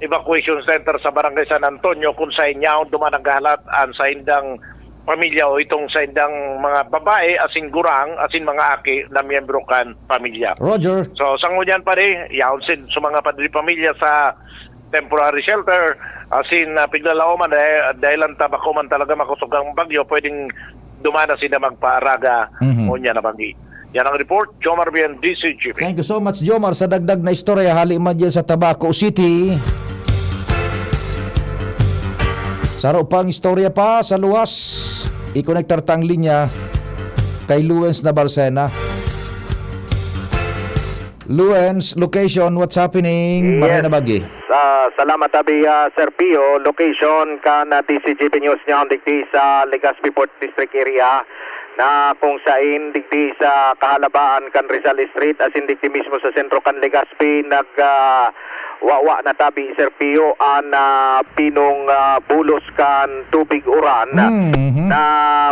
evacuation center sa Barangay San Antonio, kun saen yaon duman naghahalat an saindang pamilya o itong saindang mga babae asin gurang asin mga aki na miyembro kan pamilya. Roger. So, sa ngunyan, pare, yaon sin, sa mga padre pamilya sa temporary shelter, asin, ah, piglalaoman, eh, dahil ang Tabaco man talaga makosog ang bagyo, pwedeng dumana sila magpaaraga Mhm. ngunyan na banggi. Yan ang report, Jomar Bien, D C G P. Thank you so much, Jomar, sa dagdag na istorya hali man dyan sa Tabaco City. Saro pang istorya pa sa luwas. I-connect ta ang linya kay Luens Nabalsena. Luens, location, what's happening? Yes. Maray na bagi. Ah, salamat, abi, ah, Sir Pio. Location kan, ah, D C G P News niya digdi sa Legazpi Port District area, na kung sain digdi sa kahalabaan kan Rizal Street, asin digdi mismo sa sentro kan Legazpi, nag, ah, wawa na tabi, Sir Pio, an, ah, pinong, ah, bulos kan tubig uran Mhm. na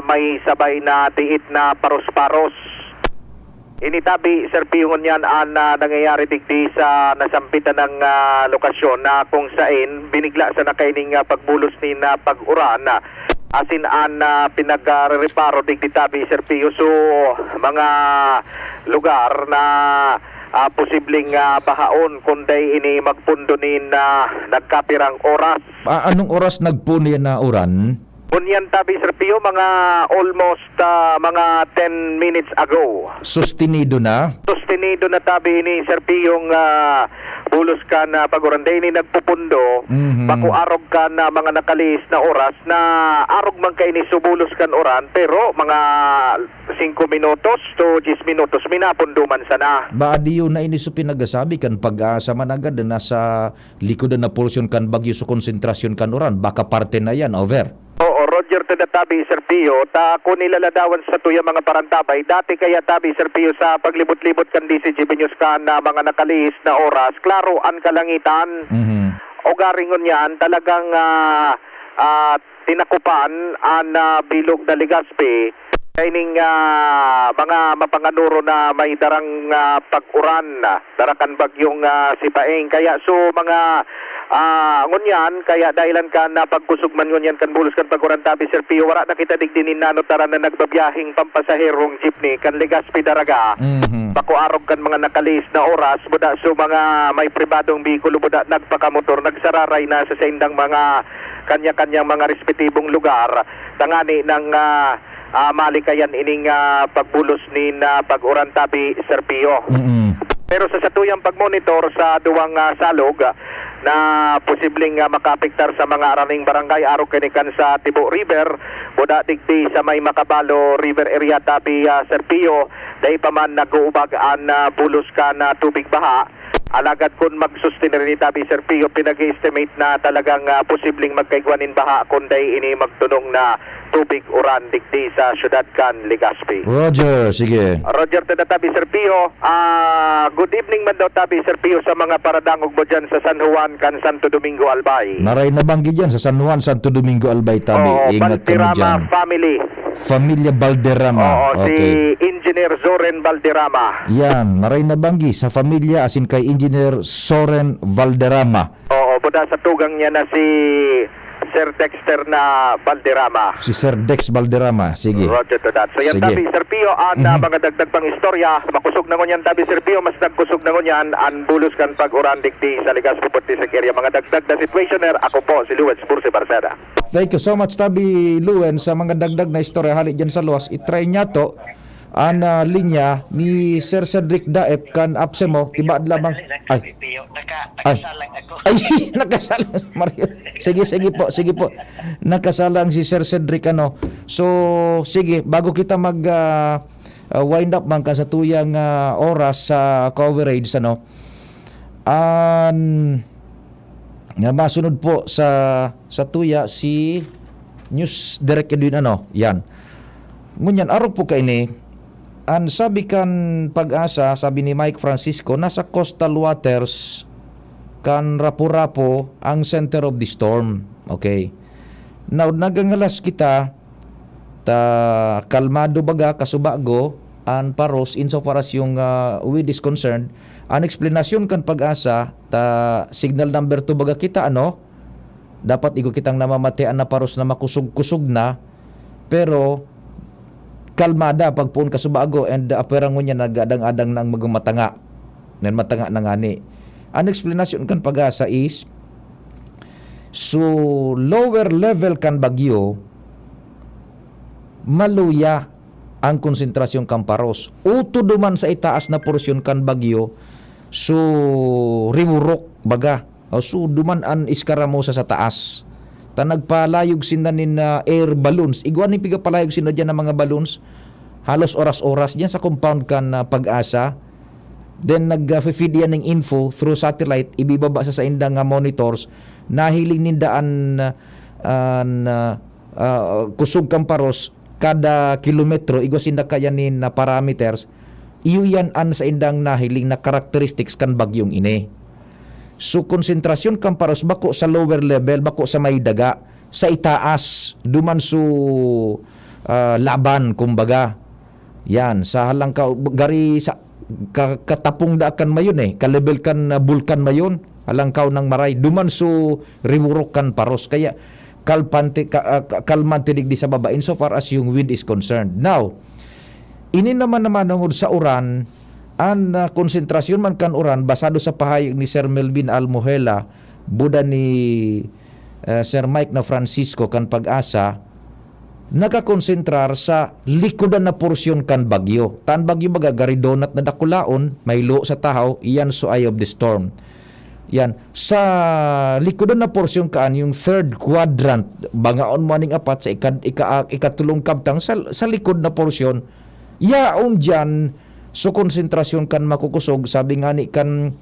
may sabay na diit na paros-paros. Ini tabi, Sir Pio, ngunyan an, ah, nangyayari digdi sa nasambitan na, ah, lokasyon na kung sain binigla sana kaining, ah, pagbulos nin, ah, pag-uran, ah, asin an, ah, pinag-, ah, rereparo digdi tabi, Sir Pio. So, mga lugar na, ah, posibleng, ah, bahaon kun dai ini magpondo nin, ah, nagkapirang oras. Ah, anong oras nagpondo yan na uran? Ngunyan tabi, Sir Pio, mga almost, ah, mga ten minutes ago. Sustenido na? Sustenido na tabi ini, Sir Pio, nga bulos kan, ah, pag-uran. Dai ini nagpupundo, Mhm. bako arog kan, ah, mga nakalihis na oras na arog man kaini sa bulos kan uran, pero mga singko minutos to diyes minutos, minapundo man sana. Ba, adiyo na ini so pinagasabi kan Pag-asa man agad na nasa likod na porsyon kan bagyo sa konsentrasyon kan uran, baka parte na yan, over. Oo, Roger, tada tabi, Sir Pio, ta kun ilaladawan sa tuya mga parantabay, dati kaya tabi, Sir Pio, sa paglibot-libot kan D C G B News kan, ah, mga nakalihis na oras, klaro an kalangitan. Mhm. Ugaring ngunyan, talagang, ah, ah, tinakupan an, ah, bilog na Legazpi kaining, ah, mga mapanganoro na may darang, ah, pag-uran, dara kan bagyong, ah, Sipaeng. Kaya so mga, ah, ngunyan, kaya dahilan kan, ah, pagkusog man ngunyan kan bulos kan pag-uran tabi, Sir Pio, wara na kita digdi nin nanutaran na nagbabyaheng pampasaherong jeepney kan Legazpi Daraga. Mhm. Bako arog kan mga nakalihis na oras, buda so mga may pribadong behikulo, buda nagpakamotor, nagsararay na sa saindang mga kanya-kanyang mga respetibong lugar, tangani nang, ah, ah, malikayan ining, ah, pagbulos nin, ah, pag-uran tabi, Sir Pio. Mm-mm. Pero sa satuyang pagmonitor sa duwang, ah, salog, ah, na posibleng, ah, makaapektar sa mga araning barangay, arog kini kan sa Tibo River, buda digdi sa may Makabalo River area, tabi, ah, Sir Pio, dai pa man nag-uubag an, ah, bulos kan, ah, tubig baha. Alagad kun magsustin rin tabi, Sir Pio, pinag-estimate na talagang, ah, posibleng magkaigwa nin baha kun dai ini magtunong na tubig uran digdi sa syudad kan Legazpi. Roger, sige. Roger, tada tabi, Sir Pio. Ah, good evening man daw tabi, Sir Pio, sa mga paradangog mo dyan sa San Juan kan Santo Domingo, Albay. Maray na banggi dyan sa San Juan, Santo Domingo, Albay, tabi. Oo, ingat kamo Valderrama dyan. Family. Familia Valderrama. Oo, okay. Si Engineer Zoren Valderrama. Yan, maray na banggi sa familia asin kay Engineer Soren Valderrama. Oo, buda sa tugang niya na si Sir Dexter na Valderrama. Si Sir Dex Valderrama, sige. Roger to that. So yan, sige. Tabi, Sir Pio, an, ah, Mhm. mga dagdag pang istorya, makusog na ngunyan, tabi, Sir Pio, mas nagkusog na ngunyan an bulos kan pag-uran digdi sa Legazpi Puerto Seco area. Mga dagdag na situationer, ako po si Luwens Bursi Barceda. Thank you so much, tabi Luen, sa mga dagdag na istorya hali dyan sa luwas. I-try niya to. An, ah, linya ni Sir Cedric Daep kan APSEMO, tibaad lamang. Ay. Ay. Nakasalang ako. Ay, nakasalang, Mario. Sige, sige po, sige po. Nakasalang si Sir Cedric, ano. So, sige, bago kita mag, ah, ah, wind up man kan sa tuyang, ah, oras sa coverage, ano. An Nga masunod po sa, sa tuya si News Direct Edwin, ano, yan. Ngunyan, arog po kaini, an sabi kan PAGASA, sabi ni Mike Francisco, nasa coastal waters kan Rapu-Rapu ang center of the storm. Okay. Now, nagangalas kita ta kalmado baga, kasubago, an Paros insofar as yung, ah, wind is concerned. An eksplanasyon kan PAGASA, ta signal number two baga kita, ano? Dapat igwa kitang namamatean na Paros na makusog-kusog na, pero kalmada pagpoon kasubago and, ah, apwera ngunyan nag-adang-adang na ang mga matanga. Nan matanga na ngani. An eksplanasyon kan PAGASA is, so, lower level kan bagyo, maluya ang konsentrasyon kan Paros. Uto duman sa itaas na porsyon kan bagyo, so, riwurok, baga. O, so, duman an Escaramuza sa taas. Ta nagpalayog sinda nin, ah, air balloons. Igwa nin pigapalayog sinda diyan ng mga balloons. Halos oras-oras diyan sa compound kan, ah, PAGASA. Then, nag, ah, feed yan ng info through satellite, ibibaba sa saindang, ah, monitors. Nahiling ninda an, ah, an, ah, ah, kusog kan Paros kada kilometro, igwa sinda kaya nin, ah, parameters. Iyo yan an saindang nahiling na characteristics kan bagyong ini. So, konsentrasyon kan Paros bako sa lower level, bako sa may daga, sa itaas, duman so, ah, laban, kumbaga. Yan, sa halangkaw, gari sa, ka-, katapong daa kan Mayon eh, ka-level kan, ah, bulkan Mayon, halangkaw nang maray, duman so riwurok kan Paros. Kaya, kalpante, ka-, ah, ka-, kalmante digdi sa baba, insofar as yung wind is concerned. Now, ini naman naman tungod sa uran, an, ah, konsentrasyon man kan uran, basado sa pahayag ni Sir Melvin Almojela, buda ni, eh, Sir Mike na Francisco kan PAGASA, nakakonsentrar sa likodan na porsyon kan bagyo. Ta an bagyo baga, gari donut na dakulaon, may luho sa tahaw, iyan so eye of the storm. Yan. Sa likodan na porsyon kaan, yung third quadrant, bangaon mo aning apat sa ikad-, ika-, ikatulong kabtang sa, sa likod na porsyon, yaon diyan, so konsentrasyon kan makukusog, sabi nga ni kan,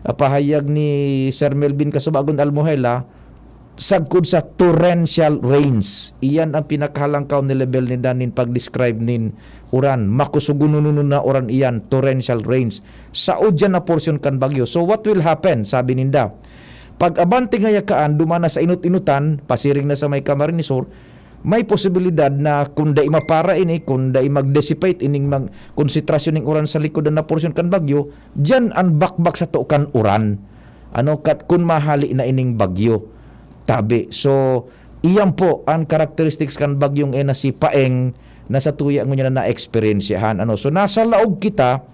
ah, pahayag ni Sir Melvin Kasubagon Almojela, sagkod sa torrential rains. Iyan ang pinakahalangkaw na level ninda nin pag-describe nin uran. Makusugunununo na uran iyan, torrential rains. Sa udyan na porsyon kan bagyo. So what will happen? Sabi ninda, pag-abante ngaya kaan, duman na sa inot-inotan, pasiring na sa may Camarines Sur, may posibilidad na kung dai mapara ini, kung dai mag-dissipate ining mag-, konsentrasyon ning uran sa likodan na porsyon kan bagyo, diyan ang bakbak sa tukan uran. Ano, kat-, kun mahali na ining bagyo, tabi. So, iyan po ang characteristics kan bagyong Ena, si Paeng, na sa tuya ngunyan na naeksperyensyahan. Ano, so, nasa laog kita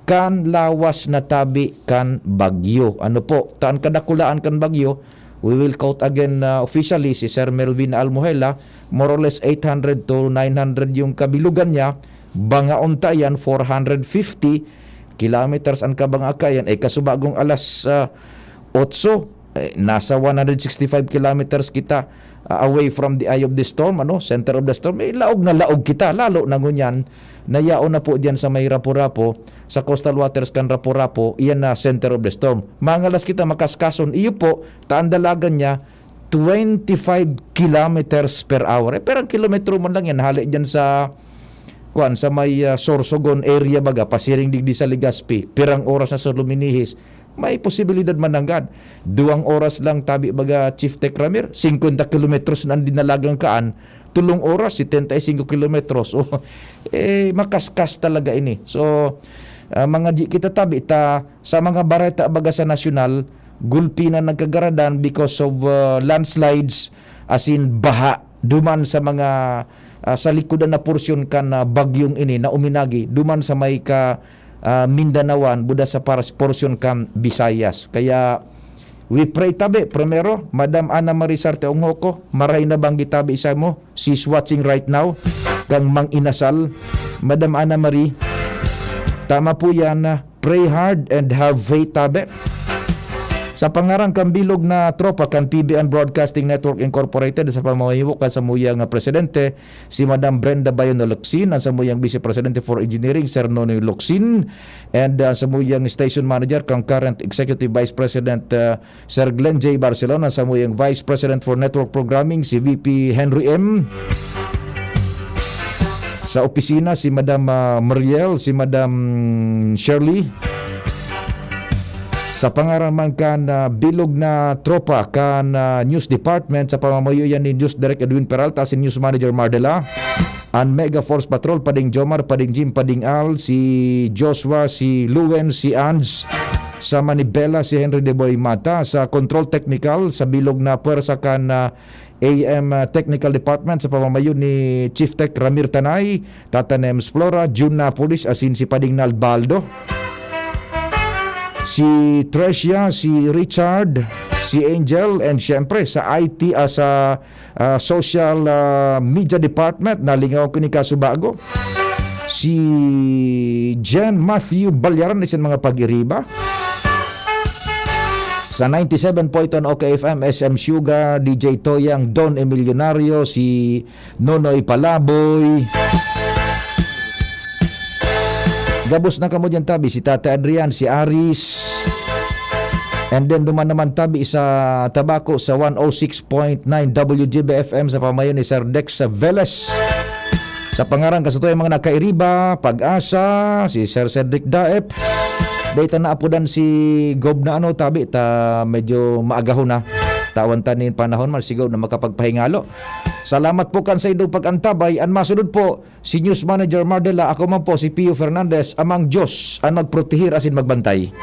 kan lawas na tabi kan bagyo. Ano po, taan kadakulaan kan bagyo, we will quote again, uh, officially, si Sir Melvin Almojela, more or less eight hundred to nine hundred yung kabilugan niya, bangaon ta yan, four hundred fifty kilometers ang kabanga kaiyan, eh, kasubagong alas, ah, otso, Eh, nasa one hundred sixty-five kilometers kita, ah, away from the eye of the storm, ano, center of the storm. Eh, laog na laog kita, lalo na ngunyan, na yaon na po diyan sa may Rapu-Rapu, sa coastal waters kan Rapu-Rapu, iyan na center of the storm. Mangalas kita, makaskason, iyo po, ta an dalagan niya, twenty-five kilometers per hour. Eh, pirang kilometro man lang yan, hali dyan sa, kuwan, sa may, ah, Sorsogon area baga, pasiring digdi sa Legazpi, pirang oras na sa Luminihis, may posibilidad man nanggad. Duwang oras lang tabi baga, Chief Tech Ramir, singkwenta kilometros na an dinalagang kaan, tulong oras, setenta y cinco kilometros. So, eh, makaskas talaga ini. So, ah, mga di kita tabi ta sa mga bareta baga sa nasyonal, gulpi na nagkagaradan because of, ah, landslides, as in baha, duman sa mga, ah, sa likodan na porsyon kan, ah, bagyong ini na uminagi, duman sa may ka, ah, Mindanaoan, buda sa paras-, porsyon kan Visayas. Kaya, we pray tabi, primero, Madam Ana Marie Sarte Onghoco, maray na banggi tabi sa mo, she's watching right now, kang Mang Inasal. Madam Ana Marie, tama po yan, ah, pray hard and have faith tabi. Sa pangaran kan bilog na tropa kan P B N Broadcasting Network Incorporated, sa pamamayo kan samuyang presidente, si Madam Brenda Bayon Locsin, ang samuyang Vice Presidente for Engineering, Sir Nonoy Locsin, and, ah, samuyang station manager, kang current Executive Vice President, ah, Sir Glenn J Barcelona, samuyang Vice President for Network Programming, si V P Henry M. Sa opisina, si Madam, ah, Mariel, si Madam Shirley. Sa pangaran man kan, ah, bilog na tropa kan, ah, News Department, sa pamamayo yan ni News Direk Edwin Peralta, si News Manager Mardela, an Mega Force Patrol, Pading Jomar, Pading Jim, Pading Al, si Joshua, si Luen, si Anz, sa Manibela, si Henry de Boy Mata, sa Control Technical, sa bilog na pwersa kan, ah, A M, ah, Technical Department, sa pamamayo ni Chief Tech Ramir Tanay, Tata Nems Flora, June Napolis, asin si Pading Nalbaldo. Si Tricia, si Richard, si Angel, and syempre sa I T, ah, sa, ah, social, ah, media department, nalingaw ko ni kasubago. Si Jen Matthew Balyaran, isin mga pag-iriba. Sa ninety-seven point one O K F M, S M Sugar, D J Toyang, Don Emilionario, si Nonoy Palaboy. Gabos na kamo diyan tabi, si Tata Adrian, si Aris. And then duman naman tabi sa Tabaco sa one oh six point nine W G B F M sa pamayo ni Sir Dex Veles. Sa pangaran ka sa tuyang mga nakairiba, Pag-asa, si Sir Cedric Daep. Dahil ta naapodan si Gob na ano, tabi, ta medyo maagahon na. Tawan ta nin panahon man, si Gob na makapagpahingalo. Salamat po kan sa inyong pag-antabay. An masunod po, si News Manager Mardela, ako man po si Pio Fernandez, amang Diyos an magprotehir asin magbantay.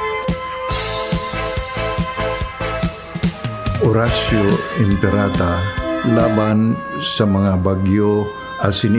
Horacio Imperata laban sa mga bagyo asin